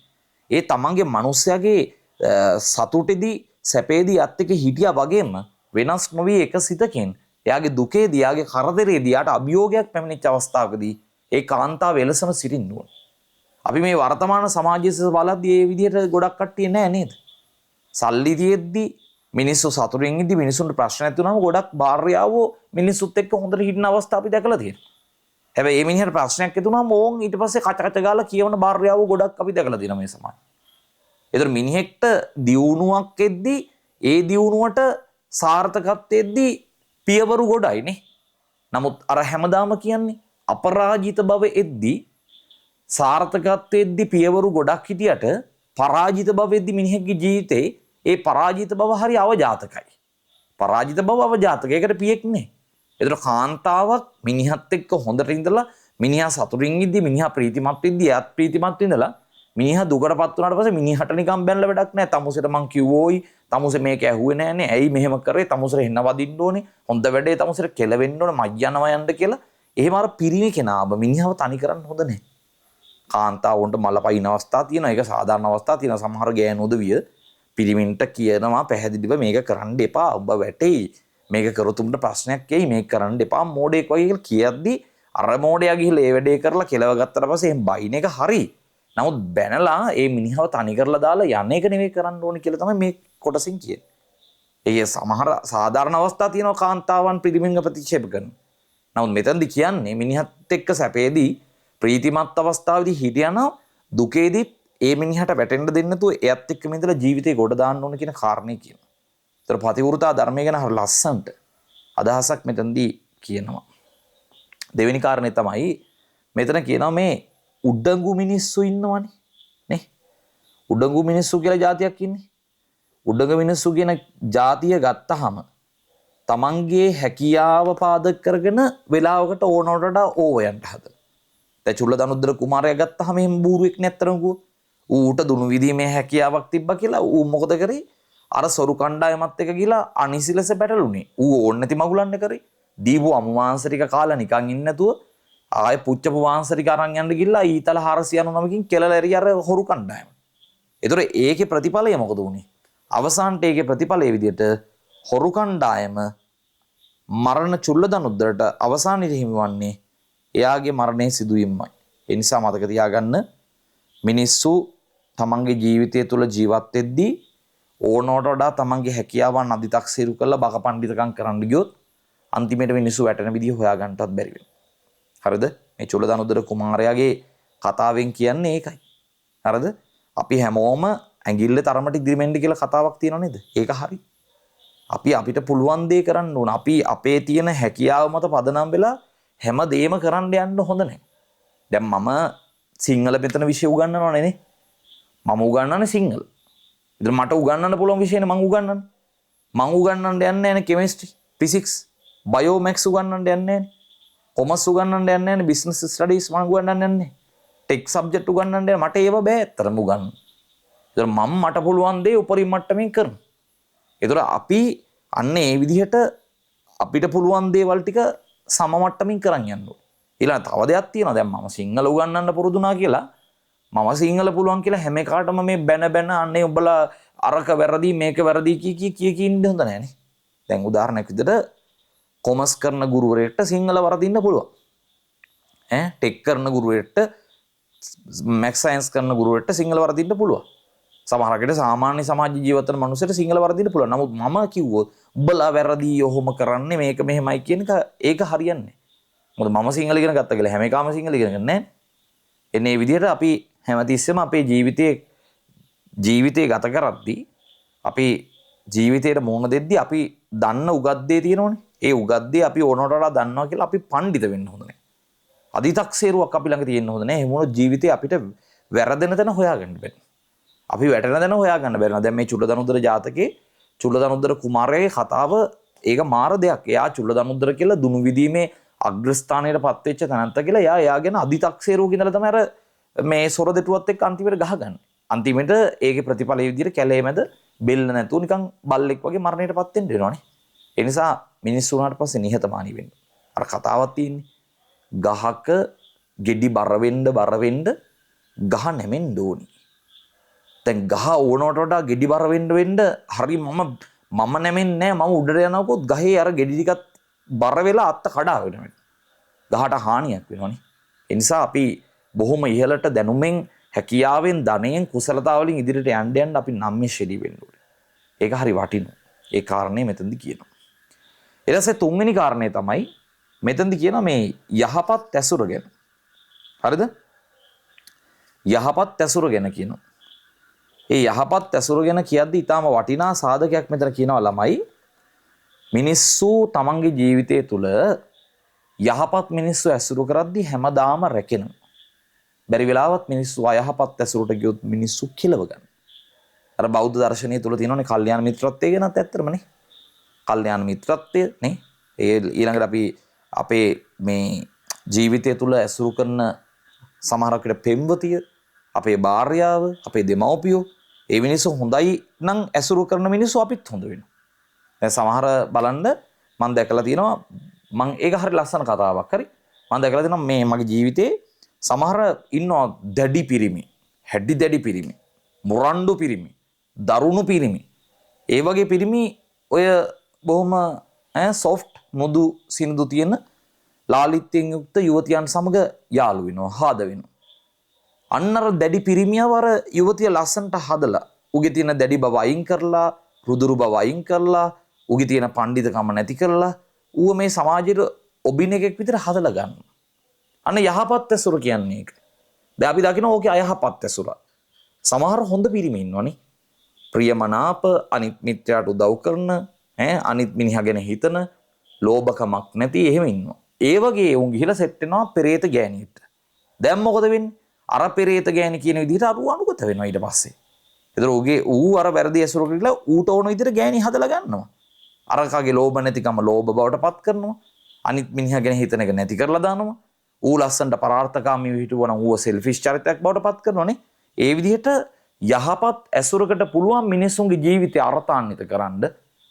ඒ තමන්ගේ මනුස්සයාගේ සතුටෙදී සැපේදී අත් එක්ක හිටියා වගේම වෙනස් නොවි එක සිතකින් එයාගේ දුකේදී එයාගේ කරදරේදී එයාට අභියෝගයක් පැමිණිච්ච අවස්ථාවකදී ඒ කාන්තාව එලෙසම සිටින්න ඕන. අපි මේ වර්තමාන සමාජයේ සිට බලද්දී ඒ විදිහට ගොඩක් කට්ටිය නෑ නේද? සල්ලි තියෙද්දි මිනිස්සු සතුටින් ඉද්දි මිනිස්සුන්ට ප්‍රශ්න ඇති වුණාම ගොඩක් භාර්යාවෝ මිනිස්සුත් එක්ක හොඳට හිටින අවස්ථා අපි දැකලා තියෙනවා. හැබැයි මේ මිනිහට ප්‍රශ්නයක් ඇති වුණාම ඕන් ඊට පස්සේ කච කච ගාලා කියවන භාර්යාවෝ ගොඩක් අපි දැකලා තියෙනවා මේ සමාජයේ. ඒතර මිනිහෙක්ට දියුණුවක් එද්දි ඒ දියුණුවට සාර්ථකත්වය එද්දි පියවරු ගොඩයි නේ. නමුත් අර හැමදාම කියන්නේ අපරාජිත බව එද්දි සාර්ථකත්වය එද්දි පියවරු ගොඩක් හිටියට පරාජිත බව එද්දි මිනිහෙක්ගේ ජීවිතේ ඒ පරාජිත බව හරි අවජාතකයි. පරාජිත බව අවජාතක. ඒකට පියෙක් නේ. ඒතර කාන්තාවක් මිනිහත් එක්ක හොඳට ඉඳලා මිනිහා සතුටින් ඉද්දි මිනිහා ප්‍රීතිමත් වෙද්දි එයාත් ප්‍රීතිමත් ඉඳලා මිනිහා දුකටපත් වුණාට පස්සේ මිනිහට නිකන් බැනලා වැඩක් නෑ. තමුසෙට මං කිව්වෝයි තමුසෙ මේක ඇහුවේ නෑනේ. ඇයි මෙහෙම කරේ? තමුසෙට එන්න වදින්න ඕනේ. හොඳ වැඩේ තමුසෙට කෙලවෙන්න ඕනේ. මයි යනවා යන්න කියලා. එහෙම අර පිරිමි කෙනාව මිනිහව තනි කරන්න හොඳ නෑ. කාන්තාවන්ට මල පයින් අවස්ථා තියෙනවා. ඒක සාධාරණ අවස්ථා තියෙනවා. සමහර ගෑනු උදවිය පිරිමින්ට කියනවා පැහැදිලිව මේක කරන්න එපා. ඔබ වැටෙයි. මේක කරොත් උඹට ප්‍රශ්නයක් එයි, මේක කරන්න එපා මෝඩයෙක් වගේ කියලා කියද්දි අර මෝඩයා ගිහිල්ලා ඒ වැඩේ කරලා කෙලව ගත්තට පස්සේ එහෙම බයින එක හරි. නමුත් බැනලා ඒ මිනිහව තනි කරලා දාලා යන එක නෙවෙයි කරන්න ඕනේ කියලා තමයි මේ කොටසින් කියන්නේ. ඒ සමහර සාධාරණ අවස්ථා තියෙනවා කාන්තාවන් පිරිමින්ව ප්‍රතික්ෂේප කරන. නමුත් මෙතනදි කියන්නේ මිනිහත් එක්ක සැපේදී ප්‍රීතිමත් අවස්ථාවේදී හිටියනම් දුකේදීත් ඒ මිනිහට වැටෙන්න දෙන්නේ නැතුව එයත් එක්කම ඉඳලා ජීවිතේ ගොඩ දාන්න ඕන කියන කාරණේ කියනවා. ඒතර පතිවෘතා ධර්මය ගැන හරි ලස්සනට අදහසක් මෙතනදී කියනවා. දෙවෙනි කාරණේ තමයි මෙතන කියනවා මේ උඩඟු මිනිස්සු ඉන්නවනේ නේ. උඩඟු මිනිස්සු කියලා જાතියක් ඉන්නේ. උඩඟු මිනිස්සු කියන જાතිය ගත්තහම තමන්ගේ හැකියාව පාදක කරගෙන වෙලාවකට ඕනවට වඩා ඕව යන්න හදන. දැන් චුල්ලදනුද්දර කුමාරයා ගත්තහම එහෙම බූරුවෙක් නේ අත්‍තරම කිව්වොත්. ඌට දුනු විදීමේ හැකියාවක් තිබ්බා කියලා ඌ මොකද කරේ? අර සොරු කණ්ඩායමත් එක්ක ගිහලා අනිසි ලෙස පැටලුනේ. ඌ ඕන නැති මගුලන්නේ කරේ. දීපු අමු මාංශ ටික කාලා නිකන් ඉන්නේ නැතුව ආයෙ පුච්චපු මාංශ ටික අරන් යන්න ගිහලා ඊතල 499කින් කෙලලා ඇරි අර හොරු කණ්ඩායම. ඒතර ඒකේ ප්‍රතිඵලය මොකද වුනේ? අවසානට ඒකේ ප්‍රතිඵලය විදියට හොරු කණ්ඩායම මරණ චුල්ලදනුද්දරට අවසානයේ හිමිවන්නේ එයාගේ මරණය සිදුවීමයි. ඒ නිසා මතක තියාගන්න මිනිස්සු තමන්ගේ ජීවිතය තුළ ජීවත් වෙද්දී ඕනවට වඩා තමන්ගේ හැකියාවන් අධිතක්සේරු කරලා බක පණ්ඩිතකම් කරන්න ගියොත් අන්තිමේට මිනිස්සු වැටෙන විදිය හොයාගන්නටත් බැරි වෙනවා. හරිද? මේ චුල්ලදනුද්දර කුමාරයාගේ කතාවෙන් කියන්නේ ඒකයි. හරිද? අපි හැමෝම ඇඟිල්ල තරමට ඉදිරිමෙන්න කියලා කතාවක් තියෙනව නේද? ඒක හරි. අපි අපිට පුළුවන් දේ කරන්න ඕන. අපි අපේ තියෙන හැකියාව මත පදනම් වෙලා හැම දෙයක්ම කරන්න යන්න හොඳ නැහැ. දැන් මම සිංහල මෙතන විෂය උගන්වනවනේ නේ. මම උගන්වන්නේ සිංහල. ඉතින් මට උගන්වන්න පුළුවන් විෂයනේ මං උගන්වන්නේ. මං උගන්වන්න යන්නේ නැහැනේ කෙමිස්ට්‍රි, ෆිසික්ස්, බයෝ මැක්ස් උගන්වන්න යන්නේ නැහැනේ. කොමර්ස් උගන්වන්න යන්නේ නැහැනේ, බිස්නස් ස්ටඩීස් මං උගන්වන්න යන්නේ නැහැ. ටෙක් සබ්ජෙක්ට් උගන්වන්න යන්නේ මට ඒව බෑ ඇත්තටම උගන්වන්න. ඒතර මම මට පුළුවන් දේ උපරිම මට්ටමින් කරනවා. ඒතර අපි අන්න ඒ විදිහට අපිට පුළුවන් දේවල් ටික සම මට්ටමින් කරන් යන්න ඕනේ. ඊළඟ තව දෙයක් තියෙනවා. දැන් මම සිංහල උගන්වන්න පුරුදු වුණා කියලා මම සිංහල පුළුවන් කියලා හැම එකටම මේ බැන බැන අනේ උඹලා අරක වැරදි මේක වැරදි කී කී කී කී ඉන්න හොඳ නෑනේ. දැන් උදාහරණයක් විදිහට කොමර්ස් කරන ගුරුවරයෙක්ට සිංහල වරදින්න පුළුවන්. ඈ ටෙක් කරන ගුරුවරයෙක්ට මැක්ස් සයන්ස් කරන ගුරුවරයෙක්ට සිංහල වරදින්න පුළුවන්. සමහරකට සාමාන්‍ය සමාජ ජීවත් වෙන මනුස්සයට සිංහල වරදින්න පුළුවන්. නමුත් මම කිව්වොත් උඹලා වැරදි ඔහොම කරන්නේ මේක මෙහෙමයි කියන එක ඒක හරියන්නේ නෑ. මොකද මම සිංහල ඉගෙන ගත්තා කියලා හැම එකම සිංහල ඉගෙන ගන්න නෑ. එන්නේ මේ විදිහට අපි හැමතිස්සෙම අපේ ජීවිතේ ගත කරද්දී අපි ජීවිතේට මුහුණ දෙද්දී අපි දන්න උගත් දේ තියෙනවනේ. ඒ උගත් දේ අපි ඕනවට වඩා දන්නවා කියලා අපි පණ්ඩිත වෙන්න හොඳ නෑ. අධිතක්සේරුවක් අපි ළඟ තියෙන්න හොඳ නෑ. එහෙම වුණොත් ජීවිතේ අපිට වැරදෙන තැන හොයාගන්න බැහැ. අපි වැටෙන තැන හොයාගන්න බැහැ. දැන් මේ චුල්ලදනුද්දර ජාතකයේ චුල්ලදනුද්දර කුමාරයාගේ කතාව ඒක මාර දෙයක්. එයා චුල්ලදනුද්දර කියලා දුනු විදීමේ අග්‍රස්ථානයට පත් වෙච්ච තැනැත්තා කියලා එයා එයා ගැන අධිතක්සේරුවක ඉඳලා තමයි අර මේ සොර දෙටුවත් එක්ක අන්තිමට ගහගන්නේ. අන්තිමට ඒකේ ප්‍රතිඵලයේ විදිහට කැලේ මැද බෙල්ල නැතුව නිකන් බල්ලෙක් වගේ මරණයට පත් වෙන්න වෙනවනේ. ඒ නිසා මිනිස්සු වුණාට පස්සේ නිහතමානී වෙන්න. අර කතාවක් තියෙන්නේ. ගහක ගෙඩි බර වෙන්න බර වෙන්න ගහ නැමෙන්න ඕනි. දැන් ගහ ඕනවට වඩා ගෙඩි බර වෙන්න වෙන්න හරි මම නැමෙන්නේ නෑ මම උඩට යනකොත් ගහේ අර ගෙඩි ටිකත් බර වෙලා අත්ත කඩාගෙන වෙනවා. ගහට හානියක් වෙනවනේ. ඒ නිසා අපි බොහොම ඉහළට දැනුමෙන් හැකියාවෙන් ධනයෙන් කුසලතාවලින් ඉදිරියට යන්න යන්න අපි නම්‍යශීලී වෙන්න ඕනේ. ඒක හරි වටිනවා. ඒ කාරණේ මෙතනදි කියනවා. ඊට පස්සේ තුන්වෙනි කාරණේ තමයි මෙතනදි කියනවා මේ යහපත් ඇසුර ගැන. හරිද? යහපත් ඇසුර ගැන කියනවා. ඒ යහපත් ඇසුර ගැන කියද්දි ඊටාම වටිනා සාධකයක් මෙතන කියනවා ළමයි. මිනිස්සු තමන්ගේ ජීවිතය තුළ යහපත් මිනිස්සු ඇසුරු කරද්දි හැමදාම රැකෙනවා. බැරි වෙලාවත් මිනිස්සු අයහපත් ඇසුරට ගියොත් මිනිස්සු කෙලව ගන්න. අර බෞද්ධ දර්ශනය තුළ තියෙනවනේ කල්යාණ මිත්‍රත්වය ගැනත් ඇත්තටම නේ. කල්යාණ මිත්‍රත්වය නේ. ඒ ඊළඟට අපි අපේ මේ ජීවිතය තුළ ඇසුරු කරන සමහරකට පෙම්වතිය, අපේ භාර්යාව, අපේ දෙමව්පියෝ, ඒ මිනිස්සු හොඳයි නම් ඇසුරු කරන මිනිස්සු අපිත් හොඳ වෙනවා. දැන් සමහර බලන්න මම දැකලා තියෙනවා, මං ඒක හරි ලස්සන කතාවක් හරි. මං දැකලා තියෙනවා මේ මගේ ජීවිතේ සමහර ඉන්නවා දැඩි පිරිමි, හැඩි දැඩි පිරිමි, මුරණ්ඩු පිරිමි, දරුණු පිරිමි. ඒ වගේ පිරිමි ඔය බොහොම ඈ සොෆ්ට් මුදු සිනිඳු තියෙන ලාලිත්‍යයෙන් යුක්ත යුවතියන් සමග යාළු වෙනවා, හාද වෙනවා. අන්න අර දැඩි පිරිමියව අර යුවතිය ලස්සනට හදලා උගේ තියෙන දැඩි බව අයින් කරලා, රුදුරු බව අයින් කරලා, උගේ තියෙන පණ්ඩිතකම නැති කරලා ඌව මේ සමාජයට ඔබින එකෙක් විතර හදලා ගන්නවා. අන්න යහපත් ඇසුර කියන්නේ ඒක. දැන් අපි දකිනවා ඕකේ අයහපත් ඇසුර. සමහර හොඳ පිරිමි ඉන්නවනේ. ප්‍රියමනාප, අනිත් මිත්‍රයාට උදව් කරන, ඈ අනිත් මිනිහා ගැන හිතන, ලෝභකමක් නැති එහෙම ඉන්නවා. ඒ වගේ උන් ගිහිලා සෙට් වෙනවා පෙරේත ගෑණියට. දැන් මොකද වෙන්නේ? අර පෙරේත ගෑණි කියන විදිහට අර ඌ අනුගත වෙනවා ඊට පස්සේ. ඒතර ඌගේ ඌ අර වැරදි ඇසුරකට ගිහිලා ඌට ඕන විදිහට ගෑණි හදලා ගන්නවා. අරකගේ ලෝභ නැතිකම ලෝභ බවට පත් කරනවා. අනිත් මිනිහා ගැන හිතන එක නැති කරලා දානවා. ඌ ලස්සනට පරාර්ථකාමීව හිටුවා නම් ඌව සෙල්ෆිෂ් චරිතයක් බවට පත් කරනවානේ. ඒ විදිහට යහපත් ඇසුරකට පුළුවන් මිනිසුන්ගේ ජීවිතය අර්ථාන්විත කරන්න,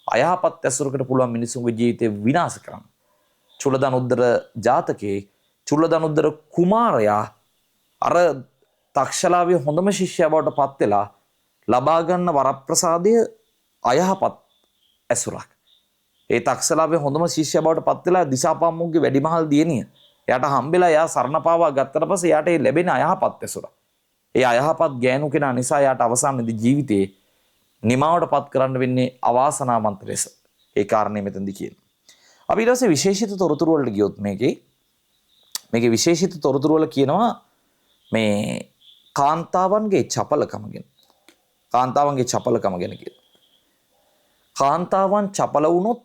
අයහපත් ඇසුරකට පුළුවන් මිනිසුන්ගේ ජීවිතය විනාශ කරන්න. චුල්ලදනුද්දර ජාතකයේ චුල්ලදනුද්දර කුමාරයා අර තක්ෂලාවේ හොඳම ශිෂ්‍යයා බවට පත් වෙලා ලබා ගන්න වරප්‍රසාදය අයහපත් ඇසුරක්. ඒ තක්ෂලාවේ හොඳම ශිෂ්‍යයා බවට පත් වෙලා දිසාපාමොක්ගේ වැඩිමහල් දියණිය එයාට හම්බෙලා එයා සරණ පාවා ගත්තට පස්සේ එයාට ඒ ලැබෙන අයහපත් ඇසුර. ඒ අයහපත් ගෑනු කෙනා නිසා එයාට අවසානයේදී ජීවිතේ නිමාවට පත් කරන්න වෙන්නේ අවාසනාවන්ත ලෙස. ඒ කාරණේ මෙතනදී කියනවා. අපි ඊට පස්සේ විශේෂිත තොරතුරු වලට ගියොත් මේකේ විශේෂිත තොරතුරු වල කියනවා මේ කාන්තාවන්ගේ චපලකම ගැන. කාන්තාවන්ගේ චපලකම ගැන කියනවා. කාන්තාවන් චපල වුණොත්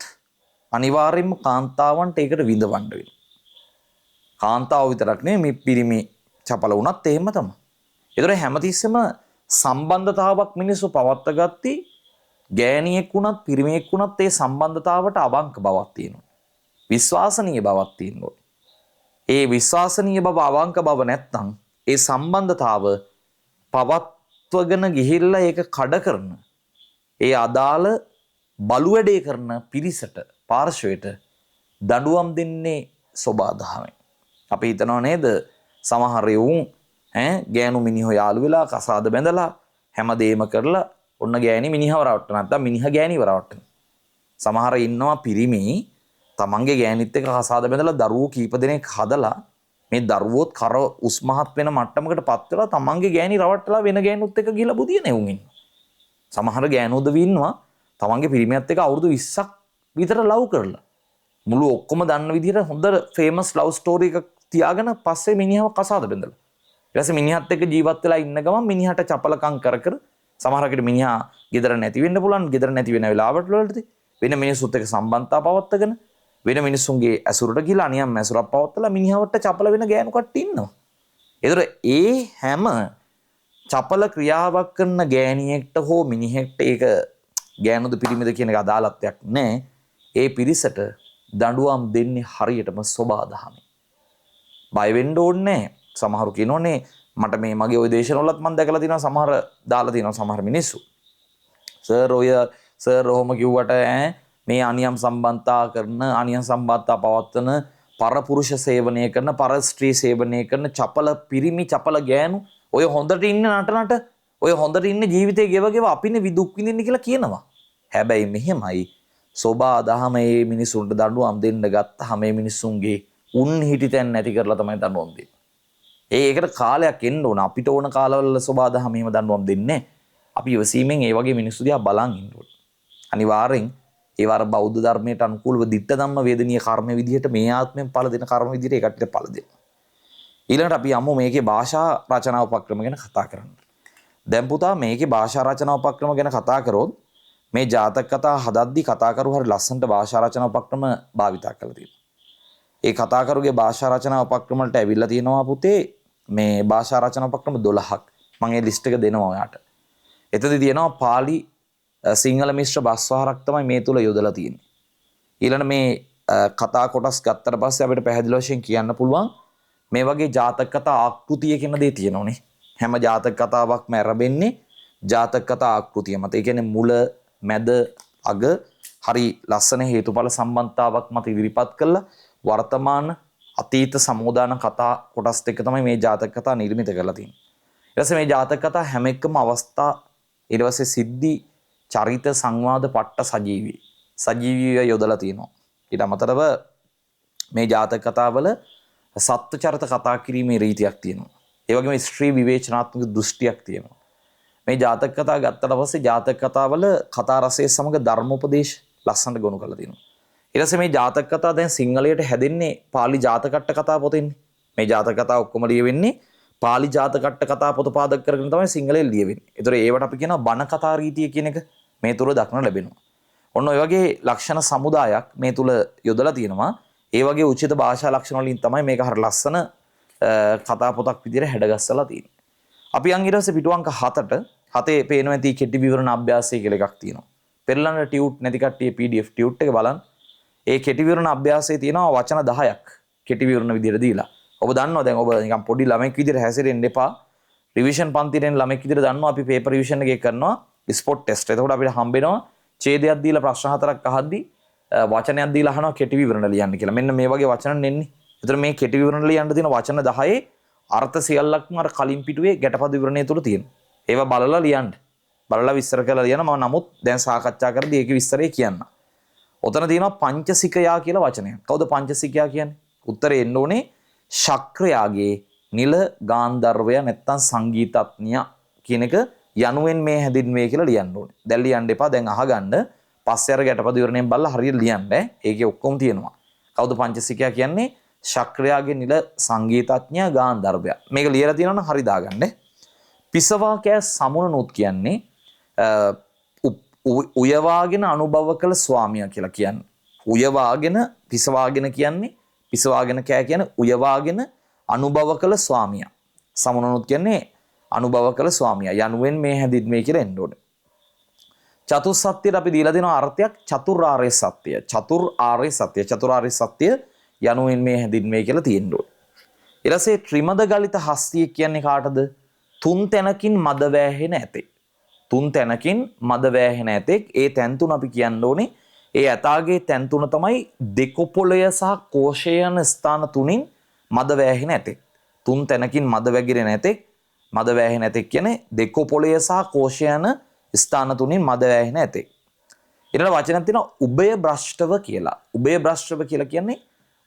අනිවාර්යයෙන්ම කාන්තාවන්ට ඒකට විඳවන්න වෙනවා. කාන්තාව විතරක් නෙමෙයි, මේ පිරිමි චපල වුණත් එහෙම තමයි. ඒතර හැමතිස්සෙම සම්බන්ධතාවක් මිනිස්සු පවත්වාගත්තී ගෑණියෙක් වුණත් පිරිමියෙක් වුණත් ඒ සම්බන්ධතාවට අවංක බවක් තියෙනවා. විශ්වාසනීය බවක් තියෙනවා. ඒ විශ්වාසනීය බව අවංක බව නැත්නම් ඒ සම්බන්ධතාව පවත්වගෙන ගිහිල්ලා ඒක කඩ කරන, ඒ අදාළ බලු වැඩේ කරන පිරිසට, පාර්ශවයට දඬුවම් දෙන්නේ සෝබාදහමෙන්. අපි හිතනවා නේද සමහර එවුන් ඈ ගෑනු මිනිහෝ යාළු වෙලා කසාද බැඳලා හැමදේම කරලා ඔන්න ගෑණි මිනිහව රවට්ටන, නැත්නම් මිනිහා ගෑණිව රවට්ටන. සමහර ඉන්නවා පිරිමි තමන්ගේ ගෑණිත් එක්ක කසාද බැඳලා දරුවෝ කීප දෙනෙක් හදලා මේ දරුවෝත් කර උස්මහත් වෙන මට්ටමකට පත් වෙලා තමන්ගේ ගෑණි රවට්ටලා වෙන ගෑනුත් එක්ක ගිහලා බුදියන එවුන් ඉන්නවා. සමහර ගෑනු උදවි ඉන්නවා තමන්ගේ පිරිමියත් එක්ක අවුරුදු 20ක් විතර ලව් කරලා මුළු ඔක්කොම දන්න විදිහට හොඳ ෆේමස් ලව් ස්ටෝරි එකක් තියාගෙන පස්සේ මිනිහව කසාද බැඳලා. ඊට පස්සේ මිනිහත් එක්ක ජීවත් වෙලා ඉන්න ගමන් මිනිහට චපලකම් කර කර සමහරකට මිනිහා ගෙදර නැති වෙන්න පුළුවන්, ගෙදර නැති වෙන වෙලාවට වලදී වෙන මිනිස්සුත් එක්ක සම්බන්ධතා පවත්වාගෙන වෙන මිනිස්සුන්ගේ ඇසුරට ගිහලා අනියම් ඇසුරක් පවත්වලා මිනිහවට චපල වෙන ගෑනු කට්ටිය ඉන්නවා. ඒතර ඒ හැම චපල ක්‍රියාවක් කරන ගෑණියෙක්ට හෝ මිනිහෙක්ට, ඒක ගෑනුද පිරිමිද කියන එක අදාළත්වයක් නෑ, ඒ පිරිසට දඬුවම් දෙන්නේ හරියටම සෝබාදහමෙන්. බය වෙන්න ඕනේ නෑ. සමහරු කියනෝනේ මට මේ මගේ ওই දේශනවලත් මම දැකලා තියෙනවා සමහර දාලා තියෙනවා සමහර මිනිස්සු. සර් ඔය සර් ඔහොම කිව්වට ඈ මේ අනියම් සම්බන්ධතා කරන, අනියම් සම්බන්ධතා පවත්වන, පරපුරුෂ සේවනය කරන, පර ස්ත්‍රී සේවනය කරන චපල පිරිමි චපල ගෑනු ඔය හොඳට ඉන්න නටනට ඔය හොඳට ඉන්න ජීවිතේ ගෙව ගෙව අපිනේ දුක් විඳින්න කියලා කියනවා. හැබැයි මෙහෙමයි සෝබා දහම මේ මිනිසුන්ට දඬුවම් දෙන්න ගත්තාම මේ මිනිසුන්ගේ උන් හිටි තැන් නැති කරලා තමයි දඬුවම් දෙන්නේ. ඒකට කාලයක් එන්න ඕන. අපිට ඕන කාලවල සෝබා දහම එහෙම දඬුවම් දෙන්නේ නැහැ. අපි ඉවසීමෙන් ඒ වගේ මිනිස්සු දිහා බලන් ඉන්න ඕන. අනිවාර්යෙන් ඒ වර බෞද්ධ ධර්මයට අනුකූලව දිට්ඨ ධම්ම වේදනීය කර්ම විදිහට මේ ආත්මෙන් ඵල දෙන කර්ම විදිහට ඒ කට්ටියට ඵල දෙනවා. ඊළඟට අපි යමු මේකේ භාෂා රචනා උපක්‍රම ගැන කතා කරන්න. දැන් පුතා මේකේ භාෂා රචනා උපක්‍රම ගැන කතා කරොත් මේ ජාතක කතා හදද්දි කතාකරු හරි ලස්සනට භාෂා රචනා උපක්‍රම භාවිතා කරලා තියෙනවා. ඒ කතාකරුගේ භාෂා රචනා උපක්‍රම වලට ඇවිල්ලා තියෙනවා පුතේ මේ භාෂා රචනා උපක්‍රම 12ක්. මම ඒ ලිස්ට් එක දෙනවා ඔයාට. එතනදී තියෙනවා පාලි සිංහල මිශ්‍ර බස්වහරක් තමයි මේ තුල යොදලා තියෙන්නේ. ඊළඟ මේ කතා කොටස් ගත්තට පස්සේ අපිට පැහැදිලි වශයෙන් කියන්න පුළුවන් මේ වගේ ජාතක කතා ආකෘතිය කියන දේ තියෙනෝනේ. හැම ජාතක කතාවක්ම ඇරඹෙන්නේ ජාතක කතා ආකෘතිය මත. ඒ කියන්නේ මුල, මැද, අග හරි ලස්සන හේතුඵල සම්බන්ධතාවක් මත ඉදිරිපත් කළා වර්තමාන අතීත සමෝදාන කතා කොටස් දෙක තමයි මේ ජාතක කතා නිර්මිත කරලා තියෙන්නේ. ඊට පස්සේ මේ ජාතක කතා හැම එකම අවස්ථා, ඊට පස්සේ සිද්ධි, චරිත, සංවාද, පට්ට සජීවී. සජීවීව යොදලා තියෙනවා. ඊට අමතරව මේ ජාතක කතාවල සත්ව චරිත කතා කිරීමේ රීතියක් තියෙනවා. ඒ වගේම ස්ත්‍රී විවේචනාත්මක දෘෂ්ටියක් තියෙනවා. මේ ජාතක කතා ගත්තට පස්සේ ජාතක කතාවල කතා රසය සමග ධර්මෝපදේශ ලස්සනට ගොනු කරලා තියෙනවා. ඊට පස්සේ මේ ජාතක කතා දැන් සිංහලයට හැදෙන්නේ පාලි ජාතකට්ට කතා පොතෙන්නේ. මේ ජාතක කතා ඔක්කොම ලියවෙන්නේ පාලි ජාතකට්ට කතා පොත පාදක කරගෙන තමයි සිංහලයෙන් ලියවෙන්නේ. ඒතර ඒවට අපි කියනවා බණ කතා රීතිය කියන එක මේ තුල දක්න ලැබෙනවා. ඔන්න ඔය වගේ ලක්ෂණ සමුදායක් මේ තුල යොදලා තියෙනවා. ඒ වගේ උචිත භාෂා ලක්ෂණ වලින් තමයි මේක හරි ලස්සන කතා පොතක් විදිහට හැඩගස්සලා තියෙන්නේ. අපි යන් ඊට පස්සේ පිටු අංක 7ට 7 පේනවා ඇති කෙටි විවරණ අභ්‍යාසය කියලා එකක් තියෙනවා. පෙරලන්න ටියුට් නැති කට්ටිය PDF tute එක බලන්න. ඒ කෙටි විවරණ අභ්‍යාසයේ තියෙනවා වචන 10ක් කෙටි විවරණ විදිහට දීලා. ඔබ දන්නවා දැන් ඔබ නිකන් පොඩි ළමෙක් විදිහට හැසිරෙන්න එපා. රිවිෂන් පන්තියට එන ළමෙක් විදිහට දන්නවා අපි පේපර් රිවිෂන් එකේ කරනවා ස්පොට් ටෙස්ට්. එතකොට අපිට හම්බෙනවා ඡේදයක් දීලා ප්‍රශ්න හතරක් අහද්දි වචනයක් දීලා අහනවා කෙටි විවරණ ලියන්න කියලා. මෙන්න මේ වගේ වචන එන්නේ. ඒතර මේ කෙටි විවරණ ලියන්න තියෙන වචන 10 අර්ථ සියල්ලක්ම අර කලින් පිටුවේ ගැටපද විවරණය තුල තියෙනවා. ඒවා බලලා ලියන්න. බලලා විස්තර කරලා ලියන්න. මම නමුත් දැන් සාකච්ඡා කරද්දී ඒකේ විස්තරය කියන්න. ඔතන තියෙනවා පංචසිකයා කියලා වචනයක්. කවුද පංචසිකයා කියන්නේ? උත්තරේ එන්න ඕනේ ශක්‍රයාගේ නිල ගාන්ධර්වයා නැත්තම් සංගීතඥයා කියන එක යනුවෙන් මේ හැඳින්වේ කියලා ලියන්න ඕනේ. දැන් ලියන්න එපා. දැන් අහගන්න. පස්සේ අර ගැටපද විවරණයෙන් බලලා හරියට ලියන්න ඈ. ඒකේ ඔක්කොම තියෙනවා. කවුද පංචසිකයා කියන්නේ? ශක්‍රයාගේ නිල සංගීතඥයා ගාන්ධර්වයා. මේක ලියලා තියෙනවා නම් හරි දාගන්න. පිසවා කෑ සමුනනුත් කියන්නේ උයවාගෙන අනුභව කළ ස්වාමියා කියලා කියන්නේ. උයවාගෙන පිසවාගෙන කියන්නේ පිසවාගෙන කෑ කියන්නේ උයවාගෙන අනුභව කළ ස්වාමියා. සමුනනුත් කියන්නේ අනුභව කළ ස්වාමියා යනුවෙන් මේ හැඳින්වේ කියලා එන්න ඕනේ. චතුස්සත්‍යයට අපි දීලා දෙන අර්ථයක් චතුරාර්ය සත්‍ය. චතුරාර්ය සත්‍ය. චතුරාර්ය සත්‍ය යනුවෙන් මේ හැඳින්වේ කියලා තියෙන්න ඕනේ. ඊට පස්සේ ත්‍රිමද ගලිත හස්තිය කියන්නේ කාටද? තුන් තැනකින් මද වෑහෙන ඇතෙක්. තුන් තැනකින් මද වෑහෙන ඇතෙක්. ඒ තැන් තුන අපි කියන්න ඕනේ. ඒ ඇතාගේ තැන් තුන තමයි දෙකොපොළය සහ කෝෂය යන ස්ථාන තුනින් මද වෑහෙන ඇතෙක්. තුන් තැනකින් මද වැగిරෙන ඇතෙක්. මද වෑහෙන ඇතෙක් කියන්නේ දෙකොපොළය සහ කෝෂය යන ස්ථාන තුනින් මද වෑහෙන ඇතෙක්. ඊළඟ වචනයක් තියෙනවා උභය භ්‍රෂ්ටව කියලා. උභය භ්‍රෂ්ටව කියලා කියන්නේ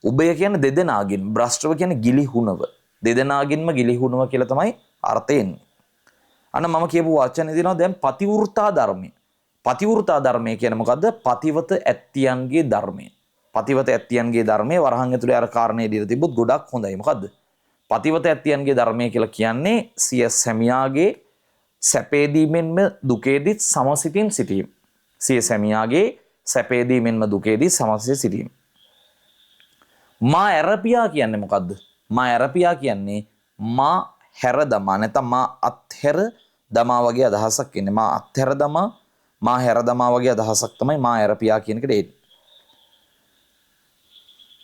උභය කියන්නේ දෙදෙනාගෙන්, භ්‍රෂ්ටව කියන්නේ ගිලිහුණව. දෙදෙනාගෙන්ම ගිලිහුණව කියලා තමයි අර්ථය එන්නේ. අන්න මම කියපු වචනේ තියෙනවා දැන් පතිවෘතා ධර්මය. පතිවෘතා ධර්මය කියන්නේ මොකද්ද? පතිවත ඇත්තියන්ගේ ධර්මය. පතිවත ඇත්තියන්ගේ ධර්මය වරහන් ඇතුලේ අර කාරණේ දීලා තිබ්බොත් ගොඩක් හොඳයි. මොකද්ද? පතිවත ඇත්තියන්ගේ ධර්මය කියලා කියන්නේ සිය සැමියාගේ සැපේදී මෙන්ම දුකේදීත් සමසිතින් සිටීම. සිය සැමියාගේ සැපේදී මෙන්ම දුකේදී සමසිත සිටීම. මා ඇරපියා කියන්නේ මොකද්ද? මා ඇරපියා කියන්නේ මා හැර දමා නැත්නම් මා අත්හැර දමා වගේ අදහසක් එන්නේ. මා අත්හැර දමා, මා හැර දමා වගේ අදහසක් තමයි මා ඇරපියා කියන එකට එන්නේ.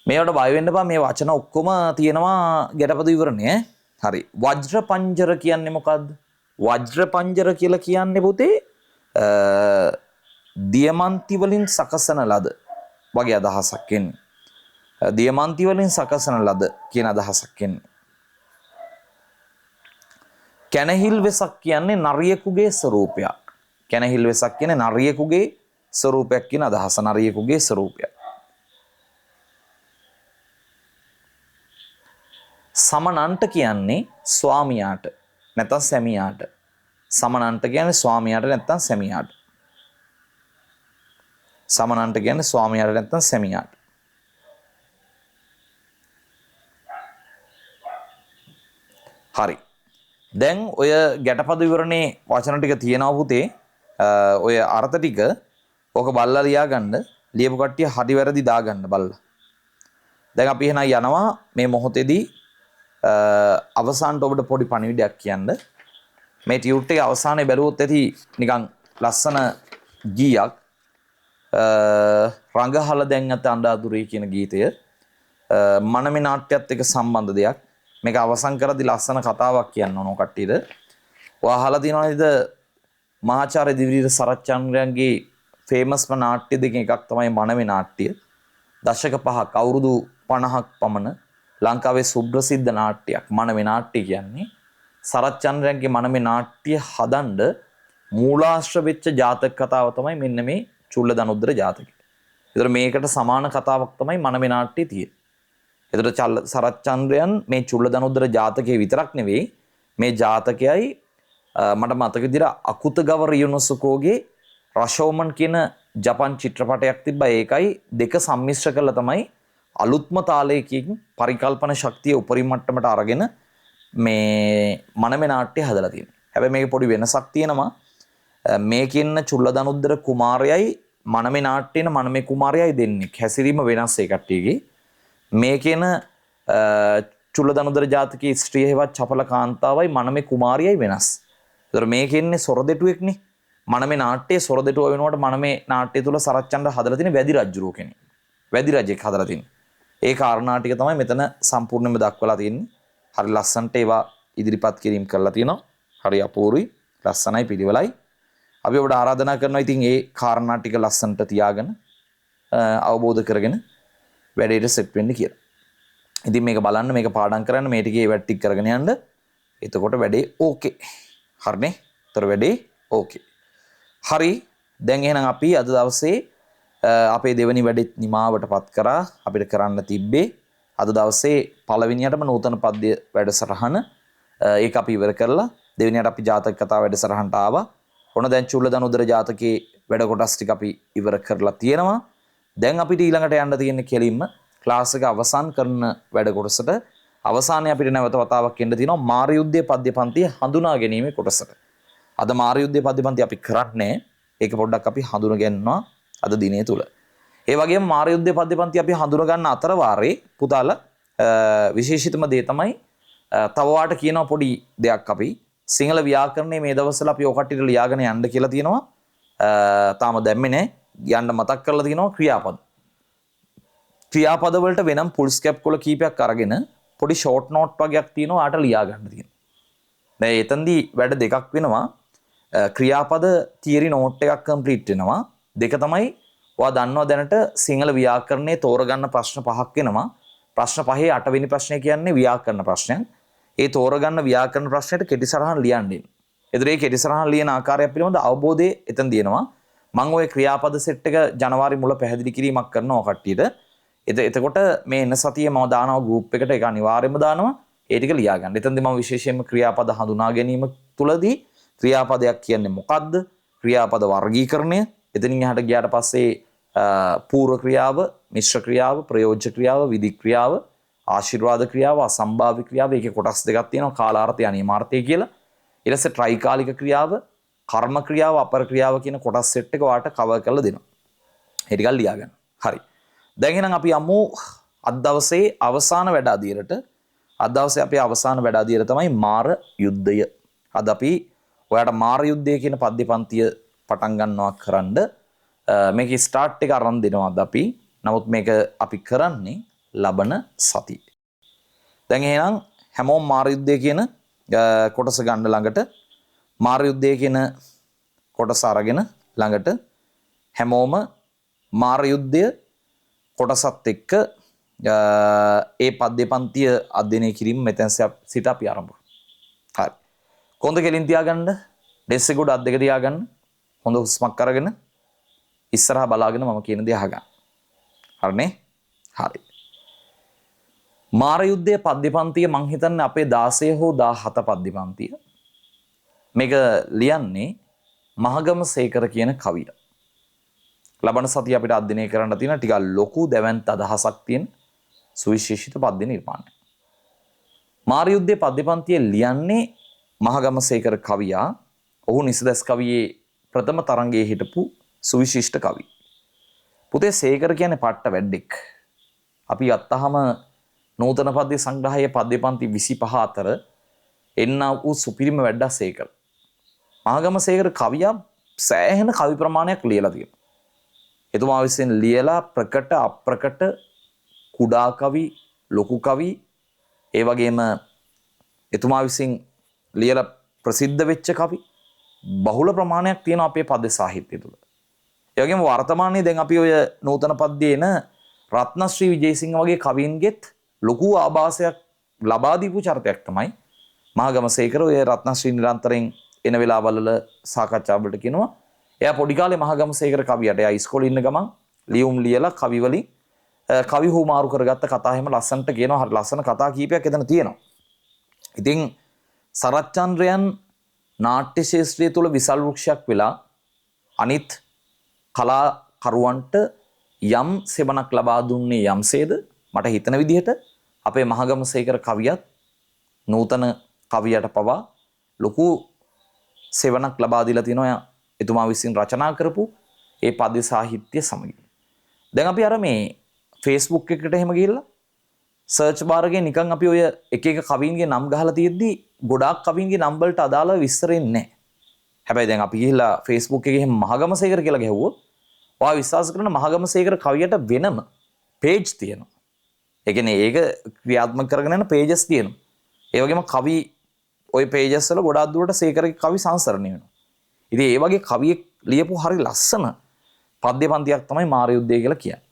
මේවට බය වෙන්න එපා. මේ වචන ඔක්කොම තියෙනවා ගැටපද විවරණය ඈ. හරි. වජ්‍ර පංජර කියන්නේ මොකද්ද? වජ්‍ර පංජර කියලා කියන්නේ පුතේ දියමන්ති වලින් සකසන ලද වගේ අදහසක් එන්නේ. දියමන්ති වලින් සකසන ලද කියන අදහසක් එන්නේ. කැනහිල් වෙසක් කියන්නේ නරියෙකුගේ ස්වරූපයක්. කැනහිල් වෙසක් කියන්නේ නරියෙකුගේ ස්වරූපයක් කියන අදහස. නරියෙකුගේ ස්වරූපයක්. සමනන්ට කියන්නේ ස්වාමියාට නැත්නම් සැමියාට. සමනන්ට කියන්නේ ස්වාමියාට නැත්නම් සැමියාට. සමනන්ට කියන්නේ ස්වාමියාට නැත්නම් සැමියාට. හරි. දැන් ඔය ගැටපද විවරණේ වචන ටික තියෙනවා පුතේ. ඔය අර්ථ ටික ඕක බලලා ලියාගන්න. ලියපු කට්ටිය හරි වැරදි දාගන්න බලලා. දැන් අපි එහෙනම් යනවා මේ මොහොතේදී අවසානට ඔබට පොඩි පණිවිඩයක් කියන්න. මේ ටියුට් එකේ අවසානයේ බැලුවොත් ඇති නිකන් ලස්සන ගීයක්. රඟහල දැන් අත අඬ අදුරේ කියන ගීතය මනමේ නාට්‍යයත් එක්ක සම්බන්ධ දෙයක්. මේක අවසන් කරද්දි ලස්සන කතාවක් කියන්න ඕන කට්ටියට. ඔයා අහලා තියෙනව නේද මහාචාර්ය දිවිරීර සරච්චන්ද්‍රයන්ගේ ෆේමස්ම නාට්‍ය දෙකෙන් එකක් තමයි මනමේ නාට්‍ය. දශක පහක් අවුරුදු 50ක් පමණ ලංකාවේ සුප්‍රසිද්ධ නාට්‍යයක් මනමේ නාට්‍ය කියන්නේ. සරච්චන්ද්‍රයන්ගේ මනමේ නාට්‍ය හදන්න මූලාශ්‍ර වෙච්ච ජාතක කතාව තමයි මෙන්න මේ චුල්ල දනුද්දර ජාතකය. ඒතර මේකට සමාන කතාවක් තමයි මනමේ නාට්‍යයේ තියෙන්නේ. ඒතර සරච්චන්ද්‍රයන් මේ චුල්ලදනුද්දර ජාතකයේ විතරක් නෙවෙයි, මේ ජාතකයයි මට මතක විදිහට අකුතගව රියුනොසුකෝගේ රෂෝමන් කියන ජපන් චිත්‍රපටයක් තිබ්බා. ඒකයි දෙක සම්මිශ්‍ර කරලා තමයි අලුත්ම තාලයකින් පරිකල්පන ශක්තිය උපරිම මට්ටමට අරගෙන මේ මනමේ නාට්‍ය හදලා තියෙන්නේ. හැබැයි මේකේ පොඩි වෙනසක් තියෙනවා. මේකෙන්න චුල්ලදනුද්දර කුමාරයයි මනමේ නාට්‍යේන මනමේ කුමාරයයි දෙන්නෙක්. හැසිරීම වෙනස් ඒ කට්ටියගේ. මේකෙන චුල්ලදනුද්දර ජාතකයේ ස්ත්‍රිය හෙවත් චපල කාන්තාවයි මනමේ කුමාරියයි වෙනස්. ඒතර මේකෙන්නේ සොරදෙටුවෙක්නේ. මනමේ නාට්‍යයේ සොරදෙටුව වෙනුවට මනමේ නාට්‍ය තුල සරච්චන්ද්‍ර හදලා තියෙන වැදි රජුරෝ කෙනෙක්. වැදි රජෙක් හදලා තියෙන්නේ. ඒ කාරණා ටික තමයි මෙතන සම්පූර්ණයෙන්ම දක්වලා තියෙන්නේ. හරි ලස්සනට ඒවා ඉදිරිපත් කිරීම කරලා තියෙනවා. හරි අපූර්වයි, ලස්සනයි, පිළිවෙලයි. අපි ඔබට ආරාධනා කරනවා ඉතින් ඒ කාරණා ටික ලස්සනට තියාගෙන අවබෝධ කරගෙන වැඩේට සෙට් වෙන්න කියලා. ඉතින් මේක බලන්න, මේක පාඩම් කරන්න, මේ ටිකේ වැඩ ටික කරගෙන යන්න. එතකොට වැඩේ ඕකේ. හරිනේ? ඒතර වැඩේ ඕකේ. හරි. දැන් එහෙනම් අපි අද දවසේ අපේ දෙවෙනි වැඩෙත් නිමාවටපත් කරා. අපිට කරන්න තිබ්බේ අද දවසේ පළවෙනියටම නූතන පද්‍ය වැඩසටහන ඒක අපි ඉවර කරලා දෙවෙනියට අපි ජාතක කතා වැඩසටහනට ආවා. ඔන්න දැන් චුල්ලදනුද්දර ජාතකයේ වැඩ කොටස් ටික අපි ඉවර කරලා තියෙනවා. දැන් අපිට ඊළඟට යන්න තියෙන්නේ කෙලින්ම ක්ලාස් එක අවසන් කරන වැඩ කොටසට. අවසානයේ අපිට නැවත වතාවක් එන්න තියෙනවා මාර යුද්ධයේ පද්‍ය පන්තිය හඳුනා ගැනීමේ කොටසට. අද මාර යුද්ධයේ පද්‍ය පන්ති අපි කරන්නේ ඒක පොඩ්ඩක් අපි හඳුන ගන්නවා අද දිනය තුල. ඒ වගේම මාර යුද්ධයේ පද්‍ය පන්ති අපි හඳුන ගන්න අතර වාරේ පුතාලා විශේෂිතම දේ තමයි තව වාට කියනවා පොඩි දෙයක්. අපි සිංහල ව්‍යාකරණයේ මේ දවස්වල අපි ඔය කට්ටියට ලියාගෙන යන්න කියලා තියෙනවා. තාම දැම්මේ නෑ. යන්න මතක් කරලා තියෙනවා ක්‍රියාපද. ක්‍රියාපද වලට වෙනම් ෆුල් ස්කැප් කොළ කීපයක් අරගෙන පොඩි ෂෝට් නෝට් වගේක් තියෙනවා ආට ලියා ගන්න තියෙනවා. දැන් එතනදී වැඩ දෙකක් වෙනවා. ක්‍රියාපද තියරි නෝට් එකක් කම්ප්ලීට් වෙනවා. දෙක තමයි ඔයා දන්නවා දැනට සිංහල ව්‍යාකරණයේ තෝරගන්න ප්‍රශ්න පහක් වෙනවා. ප්‍රශ්න පහේ අටවෙනි ප්‍රශ්නය කියන්නේ ව්‍යාකරණ ප්‍රශ්නයක්. ඒ තෝරගන්න ව්‍යාකරණ ප්‍රශ්නෙට කෙටි සටහන් ලියන්න එන්න. එතකොට මේ කෙටි සටහන් ලියන ආකාරය පිළිබඳ අවබෝධය එතන තියෙනවා. මං ඔය ක්‍රියාපද සෙට් එක ජනවාරි මුල පැහැදිලි කිරීමක් කරනවා කට්ටියට. එතකොට මේ එන සතියේ මම දානවා ගෲප් එකට, ඒක අනිවාර්යයෙන්ම දානවා. ඒ ටික ලියා ගන්න. එතනදී මම විශේෂයෙන්ම ක්‍රියාපද හඳුනා ගැනීම තුලදී ක්‍රියාපදයක් කියන්නේ මොකද්ද? ක්‍රියාපද වර්ගීකරණය. එතනින් එහාට ගියාට පස්සේ පූර්ව ක්‍රියාව, මිශ්‍ර ක්‍රියාව, ප්‍රයෝජ්‍ය ක්‍රියාව, විධි ක්‍රියාව, ආශිර්වාද ක්‍රියාව, අසම්භාව්‍ය ක්‍රියාව, ඒකේ කොටස් දෙකක් තියෙනවා, කාලාර්ථය, අනියමාර්ථය කියලා. ඊට පස්සේ ත්‍රිකාලික ක්‍රියාව, කර්ම ක්‍රියාව, අපර ක්‍රියාව කියන කොටස් සෙට් එක ඔයාලට කවර් කරලා දෙනවා. ඒ ටිකක් ලියා ගන්න. හරි. දැන් එහෙනම් අපි යමු අද දවසේ අවසාන වැඩ අදියරට. අද දවසේ අපේ අවසාන වැඩ අදියර තමයි මාර යුද්ධය. අද අපි ඔයාට මාර යුද්ධය කියන පද්‍ය පන්තිය පටන් ගන්නවා කරන්න. මේකේ ස්ටාර්ට් එක අරන් දෙනවා අද අපි. නමුත් මේක අපි කරන්නේ ලබන සතියේ. දැන් එහෙනම් හැමෝම මාර යුද්ධය කියන කොටස ගන්න ළඟට, මාර යුද්ධය කියන කොටස අරගෙන ළඟට හැමෝම මාර යුද්ධය කොටසත් එක්ක ඒ පද්‍ය පන්තිය අධ්‍යයනය කිරීම මෙතෙන් සිට අපි ආරම්භ කරමු. හරි. කොන්ද කෙලින් තියාගන්න, ඩෙස්ක් එක උඩ අත් දෙක තියාගන්න, හොඳ හුස්මක් අරගෙන ඉස්සරහා බලාගෙන මම කියන දේ අහගන්න. හරිනේ? හරි. මාර යුද්ධය පද්‍ය පන්තිය මං හිතන්නේ අපේ 16 හෝ 17 පද්‍ය පන්තිය. මේක ලියන්නේ මහගම සේකර කියන කවිය. ලබන සතිය අපිට අධ්‍යයනය කරන්න තියෙන ටිකක් ලොකු දැවැන්ත අදහසක් තියෙන සුවිශේෂිත පද්‍ය නිර්මාණයක්. මාර යුද්ධයේ පද්‍ය පන්තිය ලියන්නේ මහගම සේකර කවියා. ඔහු නිසදැස් කවියේ ප්‍රථම තරඟයේ හිටපු සුවිශිෂ්ට කවි. පුතේ සේකර කියන්නේ පට්ට වැඩෙක්. අපි අත්තහම නූතන පද්‍ය සංග්‍රහයේ පද්‍ය පන්ති 25 අතර එන්නා වූ සුපිරිම වැඩක් සේකර. මහගම සේකර කවියා සෑහෙන කවි ප්‍රමාණයක් ලියලා තියෙනවා. එතුමා විසින් ලියලා ප්‍රකට අප්‍රකට කුඩා කවි, ලොකු කවි, ඒ වගේම එතුමා විසින් ලියලා ප්‍රසිද්ධ වෙච්ච කවි බහුල ප්‍රමාණයක් තියෙනවා අපේ පද්‍ය සාහිත්‍යය තුළ. ඒ වගේම වර්තමානයේ දැන් අපි ඔය නූතන පද්‍යයේ එන රත්නශ්‍රී විජේසිංහ වගේ කවීන්ගෙත් ලොකු ආభాසයක් ලබා දීපු චරිතයක් තමයි මහගම සේකර. ඔය රත්නශ්‍රී නිරන්තරයෙන් එන වෙලාවල් වල සාකච්ඡා වලට කියනවා. එයා පොඩි කාලේ මහගම සේකර කවියට, එයා ඉස්කෝලේ ඉන්න ගමන් ලියුම් ලියලා කවි වලින් කවි හුමාරු කරගත්ත කතා එහෙම ලස්සනට කියනවා. හරි ලස්සන කතා කීපයක් එතන තියෙනවා. ඉතින් සරච්චන්ද්‍රයන් නාට්‍ය ශාස්ත්‍රය තුළ විසල් වෘක්ෂයක් වෙලා අනිත් කලාකරුවන්ට යම් සෙවණක් ලබා දුන්නේ යම්සේද, මට හිතන විදිහට අපේ මහගමසේකර කවියත් නූතන කවියට පවා ලොකු සෙවණක් ලබා දීලා තියෙනවා එතුමා විසින් රචනා කරපු ඒ පද්‍ය සාහිත්‍ය සමගින්. දැන් අපි අර මේ Facebook එකට එහෙම ගිහිල්ලා සර්ච් බාර් එකේ නිකන් අපි ඔය එක එක කවීන්ගේ නම් ගහලා තියෙද්දි ගොඩාක් කවීන්ගේ නම් වලට අදාළව විස්තර එන්නේ නැහැ. හැබැයි දැන් අපි ගිහිල්ලා Facebook එකේ එහෙම මහගමසේකර කියලා ගැහුවොත් ඔයා විශ්වාස කරන මහගමසේකර කවියට වෙනම පේජ් තියෙනවා. ඒ කියන්නේ ඒක ක්‍රියාත්මක කරගෙන යන පේජස් තියෙනවා. ඒ වගේම කවි ඔය පේජස් වල ගොඩාක් දුරට සේකරගේ කවි සංසරණය වෙනවා. ඉතින් ඒ වගේ කවියෙක් ලියපු හරි ලස්සන පද්‍ය පන්තියක් තමයි මාර යුද්ධය කියලා කියන්නේ.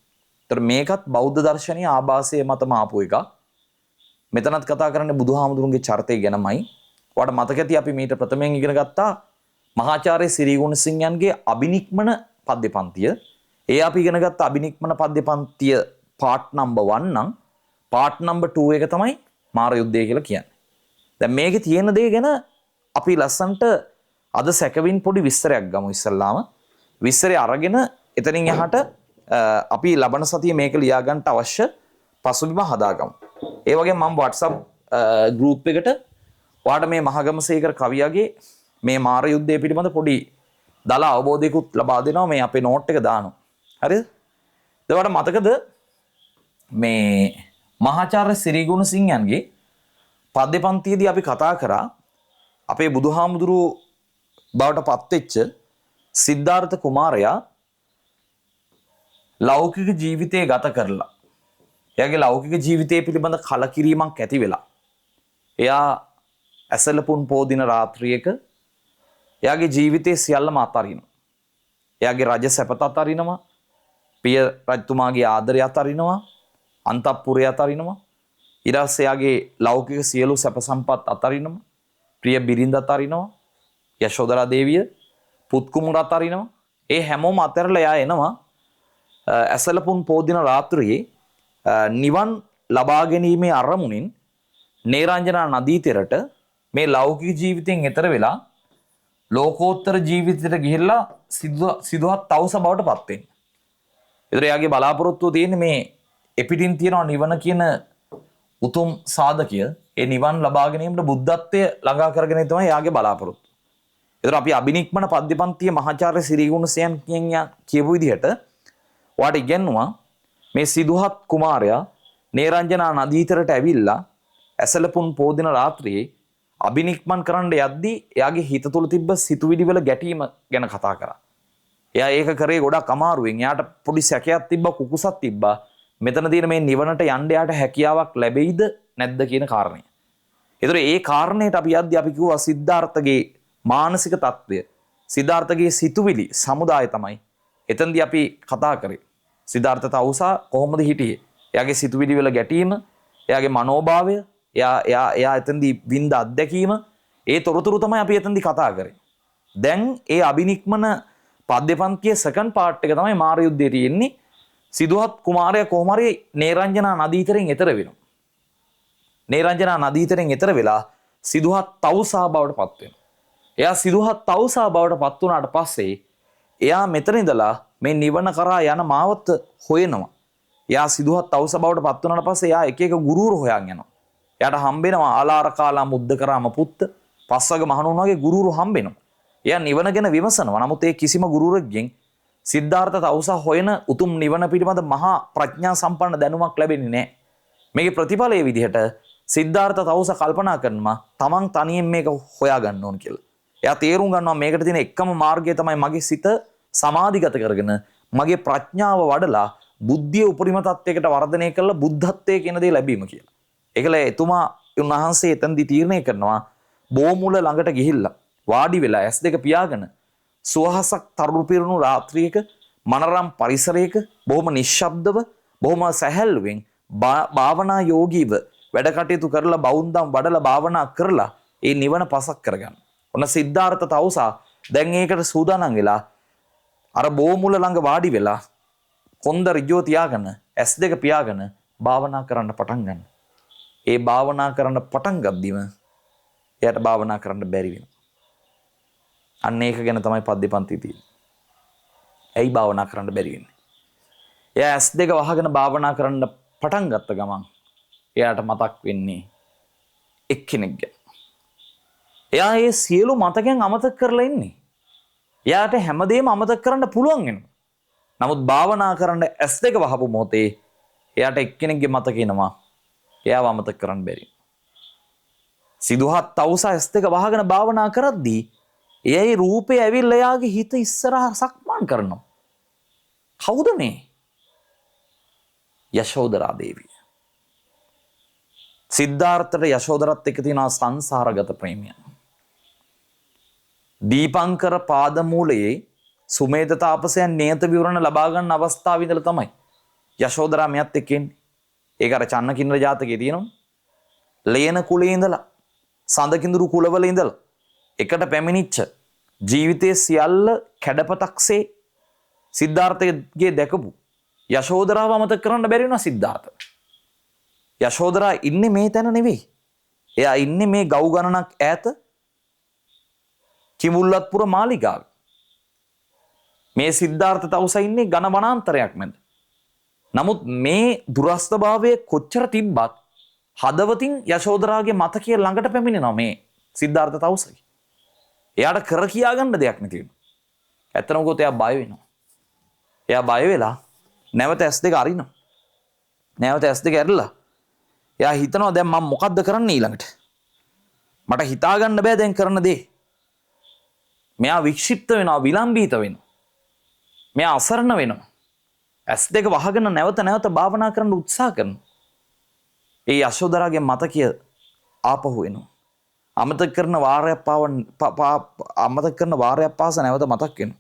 ඒතර මේකත් බෞද්ධ දර්ශනීය ආభాසය මතම ආපු එකක්. මෙතනත් කතා කරන්නේ බුදුහාමුදුරුන්ගේ චරිතය ගැනමයි. ඔයාලට මතක ඇති අපි මීට ප්‍රථමයෙන් ඉගෙන ගත්තා මහාචාර්ය සිරිගුණසිංහයන්ගේ අබිනික්මන පද්‍ය පන්තිය. ඒ අපි ඉගෙන ගත්ත අබිනික්මන පද්‍ය පන්තිය පාර්ට් නම්බර් 1 නම් පාර්ට් නම්බර් 2 එක තමයි මාර යුද්ධය කියලා කියන්නේ. දැන් මේකේ තියෙන දේ ගැන අපි ලස්සනට අද සැකවින් පොඩි විස්තරයක් ගමු ඉස්සල්ලාම. විස්තරය අරගෙන එතනින් එහාට අපි ලබන සතියේ මේක ලියා ගන්නට අවශ්‍ය පසුබිම හදාගමු. ඒ වගේම මම WhatsApp group එකට ඔයාලට මේ මහගමසේකර කවියාගේ මේ මාර යුද්ධය පිළිබඳ පොඩි දල අවබෝධයකුත් ලබා දෙනවා. මේ අපේ නෝට් එක දානවා. හරිද? දැන් ඔයාලට මතකද මේ මහාචාර්ය සිරිගුණ සිංහයන්ගේ පද්‍ය පන්තියේදී අපි කතා කරා අපේ බුදුහාමුදුරුවෝ බවට පත්වෙච්ච සිද්ධාර්ථ කුමාරයා ලෞකික ජීවිතය ගත කරලා එයාගේ ලෞකික ජීවිතය පිළිබඳ කලකිරීමක් ඇති වෙලා එයා ඇසලපුන් පෝදින රාත්‍රියක එයාගේ ජීවිතේ සියල්ලම අතහරිනවා. එයාගේ රජ සැපත අතහරිනවා, පිය රජතුමාගේ ආදරය අතහරිනවා, අන්තපුරය අතහරිනවා, ඊට පස්සේ එයාගේ ලෞකික සියලු සැප සම්පත් අතහරිනවා, ප්‍රිය බිරිඳ අතහරිනවා, යශෝදරා දේවිය, පුත් කුමරු අතහරිනවා. ඒ හැමෝම අතහැරලා එයා එනවා ඇසලපුන් පෝදින රාත්‍රියේ නිවන් ලබා ගැනීමේ අරමුණින් නේරංජනා නදී තෙරට මේ ලෞකික ජීවිතයෙන් එතර වෙලා ලෝකෝත්තර ජීවිතයට ගිහිල්ලා සිදුහත් තවුස බවට පත් වෙන්න. ඒතර එයාගේ බලාපොරොත්තුව තියෙන්නේ මේ එපිටින් තියෙනවා නිවන කියන උතුම් සාධකය. ඒ නිවන් ලබා ගැනීමට බුද්ධත්වය ළඟා කරගෙන තමයි එයාගේ බලාපොරොත්තුව. ඒතර අපි අබිනික්මන පද්‍යපන්තිය මහාචාර්ය සිරිගුණසයන් කියපු විදිහට ඔයාට ඉගැන්නුවා මේ සිදුහත් කුමාරයා නේරංජනා නදී තෙරට ඇවිල්ලා ඇසලපුන් පෝදින රාත්‍රියේ අබිනික්මන් කරන්න යද්දී එයාගේ හිත තුළ තිබ්බ සිතුවිලි වල ගැටීම ගැන කතා කරා. එයා ඒක කරේ ගොඩක් අමාරුවෙන්. එයාට පොඩි සැකයක් තිබ්බා, කුකුසක් තිබ්බා. මෙතන තියෙන මේ නිවනට යන්න එයාට හැකියාවක් ලැබෙයිද නැද්ද කියන කාරණය. ඒතර ඒ කාරණයට අපි යද්දී අපි කිව්වා සිද්ධාර්ථගේ මානසික තත්ත්වය, සිද්ධාර්ථගේ සිතුවිලි සමුදාය තමයි එතනදී අපි කතා කරේ. සිද්ධාර්ථ තවුසා කොහොමද හිටියේ? එයාගේ සිතුවිලි වල ගැටීම, එයාගේ මනෝභාවය, එයා එයා එයා එතනදී වින්ද අත්දැකීම, ඒ තොරතුරු තමයි අපි එතනදී කතා කරේ. දැන් ඒ අබිනික්මන පද්‍යපන්තියේ සෙකන්ඩ් පාර්ට් එක තමයි මාර යුද්ධයේ තියෙන්නේ. සිදුහත් කුමාරයා කොහොම හරි නේරංජනා නදී තෙරෙන් එතර වෙනවා. නේරංජනා නදී තෙරෙන් එතර වෙලා සිදුහත් තවුසා බවට පත් වෙනවා. එයා සිදුහත් තවුසා බවට පත් වුණාට පස්සේ එයා මෙතන ඉඳලා මේ නිවන කරා යන මාවත හොයනවා. එයා සිදුහත් තවුස බවට පත් වුණාට පස්සේ එයා එක එක ගුරුවරු හොයන් යනවා. එයාට හම්බෙනවා ආලාරකාලා මුද්දකරාම පුත්ත, පස්වග මහණුන් වගේ ගුරුවරු හම්බෙනවා. එයා නිවන ගැන විමසනවා. නමුත් ඒ කිසිම ගුරුවරයෙක්ගෙන් සිද්ධාර්ථ තවුසා හොයන උතුම් නිවන පිළිබඳ මහා ප්‍රඥා සම්පන්න දැනුමක් ලැබෙන්නේ නැහැ. මේකේ ප්‍රතිඵලයේ විදිහට සිද්ධාර්ථ තවුසා කල්පනා කරනවා තමන් තනියෙන් මේක හොයා ගන්න ඕන කියලා. එයා තේරුම් ගන්නවා මේකට තියෙන එකම මාර්ගය තමයි මගේ සිත සමාධිගත කරගෙන මගේ ප්‍රඥාව වඩලා බුද්ධිය උපරිම තත්ත්වයකට වර්ධනය කරලා බුද්ධත්වයේ කියන දේ ලැබීම කියලා. ඒකල එතුමා උන්වහන්සේ එතනදී තීරණය කරනවා බෝමුල ළඟට ගිහිල්ලා වාඩි වෙලා ඇස් දෙක පියාගෙන සුවහසක් තරු පිරුණු රාත්‍රියක මනරම් පරිසරයක බොහොම නිශ්ශබ්දව බොහොම සැහැල්ලුවෙන් භාවනා යෝගීව වැඩ කටයුතු කරලා බවුන්දම් වඩලා භාවනා කරලා ඒ නිවන පසක් කරගන්න. ඔන්න සිද්ධාර්ථ තවුසා දැන් ඒකට සූදානම් වෙලා අර බෝමුල ළඟ වාඩි වෙලා කොන්ද ඍජුව තියාගෙන ඇස් දෙක පියාගෙන භාවනා කරන්න පටන් ගන්න. ඒ භාවනා කරන්න පටන් ගද්දිම එයාට භාවනා කරන්න බැරි වෙනවා. අන්න ඒක ගැන තමයි පද්‍ය පන්ති තියෙන්නේ. ඇයි භාවනා කරන්න බැරි වෙන්නේ? එයා ඇස් දෙක වහගෙන භාවනා කරන්න පටන් ගත්ත ගමන් එයාට මතක් වෙන්නේ එක්කෙනෙක් ගැන. එයා ඒ සියලු මතකයන් අමතක කරලා ඉන්නේ. එයාට හැමදේම අමතක කරන්න පුළුවන් වෙනවා. නමුත් භාවනා කරන්න ඇස් දෙක වහපු මොහොතේ එයාට එක්කෙනෙක්ගේ මතක එනවා. එයාව අමතක කරන්න බැරි. සිදුහත් තවුසා ඇස් දෙක වහගෙන භාවනා කරද්දී එයයි රූපේ ඇවිල්ලා එයාගේ හිත ඉස්සරහා සක්මන් කරනවා. කවුද මේ? යශෝදරා දේවිය. සිද්ධාර්ථට යශෝදරත් එක්ක තියෙන සංසාරගත ප්‍රේමය. දීපංකර පාදමූලයේ සුමේධ තාපසයන් නියත විවරණ ලබා ගන්න අවස්ථාව ඉඳලා තමයි යශෝදරා මෙයත් එක්ක එන්නේ. ඒක අර චන්නකින්නර ජාතකයේ තියෙනවා. ලේන කුලේ ඉඳලා සඳකිඳුරු කුලවල ඉඳලා එකට පැමිණිච්ච ජීවිතයේ සියල්ල කැඩපතක්සේ සිද්ධාර්ථගේ දැකපු යශෝදරාව අමතක කරන්න බැරි වුණා සිද්ධාර්ථ. යශෝදරා ඉන්නේ මේ තැන නෙවෙයි. එයා ඉන්නේ මේ ගව් ගණනක් ඈත කිමුල්ලත්පුර මාලිගාවේ. මේ සිද්ධාර්ථ තවුසා ඉන්නේ ඝන වනාන්තරයක් මැද. නමුත් මේ දුරස්ථභාවය කොච්චර තිබ්බත් හදවතින් යශෝදරාගේ මතකය ළඟට පැමිණෙනවා මේ සිද්ධාර්ථ තවුසගේ. එයාට කර කියා ගන්න දෙයක් නැති වෙනවා. ඇත්තටම කිව්වොත් එයා බය වෙනවා. එයා බය වෙලා නැවත ඇස් දෙක අරිනවා. නැවත ඇස් දෙක ඇරලා එයා හිතනවා දැන් මම මොකද්ද කරන්නේ ඊළඟට? මට හිතා ගන්න බෑ දැන් කරන දේ. මෙයා වික්ෂිප්ත වෙනවා, විලම්බිත වෙනවා. මෙයා අසරණ වෙනවා. ඇස් දෙක වහගෙන නැවත නැවත භාවනා කරන්න උත්සාහ කරනවා. ඒ යශෝදරාගේ මතකය ආපහු එනවා. අමතක කරන වාරයක් අමතක කරන වාරයක් පාස නැවත මතක් වෙනවා.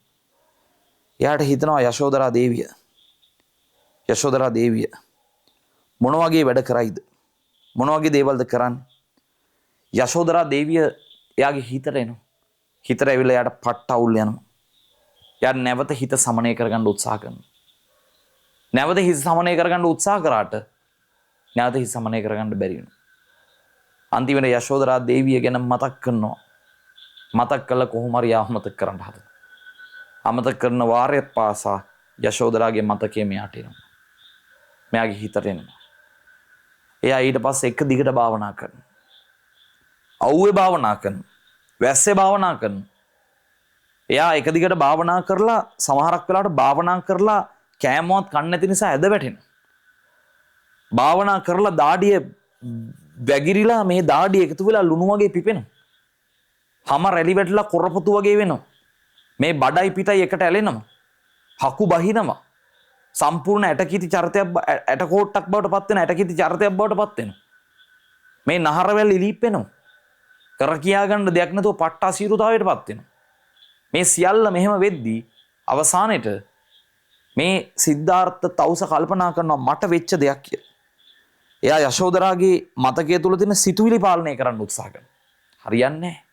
එයාට හිතනවා යශෝදරා දේවිය. යශෝදරා දේවිය මොන වගේ වැඩ කරයිද? මොන වගේ දේවල්ද කරන්නේ? යශෝදරා දේවිය එයාගේ හිතට එනවා. හිතට ඇවිල්ලා එයාට පට්ට අවුල් යනවා. එයා නැවත හිත සමනය කරගන්න උත්සාහ කරනවා. නැවත හිත සමනය කරගන්න උත්සාහ කරාට නැවත හිත සමනය කරගන්න බැරි වෙනවා. අන්තිමට යශෝදරා දේවිය ගැන මතක් කරනවා. මතක් කළා කොහොම හරි අමතක කරන්න හදනවා. අමතක කරන වාරයක් පාසා යශෝදරාගේ මතකය මෙයාට එනවා. මෙයාගේ හිතට එනවා. එයා ඊට පස්සේ එක දිගට භාවනා කරනවා. අවුවේ භාවනා කරනවා. වැස්සේ භාවනා කරනවා. එයා එක දිගට භාවනා කරලා සමහරක් වෙලාවට භාවනා කරලා කෑමවත් කන්න නැති නිසා ඇද වැටෙනවා. භාවනා කරලා දාඩිය වැගිරිලා මේ දාඩිය එකතු වෙලා ලුණු වගේ පිපෙනවා. හැම රැලි වැටලා කොරපොතු වගේ වෙනවා. මේ බඩයි පිටයි එකට ඇලෙනවා. හකු බහිනවා. සම්පූර්ණ ඇටකිති චරිතයක් ඇට කෝට්ටක් බවට පත් වෙන ඇටකිති චරිතයක් බවට පත් වෙනවා. මේ නහරවැල් ඉලිප්පෙනවා. කර කියා ගන්න දෙයක් නැතුව පට්ට අසීරුතාවයට පත් වෙනවා. මේ සියල්ල මෙහෙම වෙද්දී අවසානෙට මේ සිද්ධාර්ථ තවුස කල්පනා කරනවා මට වෙච්ච දෙයක් කියලා. එයා යශෝදරාගේ මතකය තුල තියෙන සිතුවිලි පාලනය කරන්න උත්සාහ කරනවා. හරියන්නේ නැහැ.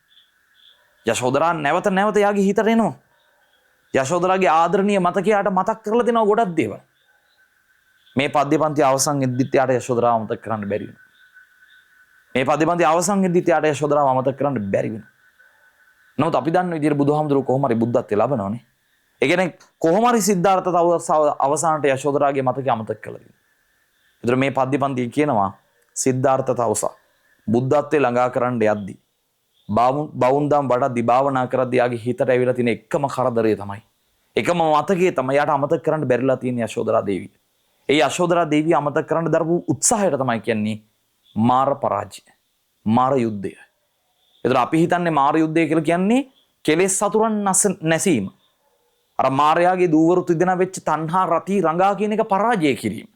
යශෝදරා නැවත නැවත එයාගේ හිතට එනවා. යශෝදරාගේ ආදරණීය මතකය යාට මතක් කරලා දෙනවා ගොඩක් දේවල්. මේ පද්‍ය පන්ති අවසන් වෙද්දිත් එයාට යශෝදරාව අමතක කරන්න බැරි වෙනවා. මේ පද්‍ය පන්ති අවසන් වෙද්දිත් එයාට යශෝදරාව අමතක කරන්න බැරි වෙනවා. නමුත් අපි දන්න විදිහට බුදුහාමුදුරුවෝ කොහොම හරි බුද්ධත්වයේ ලබනවනේ. ඒ කියන්නේ කොහොම හරි සිද්ධාර්ථ තවුස අවසානට යශෝදරාගේ මතකය අමතක කළා දෙනවා. ඒතර මේ පද්‍ය පන්තිය කියනවා සිද්ධාර්ථ තවුස බුද්ධත්වයේ ළඟා කරන්න යද්දි බවුන්දම් වඩද්දි භාවනා කරද්දි යාගේ හිතට ඇවිල්ලා තියෙන එකම කරදරය තමයි. එකම මතකය තමයි යාට අමතක කරන්න බැරිලා තියෙන යශෝදරා දේවිය. ඒ යශෝදරා දේවිය අමතක කරන්න දරපු උත්සාහයට තමයි කියන්නේ මාර පරාජය. මාර යුද්ධය. ඒතර අපි හිතන්නේ මාර යුද්ධය කියලා කියන්නේ කෙලෙස් සතුරන් නැසීම. අර මාරයාගේ දූවරු තිදෙනා වෙච්ච තණ්හා රති රඟා කියන එක පරාජය කිරීම.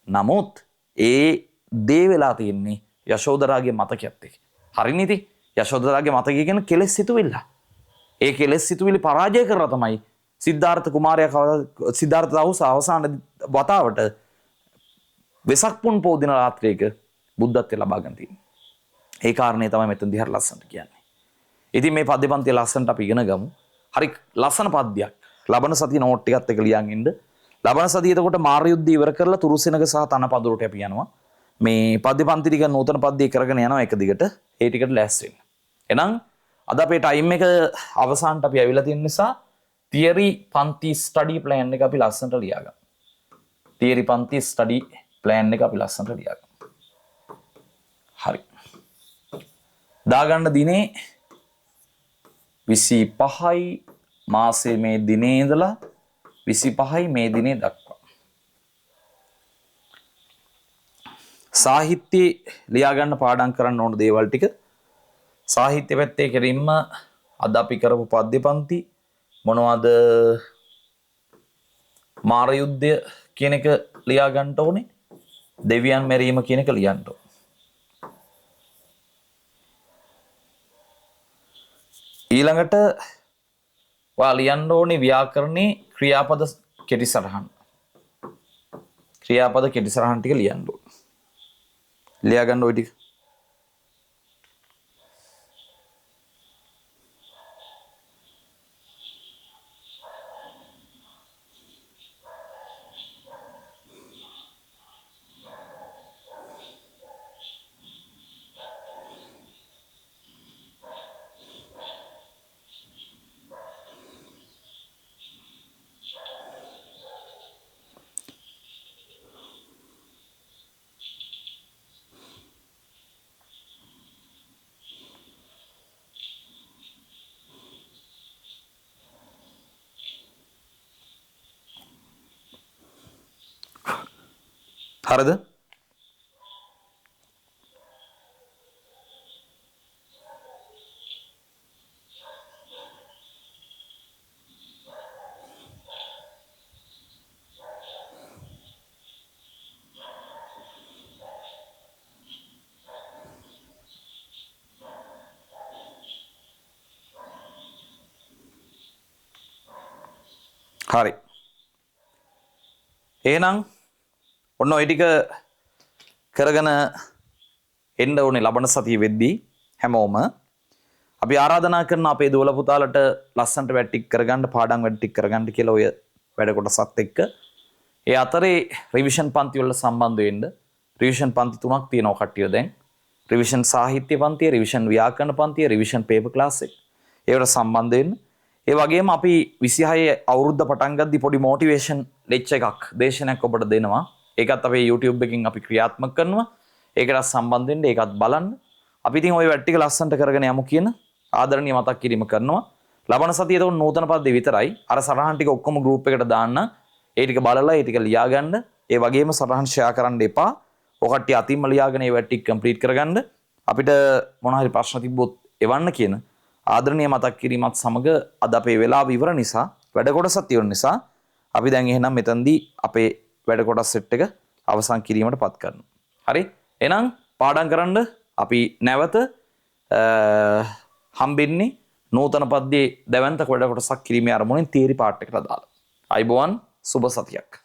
නමුත් ඒ දේ වෙලා තියෙන්නේ යශෝදරාගේ මතකයත් එක්ක. හරිනේ ඉතින්. යශෝදරාගේ මතකය කියන්නේ කෙලෙස් සිතුවිල්ල. ඒ කෙලෙස් සිතුවිලි පරාජය කරලා තමයි සිද්ධාර්ථ කුමාරයා සිද්ධාර්ථ තවුස අවසාන වතාවට වෙසක් පුන් පෝදින රාත්‍රියක බුද්ධත්වය ලබා ගන්න තියෙන්නේ. ඒ කාරණේ තමයි මෙතනදී හරි ලස්සනට කියන්නේ. ඉතින් මේ පද්‍ය පන්තිය ලස්සනට අපි ඉගෙන ගමු. හරි ලස්සන පද්‍යයක්. ලබන සතිය නෝට් ටිකත් එක ලියන් ඉන්න. ලබන සතිය එතකොට මාර යුද්ධය ඉවර කරලා තුරුසෙනග සහ තනපදුරට අපි යනවා. මේ පද්‍ය පන්ති ටික නූතන පද්‍ය කරගෙන යනවා එක දිගට. ඒ ටිකට ලෑස්ති වෙන්න. එහෙනම් අද අපේ ටයිම් එක අවසානට අපි ඇවිල්ලා තියෙන නිසා තියරි පන්ති ස්ටඩි ප්ලෑන් එක අපි ලස්සනට ලියාගමු. තියරි පන්ති ස්ටඩි ප්ලෑන් එක අපි ලස්සනට ලියාගමු. හරි. දාගන්න දිනේ 25යි මාසේ මේ දිනේ ඉඳලා 25යි මේ දිනේ දක්වා. සාහිත්‍යයේ ලියාගන්න පාඩම් කරන්න ඕන දේවල් ටික සාහිත්‍ය පැත්තේ කෙලින්ම අද අපි කරපු පද්‍ය පන්ති මොනවද මාර යුද්ධය කියන එක ලියා ගන්න ඕනේ, දෙවියන් මැරීම කියන එක ලියන්න ඕනේ. ඊළඟට ඔයා ලියන්න ඕනේ ව්‍යාකරණේ ක්‍රියාපද කෙටි සටහන්. ක්‍රියාපද කෙටි සටහන් ටික ලියන්න ඕනේ. ලියා ගන්න ওই ටික. හරිද? හරි. එහෙනම් ඔන්න ඔය ටික කරගෙන එන්න ඕනේ ලබන සතිය වෙද්දී හැමෝම. අපි ආරාධනා කරන අපේ දුවල පුතාලට ලස්සනට වැඩ ටික කරගන්න, පාඩම් වැඩ ටික කරගන්න කියලා ඔය වැඩ කොටසත් එක්ක. ඒ අතරේ රිවිෂන් පන්ති වල සම්බන්ධ වෙන්න. රිවිෂන් පන්ති තුනක් තියෙනවා කට්ටිය දැන්. රිවිෂන් සාහිත්‍ය පන්තිය, රිවිෂන් ව්‍යාකරණ පන්තිය, රිවිෂන් පේපර් ක්ලාස් එක. ඒවට සම්බන්ධ වෙන්න. ඒ වගේම අපි 26 අවුරුද්ද පටන් ගද්දි පොඩි මොටිවේෂන් ලෙක්චර් එකක්, දේශනයක් ඔබට දෙනවා. ඒකත් අපේ YouTube එකෙන් අපි ක්‍රියාත්මක කරනවා. ඒකටත් සම්බන්ධ වෙන්න, ඒකත් බලන්න. අපි ඉතින් ওই වැඩ ටික ලස්සනට කරගෙන යමු කියන ආදරණීය මතක් කිරීම කරනවා. ලබන සතියේ එතකොට නූතන පද්‍ය විතරයි. අර සටහන් ටික ඔක්කොම ගෲප් එකට දාන්න. ඒ ටික බලලා ඒ ටික ලියා ගන්න. ඒ වගේම සටහන් ෂෙයා කරන්න එපා. ඔය කට්ටිය අතින්ම ලියාගෙන ඒ වැඩ ටික කම්ප්ලීට් කරගන්න. අපිට මොන හරි ප්‍රශ්න තිබ්බොත් එවන්න කියන ආදරණීය මතක් කිරීමත් සමග අද අපේ වෙලාව ඉවර නිසා, වැඩ කොටසත් ඉවර නිසා අපි දැන් එහෙනම් මෙතනදී අපේ වැඩ කොටස් සෙට් එක අවසන් කිරීමට පත් කරනවා. හරි? එහෙනම් පාඩම් කරන්න අපි නැවත හම්බෙන්නේ නූතන පද්‍යයේ දැවැන්ත වැඩ කොටසක් කිරීමේ අරමුණින් තියරි පාර්ට් එකට අදාළ. අයිබෝවන්, සුබ සතියක්.